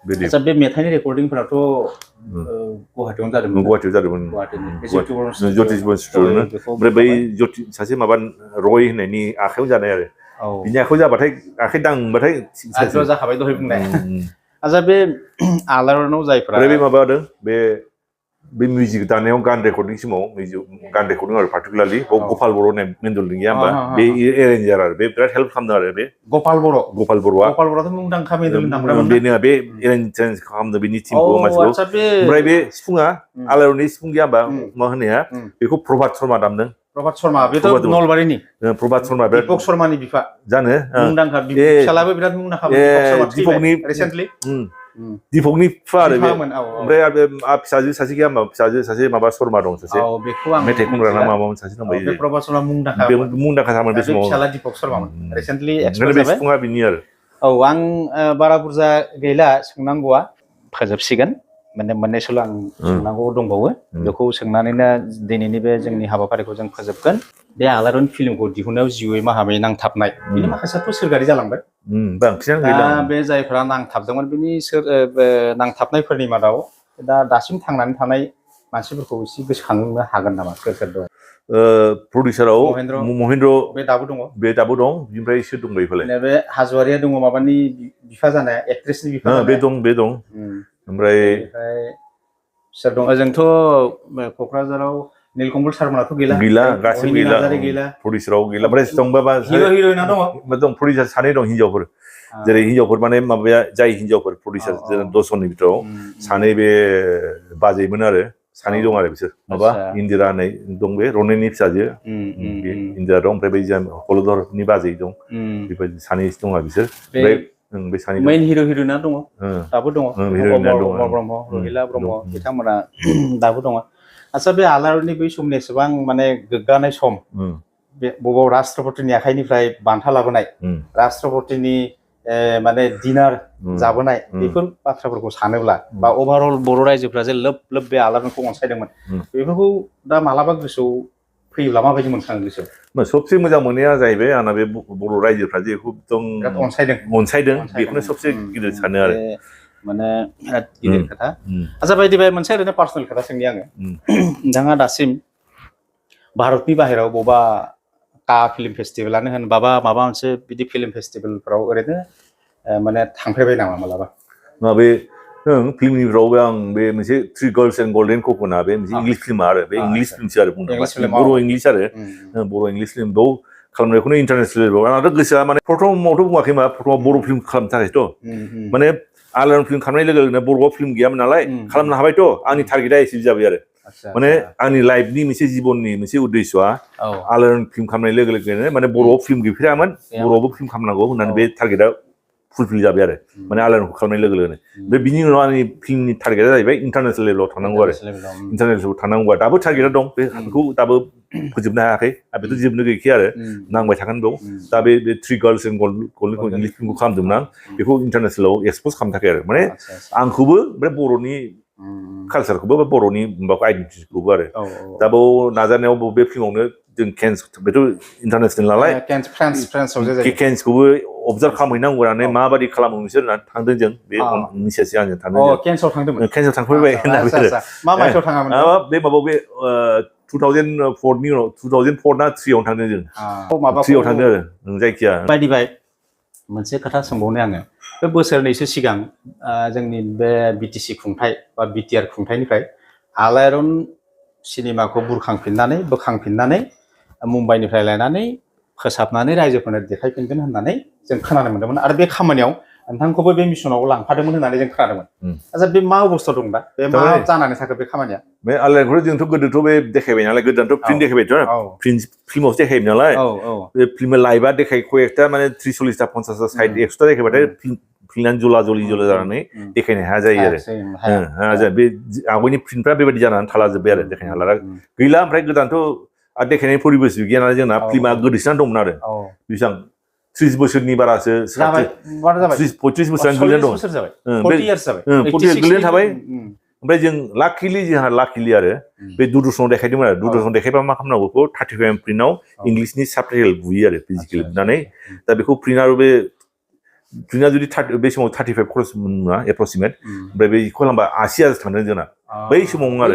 आচ্ছা बे मेथाइनि रेकर्डिंफोराथ' गुवाहाटियावनो जादोंमोन ज्योतिष बसुनो ओमफ्राय बै सासे माबा रय होननायनि आखायाव जानाय आरो बिनि आखायाव जाबाथाय आखाइ दांबाथाय जाखाबाय दहाय बुंनाय आচ্ছা बे आलायारनाव जायफोरा बे माबादों बे मिउजिक दानायाव गान रेकर्डिं समाव गान रेकर्डिं आरो पार्टिकुलारलि गपाल बर' होननाय मेन्डल गैया होमबा बे एरेन्जार आरो बे बिराद हेल्प खालामदों आरो बे गपाल बर'आ मुंदांखा बेनो बे एरेन्ज खालामदों बेनि टिमखौ मानसिखौ ओमफ्राय बे सिफुङा आलायारननि सिफुं गैया होमबा मा होननाया बेखौ प्रभात शर्मा दामदों प्रभात शर्मा बेथ' नलबारिनि प्रभात शर्मा दीपक शर्मानि बिफा जानो मुंदांखा फिसालाबो बिराद मुंदांखा दीपकनि रिसेन्टलि दीपकनि फिफा आरो बे ओमफ्राय आरो फिसाजो सासे गैया होमबा फिसाजो सासे माबा शर्मा दं सासे मेथाइ खनग्रा ना माबा सासे दंबायो बे प्रभात शर्मा मुंदांखा जामोन बे समाव फिसाला दीपक शर्मामोन रिसेन्टलि एक्सपार्ट जाबाय सिफुङा बिनि आरो आं बारा बुरजा गैला सोंनांगौआ फोजोबसिगोन माने मोननैसोल' आं सोंनांगौ दंबावो बेखौ सोंनानैनो दिनैनि बे जोंनि हाबाफारिखौ जों फोजोबगोन बे आलायारन फिल्मखौ दिहुननायाव जिउयै माहामै नांथाबनाय बिनि माखासेथ' सोरगोआरि जालांबाय दा बे जायफोरा नांथाबदोंमोन बिनि नांथाबनायफोरनि मादाव दासिम थांनानै थानाय मानसिफोरखौ एसे गोसोखांनो हागोन नामा सोर दं प्रडिउसाराव महेन्द्र बे दाबो दं बिनिफ्राय सोर दं बेफोरलाय बे हाज'वारिया दङ माबानि बिफा जानाय एक्ट्रेसनि बिफा बे दं ओमफ्राय सोर दं ओजोंथ' क'क्राझाराव नीलकमल सारमोनाथ' गैला गासिबो गैला प्रडिउसाराव गैला ओमफ्राय दंबा हिर'इना दं प्रडिउसार सानै दं हिनजावफोर जेरै हिनजावफोर माने माबाया जाय हिनजावफोर प्रडिउसार 10 जननि बिथोराव सानै बे बाजैमोन आरो सानै दं आरो बिसोर माबा इन्दिरा होननाय दं बे रनेननि फिसाजो इन्दिरा दं ओमफ्राय बै हलधरनि बाजै दं बेबायदि सानै दं आरो बिसोर बे सानै मेइन हिर'इना दङ दाबो दङ ब्रह्म रहिला ब्रह्म बिथांमोना दाबो दङ आচ্ছা बे आलायारननि बै समनि एसेबां माने गोग्गानाय सम बे बबाव राष्ट्रपतिनि आखाइनिफ्राय बान्था लाबोनाय राष्ट्रपतिनि माने डिनार जाबोनाय बेफोर बाथ्राफोरखौ सानोब्ला बा अभारअल बर' रायजोफ्रा जे लोब लोब बे आलायारनखौ अनसायदोंमोन बेफोरखौ दा मालाबा गोसोआव फैयोब्ला माबायदि मोनखाङो गोसोआव सबसे मोजां मोननाया जाहैबाय आंना बे बर' रायजोफ्रा जे एकदम अनसायदों बेखौनो सबसे गिदिर सानो आरो माने बिराद गिदिर खोथा आচ্ছা बायदि मोनसे ओरैनो पार्सनेल खोथा सोंनि आङो नोंथाङा दासिम भारतनि बाहेराव बबेबा का फिल्म फेस्टिभेलानो होन माबा मोनसे बिदि फिल्म फेस्टिभेलफ्राव ओरैनो माने थांफेरबाय नामा मालाबा बे फिल्मनिफ्रावबो आं बे मोनसे थ्रि गार्लस एन्ड गल्डेन कक'ना बे मोनसे इंलिश फिल्म आरो बे इंलिश फिल्मसो आरो बर' इंलिश आरो बर' इंलिश फिल्म बेयाव खालामनायखौनो इन्टारनेसनेल लेभेलाव आंनाथ' गोसोआ माने प्रथमावथ' बुङाखै मा प्रथमाव बर' फिल्म खालामनो थाखायथ' माने आलायारन फिल्म खालामनाय लोगो लोगोनो बर'आव फिल्म गैयामोन नालाय खालामनो हाबायथ' आंनि टारगेटआ एसे जाबाय आरो माने आंनि लाइफनि मोनसे जिबननि मोनसे उद्देश्यआ आलायारन फिल्म खालामनाय लोगो लोगोनो माने बर'आव फिल्म गैफेरामोन बर'आवबो फिल्म खालामनांगौ होननानै बे टारगेटआ फुलफिल जाबाय आरो माने आलायारनखौ खालामनाय लोगो लोगोनो बे बिनि उनाव आंनि फिल्मनि टारगेटआ जाहैबाय इन्टारनेसनेल लेभेलाव थांनांगौ आरो इन्टारनेसनेलाव थांनांगौआ दाबो टारगेटआ दं बेखौ दाबो फोजोबनो हायाखै आरो बेथ' जोबनो गैखाया आरो नांबाय थागोन बेयाव दा बे three girls and golden English फिल्मखौ खालामदोंमोन आं बेखौ इन्टारनेसनेलाव एक्सप'ज खालामनो थाखाय आरो माने आंखौबो बे बर'नि कालसारखौबो बा बर'नि माबाखौ आइडेन्टिटिखौबो आरो दा बेयाव नाजानायाव बे फिल्मावनो जों बेथ' इन्टारनेसनेल नालाय केन्सखौबो अबजार्भ खालामहैनांगौ होननानै माबादि खालामो बिसोर होननानै थांदों जों बे मिसेसजों आंजों थांदों केन्सआव थांफैबाय मा मायथाइयाव थाङामोन बे माबायाव बे 2004 नि उनाव 2004 ना 3 आवनो थांदों जों 3 आव थांदों आरो जायखिया बायदिबाय मोनसे खोथा सोंबावनो आङो बे बोसोरनैसो सिगां जोंनि बे बिटिसि खुंथाइ बा बिटिआर खुंथाइनिफ्राय आलायारन सिनेमाखौ बोखांफिननानै मुम्बाइनिफ्राय लायनानै फोसाबनानै रायजोफोरनो देखायफिनगोन होननानै जों खोनानो मोन्दोंमोन आरो बे खामानियाव नोंथांखौबो बे मिसनाव लांफादोंमोन होननानै जों खोनादोंमोन आচ্ছা बे मा अबस्था दं दा बे मा जानानै थाखो बे खामानिया बे आलायारनखौ जोंथ' गोदोथ' बे देखायबाय नालाय गोदानथ' प्रिन्ट देखायबायथ' फिल्मावसो देखायोमोन नालाय बे फिल्मा लाइभआ देखायखौ एकथा माने 40टा 50टा साइड एक्सट्रा देखायबाथाय फिल्मानो जला जानानै देखायनो हाया जायो आरो बे आवगायनि फिल्मफ्रा बेबायदि जानानै थाला जोब्बाय आरो देखायनो हाला गैला ओमफ्राय गोदानथ' आरो देखायनाय परिबेस गैया नालाय जोंना फिल्मा गोदोसोनानै दंमोन आरो बेसेबां 30 बोसोरनि बारासो 35 बोसोरानो गोलैनानै दं 40 इयार्स गोलैनानै थाबाय ओमफ्राय जों लाकिलि आरो बे दूरदर्शनाव देखायदोंमोन आरो दूरदर्शनाव देखायबा मा खालामनांगौ बेखौ 35 प्रिन्टआव इंलिसनि साबटाइटेल बुयो आरो फिजिकेलि बुनानै दा बेखौ प्रिन्टआव बे प्रिन्टआ जुदि बे समाव 35 खरस मोना एप्रक्सिमेट ओमफ्राय बेखौ खालामबा 80,000 थांदों जोंना बै समाव आरो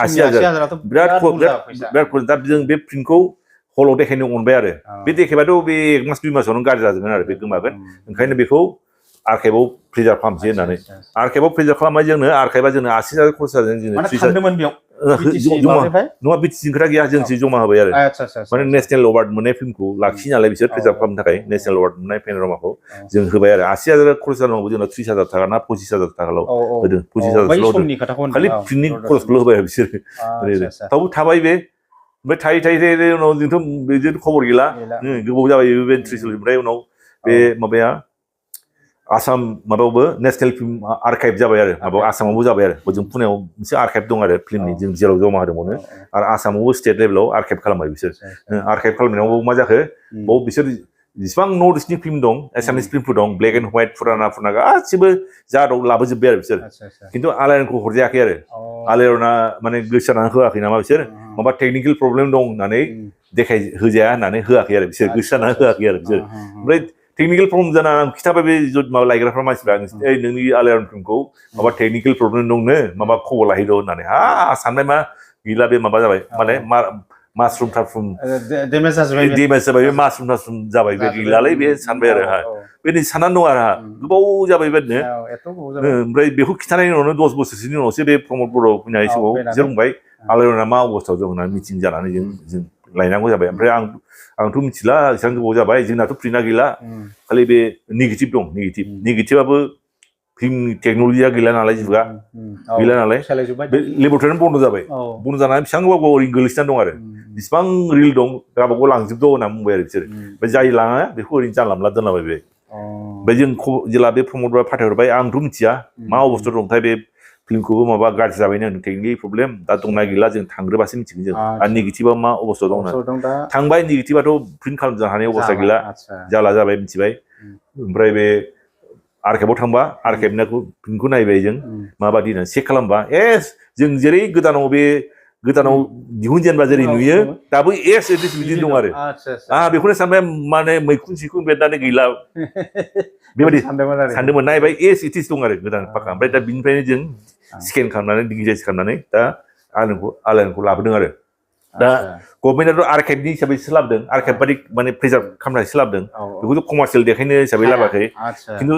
80,000 बिराद दा जों बे प्रिन्टखौ हलाव देखायनो अनबाय आरो बे देखायबाथ' बे 1 मास 2 मासावनो गाज्रि जाजोबगोन आरो बे गोमागोन ओंखायनो बेखौ आर्काइभआव प्रिजार्भ खालामसै होननानै आर्काइभआव प्रिजार्भ खालामबाय जोंनो आर्काइभआ जोंनो 80,000 खरस जादों जोंनो 30,000 नङा बिटिसिनि खोथा गैया जोंसो जमा होबाय आरो माने नेसनेल एवार्ड मोननाय फिल्मखौ लाखियो नालाय बिसोर प्रिजार्भ खालामनो थाखाय नेसनेल एवार्ड मोननाय पेन'रामाखौ जों होबाय आरो 80,000 खरस जानांगौ जोंनाव 30,000 थाखा ना 25,000 थाखाल' होदों 25,000 होदों खालि फिल्मनि खरसखौल' होबाय आरो बिसोर थेवबो थाबाय बे ओमफ्राय थायै उनाव जोंथ' बिदिनो खबर गैला गोबाव जाबाय बे 30 ओमफ्राय उनाव बे माबाया आसाम माबायावबो नेसनेल फिल्म आर्काइभ जाबाय आरो माबायाव आसामावबो जाबाय आरो जों पुनेयाव मोनसे आर्काइभ दं आरो फिल्मनि जों जेराव जमा होदोंमोन आरो आसामावबो स्टेट लेभेलाव आर्काइभ खालामबाय बिसोर आर्काइभ खालामनायाव मा जाखो बाव बिसोर जेसेबां नर्थ इस्टनि फिल्म दं एसामिस फिल्मफोर दं ब्लेक एन्ड व्हाइट फुराना गासिबो जा दं लाबोजोब्बाय आरो बिसोर खिन्थु आलायारनखौ हरजायाखै आरो आलायारना माने गोसो जानानै होआखै नामा बिसोर माबा टेकनिकेल प्रब्लेम दं होननानै होजाया होननानै होआखै आरो बिसोर गोसो जानानै होआखै आरो बिसोर ओमफ्राय टेकनिकेल प्रब्लेम जाना आं खिथाबाय बे माबा लायग्राफ्रा मानसिफ्रा नोंनि आलायारन फिल्मखौ माबा टेकनिकेल प्रब्लेम दंनो माबा खबर लाहैद' होननानै सानबाय मा गैला बे माबा जाबाय माने मासरुम थासरुम डेमेज जाबाय बे मासरुम जाबाय बे गैलालै बे सानबाय आरो बे साननानै दं आरो गोबाव जाबाय बेबायदिनो ओमफ्राय बेखौ खिन्थानायनि उनावनो 10 बोसोरसोनि उनावसो बे प्रमद बर' फैनाय समाव बिसोर बुंबाय आलायारना मा अबस्थायाव दं होननानै मिटिं जानानै जों लायनांगौ जाबाय ओमफ्राय आंथ' मिथिला एसेबां गोबाव जाबाय जोंनाथ' प्रिन्टआ गैला खालि बे नेगेटिभ दं नेगेटिभआबो फिल्मनि टेक्न'लजिया गैला नालाय जुगा गैला नालाय बे लेबरेटरियानो बन्द' जाबाय बन्द' जानानै बेसेबां गोबाव ओरैनो गोलैसोनानै दं आरो बेसिबां रिल दं गावबागाव लांजोबद' होनना बुंबाय आरो बिसोर ओमफ्राय जाय लाङा बेखौ ओरैनो जानला मोनला दोनलाबाय बे ओमफ्राय जों जेला बे प्रमदआ फाथायहरबाय आंथ' मिथिया मा अबस्था दंथाय बे फिल्मखौबो माबा गाज्रि जाबायनो टेकनिकेल प्रब्लेम दा दंना गैला जों थांग्रोबासो मिथिगोन जों आरो नेगेटिभआ मा अबस्था दं थांबाय नेगेटिभआथ' प्रिन्ट खालामनो हानाय अबस्था गैला जाला जाबाय मिथिबाय ओमफ्राय बे आर्काइभआव थांबा आर्काइभनिखौ फिल्मखौ नायबाय जों माबादि होननानै चेक खालामबा जों जेरै गोदानाव दिहुनजेनबा जेरै नुयो दाबो बिदि दं आरो बेखौनो सानबाय माने मैखुन सिखुन बेरनानै गैला बेबायदि सानदोंमोन नायबाय इटिस दं आरो गोदान फाखा ओमफ्राय दा बिनिफ्रायनो जों स्केन खालामनानै डिजिटाइज खालामनानै दा आलायारनखौ लाबोदों आरो दा गभर्नमेन्टआथ' आर्काइभनि हिसाबैसो लाबोदों आर्काइभ बादि माने प्रिजार्भ खालामनानैसो लाबोदों बेखौथ' कमार्सियेल देखायनो हिसाबै लाबोआखै खिन्थु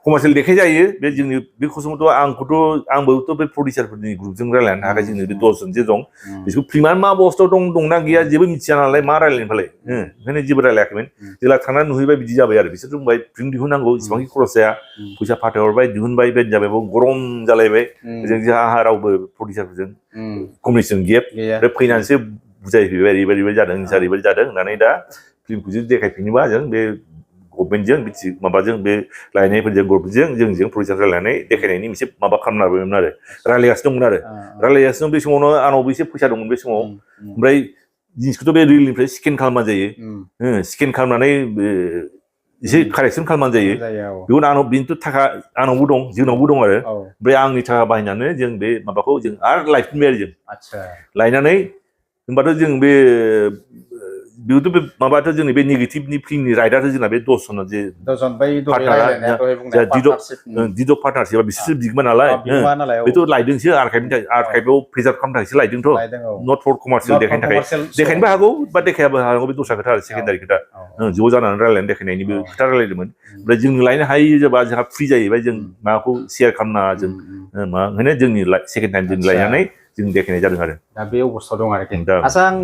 कमार्शियल देखाय जायो बे जोंनि बे खसमथ' आंबोथ' बे प्रडिउसारफोरनि ग्रुपजों रायलायनो थाखाय जोंनि बे 10 जन जे दं बिसोरखौ फिल्मा मा अबस्थायाव दंना गैया जेबो मिथिया नालाय मा रायलायनो फालाय ओंखायनो जेबो रायलायाखैमोन जेला थांनानै नुहैबाय बिदि जाबाय आरो बिसोर बुंबाय फिल्म दिहुननांगौ इसिबांखि खरस जाया फैसा फाथायहरबाय दिहुनबाय बेबायदि जाबाय गरम जालायबाय जोंहा रावबो प्रडिउसारफोरजों कमिउनिकेसन गेप आरो फैनानैसो बुजायफैबाय ओरैबायदि जादों ओरैबायदि जादों होननानै दा फिल्मखौ जुदि देखायफिनोबा जों बे गभर्नमेन्टजों माबाजों बे लायनायफोरजों गभर्नमेन्टजों जोंजों प्रडिउसार रायलायनानै देखायनायनि मोनसे माबा खालामनांगौमोन आरो रायलायगासिनो दंमोन आरो रायलायगासिनो दं बे समावनो आंनावबो एसे फैसा दंमोन बे समाव ओमफ्राय जिनिसखौथ' बे रिलनिफ्राय स्केन खालामना जायो स्केन खालामनानै एसे कारेक्सन खालामनानै जायो बेखौनो आंनाव बेनोथ' थाखा आंनावबो दं जोंनावबो दं आरो ओमफ्राय आंनि थाखा बाहायनानै जों बे माबाखौ जों आरो लायफिनबाय आरो जों लायनानै होनबाथ' जों बेथ' बे माबाथ' जोंनि बे नेगेटिभनि फिल्मनि राइटार जोंना बे 10 जन जे दिद पार्टनारशिपा बिसोरसो बिगोमा नालाय बेथ' लायदोंसो आर्काइभआव प्रिजार्भ खालामनो थाखायसो लायदोंथ' नट फर कमार्शियल देखायनो थाखाय देखायनोबो हागौ बा देखायाबो हागौ बे दस्रा खोथा आरो सेकेन्डारि खोथा ज' जानानै रायलायनानै देखायनायनिबो खोथा रायलायदोंमोन ओमफ्राय जों लायनो हायै जाबा जोंहा फ्रि जाहैबाय जों माबाखौ शेयार खालामनाङा जों मा ओंखायनो जोंनि सेकेन्ड टाइम जों लायनानै जों देखायनाय जादों आरो दा बे अबस्थायाव दं आरोखि आচ্ছা आं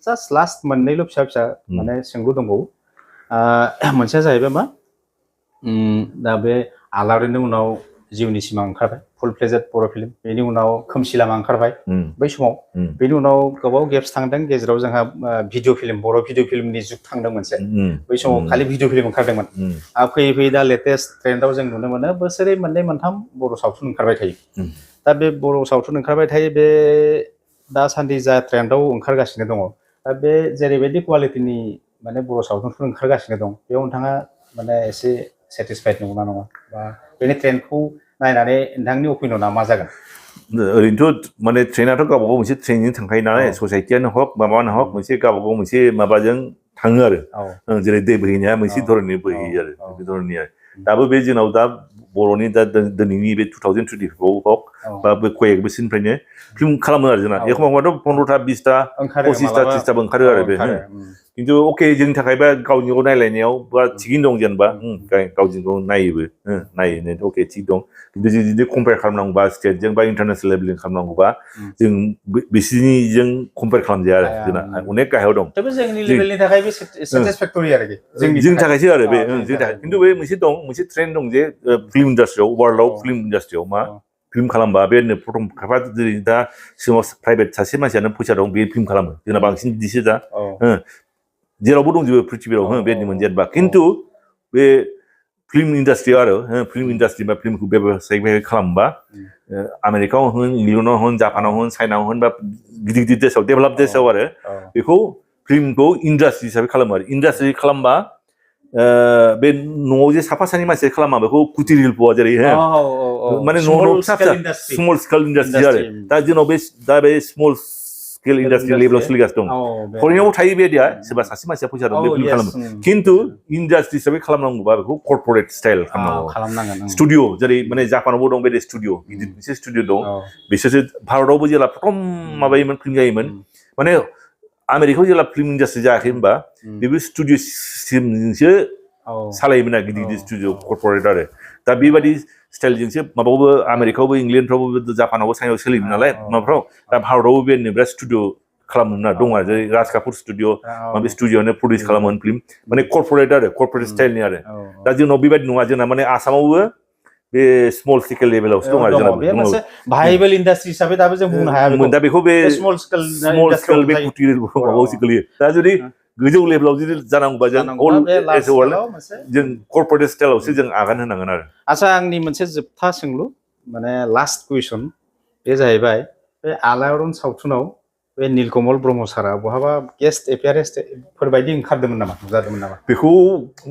जास्ट लास्ट मोननैल' फिसा माने सोंलु दंबावो मोनसेया जाहैबाय मा दा बे आलारिनि उनाव जिउनि सिमां ओंखारबाय फुल फ्लेजेड बर' फिल्म बेनि उनाव खोमसि लामा ओंखारबाय बै समाव बेनि उनाव गोबाव गेप्स थांदों गेजेराव जोंहा भिडिअ फिल्म बर' भिडिअ फिल्मनि जुग थांदों मोनसे बै समाव खालि भिडिअ फिल्म ओंखारदोंमोन फैयै फैयै दा लेटेस्ट ट्रेन्डआव जों नुनो मोनो बोसोरै मोननै मोनथाम बर' सावथुन ओंखारबाय थायो दा बे बर' सावथुन ओंखारबाय थायो बे दासान्दि जा ट्रेन्डआव ओंखारगासिनो दङ दा बे जेरैबायदि कुवालिटिनि माने बर' सावथुनफोर ओंखारगासिनो दं बेयाव नोंथाङा माने एसे सेटिसफाइड नंगौना नङा बा बेनि ट्रेन्डखौ नायनानै नोंथांनि अपिनियना मा जागोन ओरैनोथ' माने ट्रेनाथ' गावबा गाव मोनसे ट्रेनजों थांखायो नालाय ससाइटियानो हक माबानो हक मोनसे गावबा गाव मोनसे माबाजों थाङो आरो जेरै दै बोहैनाया मोनसे धरननि बोहैयो आरो बे धरननि आरो दाबो बे जोंनाव दा बर'नि दा दिनैनि बे 2024 हक बा बे कयेक बोसोरनिफ्रायनो फिल्म खालामो आरो जोंना एखमबाथ' 15ता 20ता 25ता 30ताबो ओंखारो आरो बे खिन्थु अके जोंनि थाखाय बा गावनि गाव नायलायनायाव बा थिगैनो दं जेनेबा गावजों गाव नायोबो नायो अके थिग दं खिन्थु जों जुदि कम्पेयार खालामनांगौबा स्टेटजों बा इन्टारनेसनेल लेभेलजों खालामनांगौबा जों बिसोरनिजों कम्पेयार खालामजाया आरो जोंना अनेक गाहायाव दं जोंनि लेभेलनि थाखाय बे सेटिसफेक्टरि आरोखि जोंनि थाखायसो आरो बे जोंनि थाखाय खिन्थु बे मोनसे ट्रेन्ड दं जे फिल्म इन्डास्ट्रियाव वर्ल्डआव फिल्म इन्डास्ट्रियाव मा फिल्म खालामबा बे प्रथम खाफा जेरै दा सिगाङाव प्राइभेट सासे मानसियानो फैसा दं बे फिल्म खालामो जोंना बांसिन बिदिसो दा जेरावबो दंजोबो पृथ्बियाव बेबायदिमोन जेनेबा खिन्थु बे फिल्म इन्डास्ट्रियाव आरो फिल्म इन्डास्ट्रि बा फिल्मखौ बेबसाय खालामबा आमेरिकायाव होन इंलेण्डआव होन जापानाव होन चाइनायाव होन बा गिदिर गिदिर देशाव डेभेलप देशाव आरो बेखौ फिल्मखौ इन्डास्ट्रि हिसाबै खालामो आरो इन्डास्ट्रि खालामबा बे न'आव जे साफा सानै मानसि खालामा बेखौ कुटिर शिल्पआ जेरै माने न' फिसा फिसा स्मल स्केल इन्डास्ट्रि आरो दा जोंनाव बे स्मल स्केल इन्डास्ट्रि लेभेलाव सोलिगासिनो दं फरेनाव थायो बेबायदिया सोरबा सासे मानसिया फैसा दं बे फिल्म खालामो खिन्थु इन्डास्ट्रि हिसाबै खालामनांगौबा बेखौ कर्परेट स्टाइल खालामनांगौ स्टुडिअ जेरै माने जापानावबो दं बेबायदि स्टुडिअ गिदिर मोनसे स्टुडिअ दं बिसोरसो भारतआवबो जेला प्रथम माबायोमोन फिल्म जायोमोन माने आमेरिकायाव जेला फिल्म इन्डास्ट्रि जायाखै होनबा बेबो स्टुडिअ सिस्टेमजोंसो सालायोमोन आरो गिदिर गिदिर स्टुडिअ कर्परेट आरो दा बेबायदि स्टाइलजोंसो माबायावबो आमेरिकायावबो इंलेण्डफ्रावबो जापानावबो चाइनायाव सोलियोमोन नालाय माबाफ्राव दा भारतआवबो बेबायदिनो बिराद स्टुडिअ खालामोमोन आरो दं आरो जेरै राज कापुर स्टुडिअ माबे स्टुडिअआनो प्रडिउस खालामोन फिल्म माने कर्परेट आरो कर्परेट स्टाइलनि आरो दा जोंनाव बेबायदि नङा जोंना माने आसामावबो बे स्मल स्केल लेभेलावसो दं आरो जोंना बे मोनसे भाइबल इन्डास्ट्रि हिसाबै दाबो जों बुंनो हाया दा बेखौ बे स्मल स्केल बे कुटिर माबायावसो गोलैयो दा जुदि गोजौ लेभेलाव जुदि जानांगौबा जों जों कर्परेट स्टाइलावसो जों आगान होनांगोन आरो आচ্ছা आंनि मोनसे जोबथा सोंलु माने लास्ट कुइसन बे जाहैबाय बे आलायारन सावथुनाव बे नीलकमल ब्रह्म सारा बहाबा गेस्ट एपियारेन्सफोरबायदि ओंखारदोंमोन नामा नुजादोंमोन नामा बेखौ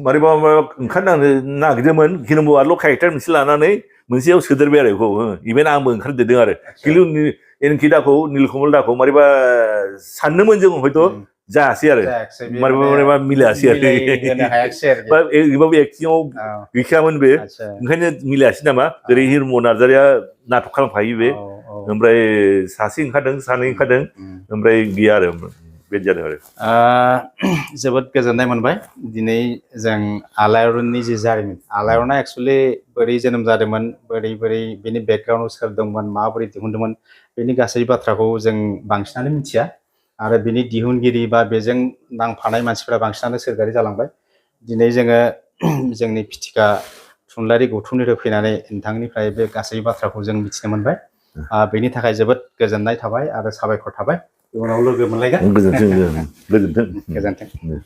मारैबा ओंखारनो नागिरदोंमोन खिन्थु आरोल' केरेक्टार मोनसे लानानै मोनसेयाव सोदेरबाय आरो बेखौ इभेन आंबो ओंखारदेरदों आरो खिन्थु एनखि दाखौ नीलकमल दाखौ मारैबा सानदोंमोन जों हयथ' जायासै आरो मारैबा मिलायासै आरो एक्टिंआव गैखायामोन बे ओंखायनो मिलायासै नामा जेरै हिरम नार्जारिया नाटक खालामखायो बे ओमफ्राय सासे ओंखारदों सानै ओंखारदों ओमफ्राय गैया आरो बेबायदि जादों आरो जोबोद गोजोननाय मोनबाय दिनै जों आलायारननि जि जारिमिन आलायारना एक्सुवेलि बोरै जोनोम जादोंमोन बोरै बोरै बेनि बेकग्राउन्डआव सोर दंमोन माबोरै दिहुनदोंमोन बेनि गासै बाथ्राखौ जों बांसिनानो मिथिया आरो बेनि दिहुनगिरि बा बेजों नांफानाय मानसिफोरा बांसिनानो सोरगोआरि जालांबाय दिनै जोङो जोंनि फिथिखा थुनलाइयारि गौथुमनिफ्राय फैनानै नोंथांनिफ्राय बे गासै बाथ्राखौ जों मिथिनो मोनबाय बेनि थाखाय जोबोद गोजोननाय थाबाय आरो साबायखर थाबाय इयुनाव लोगो मोनलायगोन गोजोन्थों गोजोन्थों